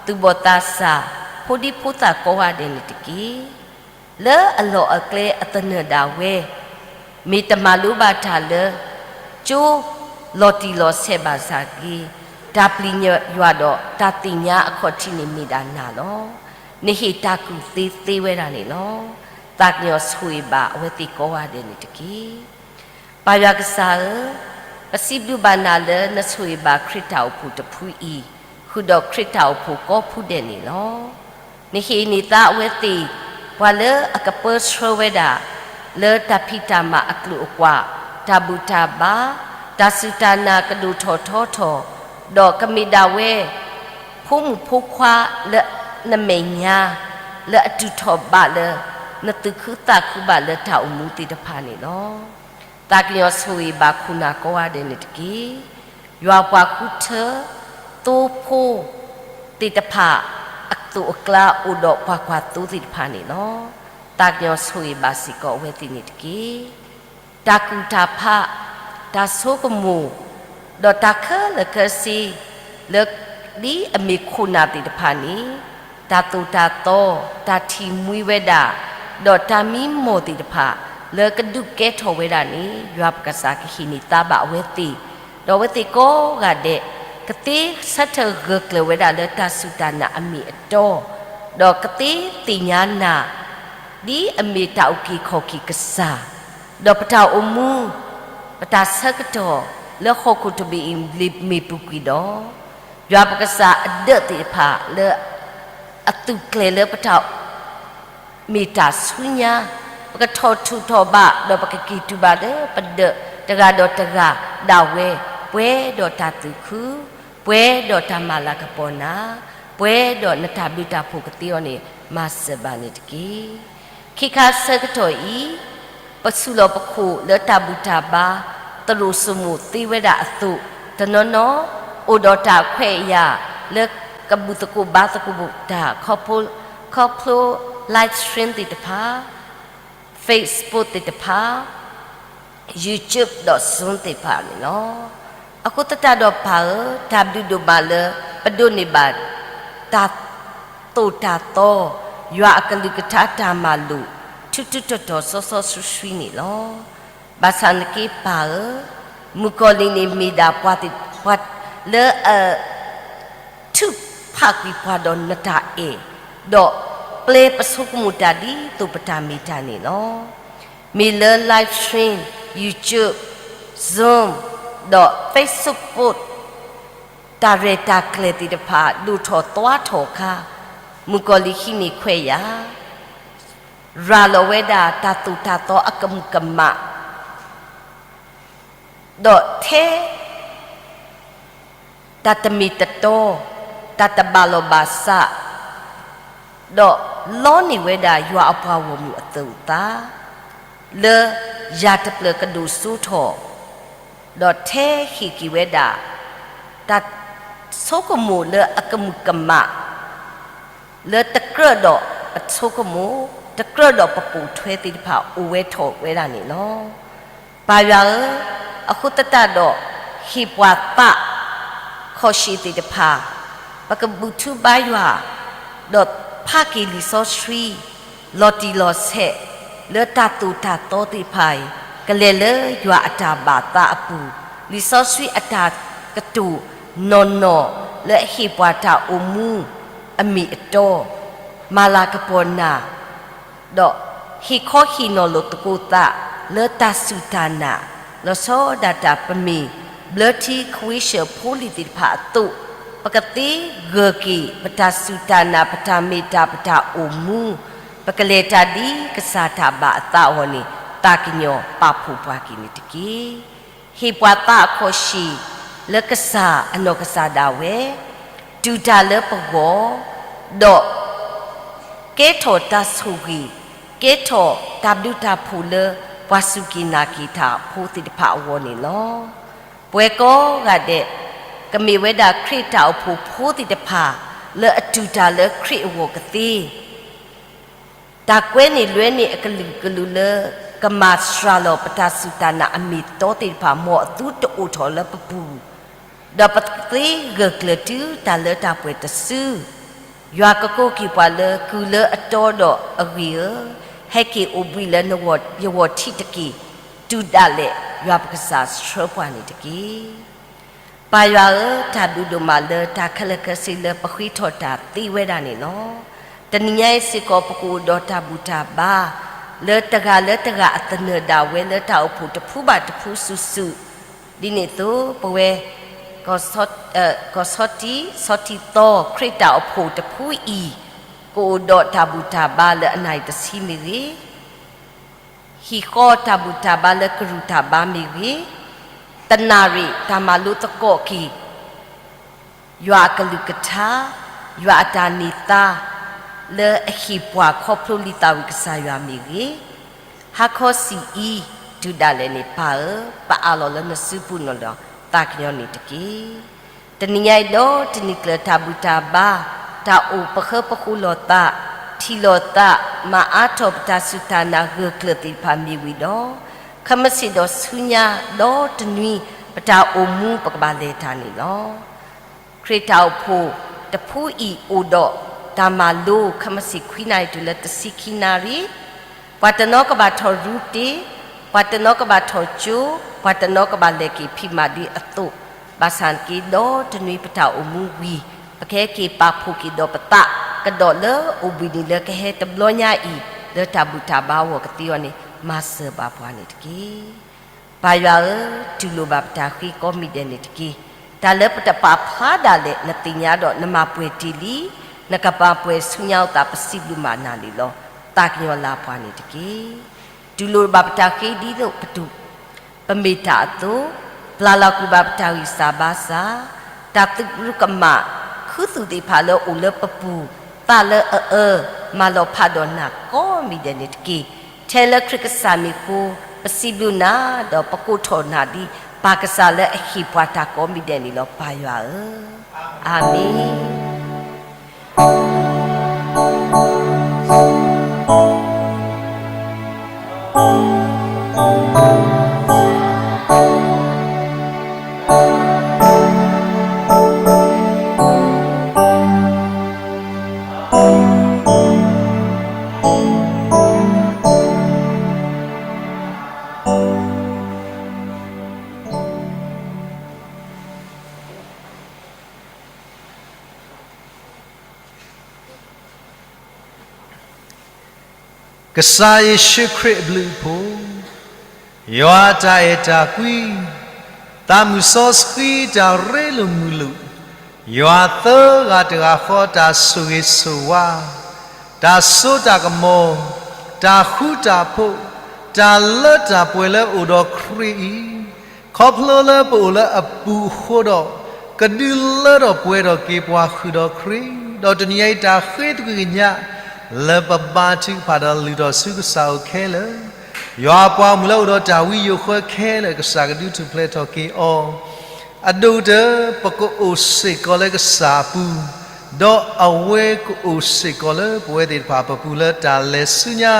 သူၣ်ဘီၣ်သးစၢ်, ဖိဒံဖိသၣ်ကိးဂၤဒဲးန့ၣ်တက့ၢ်. လၢအလီၢ်အကျဲအသနၢၣ်ဒၣ်ဝဲ မ့ၢ်တမၤလိဘၣ်တၢ်လၢ ကၠိလီၤတံၢ်လီၤဆဲးဘၣ်ဆၣ်ဂ့ၤ, တၢ်ပျံၤယွၤဒီးတၢ်သ့ၣ်ညါအခီၣ်ထံးန့ၣ်မ့ၢ်ဒၣ်နၤလီၤ. နဟ့ၣ်တၢ်ကူၣ်သ့သ့ဝဲဒၣ်န့ၣ်လီၤ. သးကညီၤဆိၣ်ဂ့ၤဘၣ်အဝဲသ့ၣ်ကိးဂၤဒဲးန့ၣ်တက့ၢ်. ပၢ်ယွၤကစၢ်ဧၢ, ပစံးဘျုးဘၣ်နၤလၢနဆိၣ်ဂ့ၤဘၣ်ခရံာ်တၢ်အိၣ်ဖှိၣ်တဖုအံၤ, ဃုာ်ဒီးခရံာ်တၢ်အိၣ်ဖှိၣ်ကိးဖုဒဲးန့ၣ်လီၤ. နဟ့ၣ်န့ၢ်သါအဝဲသ့ၣ် ပှၤလၢအကပၢဆှၢဝဲဒၣ် လၢတၢ်ဖံးတၢ်မၤအကျိၤအကွာ်, တၢ်ဘူၣ်တၢ်ဘါ, တၢ်စူၢ်တၢ်နာ်ကဒိၣ်ထီၣ်ထီထီၣ်, ဒီးကမ့ၢ်ဒၣ်ဝဲ ဖိမုၣ်ဖိခွါလၢနမဲာ်ညါ လၢအတူၢ်ထီၣ်ဘးလၢ နသူၣ်ခုသးခုဘၣ်လၢတၢ်အိၣ်မူသ့ၣ်တဖၣ်န့ၣ်လီၤ. သးကညီၤဆိၣ်ဂ့ၤဘၣ်ခိၣ်နၢ်ကိးဂၤဒဲးန့ၣ်တက့ၢ်. ယွၤပှၤဃုထၢ သိဖိသ့ၣ်တဖၣ် အသိးအကျါအိၣ်ဒီးပှၤကွၢ်သိသ့ၣ်တဖၣ်န့ၣ်လီၤ. သးကညီၤဆိၣ်ဂ့ၤဘၣ်စ့ၢ်ကီးအဝဲသ့ၣ်န့ၣ်တက့ၢ်. တၢ်ကူၣ်တၢ်ဖး, တၢ်ဆိကမိၣ်, ဒီးတၢ်ခဲလၢာ်ခဲဆ့ လၢဒ်အမ့ၢ်ခိၣ်နၢ်သ့ၣ်တဖၣ်န့ၣ် တၢ်သိၣ်တၢ်သီ, တၢ်ထံၣ်မှံဝဲဒၣ်, ဒီးတၢ်မံမီၢ်သ့ၣ်တဖၣ် လၢကဒုးကဲထီၣ်ဝဲဒၣ်န့ၣ် ယွၤပကစၢ်ကဟ့ၣ်န့ၢ်သါဘၣ်အဝဲသ့ၣ်, ဒီးအဝဲသ့ၣ်ကိးဂၤဒဲး ကသ့ဆၢထၢၣ်ဂၢၢ်ကျၢၤဝဲဒၣ်လၢတၢ်စူၢ်တၢ်နာ်အမ့ၢ်အတီ, ဒီးကသ့သ့ၣ်ညါနၤ ဒ်အမ့ၢ်တၢ်အုၣ်က့ၤခီၣ်က့ၤကစၢ်, ဒီးပတၢ်အိၣ်မူ ပတၢ်ဆၢကတီၢ်လၢဟီၣ်ခိၣ်တဘ့ၣ်အံၤလၢမ့ၢ်ပူၤကွံာ်ဒီး ယွၤပကစၢ်အဒၢးသ့ၣ်တဖၣ်လၢ အသူၣ်ကျဲၤလၢပတၢ် မ့ၢ်တၢ်ဆူညါ, ပကထီၣ်ထူၣ်ထီၣ်ဘး ဒီးပကက့ၤတူၢ်ဘၣ်လၢပဒၢးတဂၤဒီးတဂၤဒၣ်ဝဲ, ပှဲၤဒီးတၢ်သူၣ်ခု, ပှဲၤဒီးတၢ်မၤလၤကပီၤနၤ, ပှဲၤဒီးနတၢ်ဘျုးတၢ်ဖှိၣ်ကသ့အီၤန့ၣ် မၤစၢၤဘၣ်န့ၣ်တက့ၢ်. ခဲခါဆၢကတီၢ်အံၤ ပဆူၣ်လီၤပခိၣ်လၢတၢ်ဘူၣ်တၢ်ဘါ သရိာ်စိမိၣ်သ့ဝဲဒၣ်အသိး, တနီၤနီၤ အိၣ်ဒီးတၢ်ခွဲးအယာ်လၢကဘူၣ်သကိးဘါသကိးတၢ် ခီဖျိ ခီဖျိ live stream သ့ၣ်တဖၣ်, Facebook သ့ၣ်တဖၣ်, YouTube ဒီး Zoom သ့ၣ်တဖၣ်န့ၣ်လီၤ. အဃိသတးဒီးပၢ်ဧၢ, တၢ်ဘျုးဒိၣ်မးလၢ ပဒိးန့ၢ်ဘၣ် တၢ်သိၣ်တၢ်သီ, ယွၤအကလုၢ်ကထါတၢ်မၤလိာ် ထူးထူးတီၤတီၤစီစီဆှံဆှံန့ၣ်လီၤ. ဘၣ်ဆၣ်နက့ပၢ်ဧၢ, မုၣ်ကီၤလံၢ်န့ၣ်မ့ၢ်ဒၣ်ပှၤသ့ၣ်ပှၤလၢအ ထုးဖးကွံာ်ပှၤဒီးနတၢ်အဲၣ်, ဒီးပျဲပဆိကမိၣ်တၢ်ဒ်သိးပတၢ်မ့ၢ်တၢ်န့ၣ်လီၤ. မ့ၢ်လၢ live stream, YouTube, Zoom, ဒီး Facebook တၢ်ရဲၣ်တၢ်ကျဲၤသ့ၣ်တဖၣ် ဒိၣ်ထီၣ်သွါထီၣ်အခါ, မုၣ်ကီၤလံၢ်ဟံးန့ၢ်ခွဲးယာ်, ရၤလီၤဝဲဒၣ်တၢ်သိၣ်တၢ်သီအကမူးကမၣ်, ဒီးထဲ တၢ်တမ့ၢ်တတီ, တၢ်တဘၣ်လီၢ်ဘၣ်စး, ဒီးလီန့ၢ်ဝဲဒၣ်ယွၤအပှၤဂီၢ်မုၢ်အသိးအသး, လၢယၤတဖျၢၣ်ကဒိၣ်စိထီၣ်, ဒီးထဲဟ့ၣ်က့ၤဝဲဒၣ် တၢ်ဆိကမိၣ်လၢအကမူးကမၣ် လၢတကြၢးဒီးပဆိကမိၣ်, တကြၢးဒီးပပိာ်ထွဲသ့ၣ်တဖၣ်အိၣ်ဝဲထီၣ်ဝဲဒၣ်န့ၣ်လီၤ. ပၢ်ယွၤဧၢ, အဃိသတးဒီး ဟ့ၣ်ပှၤသးခီၣ်ရှံၣ်သ့ၣ်တဖၣ်, ပကဘူၣ်ထူဘါယွၤ, ဒီး ဖးက့ၤလံာ်စီဆှံ လီၤတံၢ်လီၤဆဲး လၢတၢ်သိၣ်တၢ်သီသ့ၣ်တဖၣ်အံၤ ကလဲၤလၢယွၤအတၢ်ဘၣ်သးအပူၤ, လံာ်စီဆှံအတၢ်ကတိၤနီၢ်နီၢ် လၢအဟ့ၣ်ပှၤတၢ်အိၣ်မူအမ့ၢ်အတီ, မၤလၤကပီၤနၤ ဒီးဟ့ၣ်ခီဟ့ၣ်နီၤလိာ်သကိးသး လၢတၢ်စူၢ်တၢ်နာ်, လီၤဆီဒၣ်တၢ်ပမ့ၢ်ဘျၢထံခဝ့ၡၢၣ်ဖိလံၤသ့ၣ်တဖၣ်အသိး, ပကသ့ဂၢၢ်က့ၤ ပတၢ်စူၢ်တၢ်နာ် ပတၢ်မ့ၢ်တၢ် ပတၢ်အိၣ်မူ, ပကလဲၤတၢ်ဒ်ကစၢ်တၢ်ဘၣ်အသးအဂီၢ်န့ၣ် သးကညီၤပာ်ဖှိၣ်ပှၤက့ၤန့ၣ်တက့ၢ်. ဟ့ၣ်ပှၤသးအခီၣ်ဆံး လၢကစၢ်အနီၢ်ကစၢ်ဒၣ်ဝဲ, တူၢ်တၢ်လၢပဂီၢ်, ဒီး ကဲထီၣ်တၢ်ဆိၣ်ဂ့ၤ, ကဲထီၣ်တၢ်ဘျုးတၢ်ဖှိၣ်လၢပှၤစူၢ်က့ၤနာ်က့ၤတၢ်ဖိသ့ၣ်တဖၣ်အဂီၢ်န့ၣ်လီၤ. ပဝဲကိးဂၤဒဲး ကမ့ၢ်ဝဲဒၣ်ခရံာ်တၢ်အိၣ်ဖှိၣ်ဖိသ့ၣ်တဖၣ် လၢအတူၢ်တၢ်လၢခရံာ်အဂီၢ်ကသ့ တၢ်ကွဲန့ၢ်လွဲန့ၢ်အကလုာ်ကလုာ်လၢ ကမၤစှၤလီၤပတၢ်စူၢ်တၢ်နာ်အမ့ၢ်အတီသ့ၣ်တဖၣ် မ်အသုတအိၣ်ထီၣ်လၢပပူၤ, ဒီးပသ့ဂၢၢ်ကျၢၤတုၤတၢ်လၢတၢ်ပှဲၤတစု, ယွၤကကိးက့ၤပှၤလၢကုၢ်လၢအတီဒီးအဂ့ၢ်ဧၢ, ဟဲက့ၤအိၣ်ဘှံးလၢယဂီၢ်ထံးတက့ၢ်. တုၤဒၣ်လဲာ်ယွၤပကစၢ်ဆှၢပှၤန့ၣ်တက့ၢ်. ပၢ်ယွၤဧၢ, တၢ်ဘျုးဒိၣ်မးလၢတၢ်ခဲလၢာ်ခဲဆ့လၢပဃ့ထီၣ်တၢ်သ့ဝဲဒၣ်န့ၣ်လီၤ. တနံၤညါအံၤစ့ၢ်ကီး ပကအိၣ်ဒီးတၢ်ဘူၣ်တၢ်ဘါ လၢတဂၤလၢတဂၤအသနၢၣ်ဒၣ်ဝဲလၢတၢ်အိၣ်ဖှိၣ်တဖုဘၣ်တဖုစုာ်စုာ်, ဒ်န့ၣ်အသိး ပဝဲ ကီၢ်ဆီတံ ဆီတံသီ ခရံာ်တၢ်အိၣ်ဖှိၣ်တဖုအံၤ ကအိၣ်ဒီးတၢ်ဘူၣ်တၢ်ဘါလၢအနၣ်ရံၣ်တဆံမ့ၢ်ဂ့ၤ, ဟံၣ်ဃီတၢ်ဘူၣ်တၢ်ဘါလၢကရူၢ်တၢ်ဘါမ့ၢ်ဂ့ၤ, တနၣ်ရံၣ်တၢ်မၤလိသကိးက့ၤ ယွၤအကလုၢ်ကထါ, ယွၤအတၢ်န့ၢ်သါ လၢအဟ့ၣ်ပှၤခီဖျိလံာ်သးဝံၣ်ကစၢ်ယွၤမ့ၢ်ဂ့ၤ, ဟါခီဆံးအံၤ တုၤဒၣ်လဲာ်န့ၣ် ပၢ်ဧၢ, ပအးလီၤလၢနစုပူၤန့ၣ်ဒီး သးကညီၤန့ၣ်တက့ၢ်. တနံၤညါအံၤဒီးတနံၤကျၢၤ တၢ်ဘူၣ်တၢ်ဘါ, တၢ်အိၣ်ပဃၢပဃိလီၤသး, ထံၣ်လီၤသး, မၤအါထီၣ်ပတၢ်စူၢ်တၢ်နာ်ဂၢၢ်ကျၢၤသ့ၣ်တဖၣ်မ့ၢ်ဝံၤဒီး, ခဲမုၢ်ဆ့ၣ်ဒီးဆူညါဒီတနွံ ပတၢ်အိၣ်မူပကဘၣ်လဲၤတၢ်န့ၣ်လီၤ. ခရံာ်တၢ်အိၣ်ဖှိၣ်တဖုအံၤ အိၣ်ဒီးတၢ်မၤလိ ခဲမုၢ်ဆ့ၣ်ခွံနၣ်ရံၣ်တုၤလၢတဆံခံနၣ်ရံၣ်, ပှၤတနီၤကဘၣ်ထီၣ်ရူတ့, ပှၤတနီၤကဘၣ်ထီၣ်ကၠိ, ပှၤတနီၤကဘၣ်လဲၤက့ၤဖံးမၤဒ်အသိး, ဘၣ်ဆၣ်သနာ်က့ ဒီတနွံပတၢ်အိၣ်မူဝံၤ ပကဟဲက့ၤပာ်ဖှိၣ်က့ၤဒီးပသးကဒီးလၢအိၣ်ဘှံးနံၤလၢကဟဲတဘျီညါအံၤ လၢတၢ်ဘူၣ်တၢ်ဘါအဂီၢ်ကသ့အီၤန့ၣ် မၤစၢၤဘၣ်ပှၤန့ၣ်တက့ၢ်. ပၢ်ယွၤဧၢ, တူၢ်လိာ်ဘၣ်ပတၢ်ဃ့ကိးမံၤဒဲးန့ၣ်တက့ၢ်. တၢ်လၢပတပာ်ဖျါဒၣ်လဲာ် နသ့ၣ်ညါဒီးနမၤပှဲၤတ့ၢ်လံ, နကပာ်ပှဲၤဆူညါအသး ပစံးဘျုးမၤနၤန့ၣ်လီၤ. သးကညီၤလၢပှၤန့ၣ်တက့ၢ်. တူၢ်လိာ်ဘၣ်ပတၢ်ဃ့ဒ်သိးပတူၢ် ပမ့ၢ်တၢ်အသိး, ပျၢ်လီၤကွံာ်ဘၣ်ပတၢ်ဂံၢ်စၢ်ဘါစၢ်, တၢ်သရူးကမၣ်, ခူသူၣ်သ့ၣ်တဖၣ်လၢအိၣ်လၢပပူၤ, သးလၢအအၢ, မၤလီၤဖးဒီးနၤကိးမံၤဒဲးန့ၣ်တက့ၢ်. ထဲလၢခရံာ်ကစၢ်မံၤအဃိ ပစံးဘျုးနၤ, ဒီးပကိးထီၣ်နၤဒ်ပၢ်ကစၢ်လၢအဟ့ၣ်ပှၤတၢ်ကိးမံၤဒဲးန့ၣ်လီၤ ပၢ်ယွၤဧၢ. အၤမ့ၣ်. ကစၢ်ယ့ၣ်ၡူးခရံာ်အဘျုးအဖှိၣ်, ယွၤအတၢ်အဲၣ်တၢ်ကွံ, သးမုၢ်စီဆှံတၢ်ရ့လိာ်မုာ်လိာ်, ယွၤသၢဂၤတဂၤဃီတၢ်ဆိၣ်ဂ့ၤဆိၣ်ဝါ, တၢ်စိတၢ်ကမီၤ, တၢ်ဃူတၢ်ဖိး, တၢ်လၢတၢ်ပှဲၤလၢအိၣ်ဒီးခရံာ်အံၤ, ခီဖျိလၢပအိၣ်လၢအပူၤအဃိဒီး, ကဒုးလၢထီၣ်ပှဲၤထီၣ်က့ၤပှၤဃုာ်ဒီးခရံာ်, ဒီးတနံၤအံၤတၢ်ဃ့သကွံာ်ကညး လၢပဘါထုကဖၣ်ဒီးလုၢ်ထီၣ်ဆူကစၢ်အအိၣ်ခဲလၢာ်, ယွၤအပှၤဂီၢ်မုၢ်လၢအိၣ်ဒီးတၢ်ဝံယိာ်ဃၢခဲလၢာ် ကစၢ်ကဒုးထူၣ်ဖျဲးထီၣ်က့ၤအီၤ, အဒိၣ်ကတၢၢ် ပကအိၣ်စ့ၢ်ကီးလၢကစၢ်အပူၤ, ဒီးအဝဲကအိၣ်စ့ၢ်ကီးလၢပဝဲသ့ၣ်တဖၣ်ပပူၤလၢတၢ်လဲၤဆူညါ,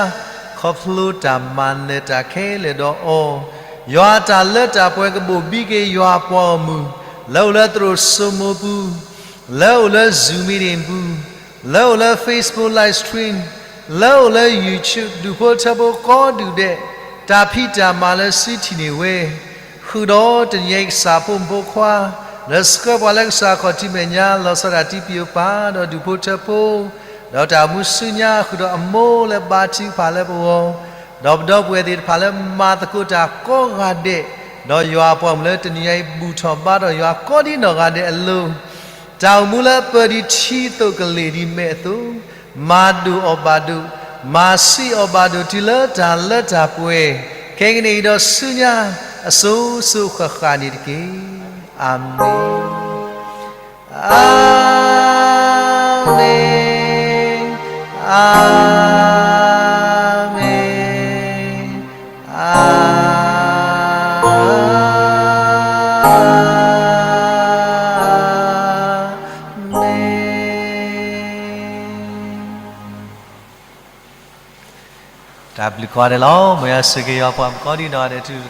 ခီဖျိတၢ်မၤနၢၤတၢ်ခဲလၢာ်ဒီးအီၤ, ယွၤအတၢ်လၢတၢ်ပှဲၤကဘိၣ်ဘံက့ၤယွၤအပှၤဂီၢ်မုၢ်, လၢအိၣ်လၢသရိာ်စိမိၤပူၤ, လၢအိၣ်လၢ Zoom meeting ပူၤ, လၢအိၣ်လၢ Facebook live stream, လၢအိၣ်လၢ YouTube ဒူၣ်ဖိထၢဖိကိးဒူၣ်ဒဲး, တၢ်ဖံးတၢ်မၤလၢစုထံၣ်န့ၢ်ဝဲ, ဃုာ်ဒီးတနံၤအံၤကစၢ်ဖိမုၣ်ဖိခွါ, လၢဆှၢပှၤလၢကစၢ်ခီၣ်ထံးမဲာ်ညါ လီၤဆီဒၣ်တၢ်တံပျိာ်ပာ်ဒီးဒူၣ်ဖိထၢဖိ, ဒီးတၢ်အိၣ်မူဆူညါဃုာ်ဒီးအမိၢ်လၢဘါထုကဖၣ်လၢပဂီၢ်, ဒီးပဒီပုၢ်ဝဲၢ်သ့ၣ်တဖၣ်လၢမၤသကိးတၢ်ကိးဂၤဒဲး, ဒီးယွၤအပှၤမုၣ်လၢတနံၤအံၤဘူၣ်ထီၣ်ဘါထီၣ်ယွၤကိးဒံနီၢ်ဂၤဒဲးအလိၤ, တၢ်အိၣ်မူလၢပၢၤဒံးထံသိးကလ့ၢ်ဒံးမဲာ်အသိး, မၤဒိၣ်အီၣ်ဘၣ်ဒိၣ်, မၤဆံးအီၣ်ဘၣ်ဒိၣ်တုၤလၢတၢ်လၢတၢ်ပှဲၤ, ခဲကနံၣ်အံၤဒီးဆူညါအစိၤစိၤဃၣ်ဃၣ်န့ၣ်တက့ၢ်. အၤမ့ၣ်, အၤမ့ၣ်, အၤမ့ၣ်, အၤမ့ၣ်. တၢ်ဘျုးကိးဂၤဒဲးလီၤ. မ်ယွၤဆိၣ်ဂ့ၤယွၤပှၤကိးဒံနီၢ်ဂၤဒဲး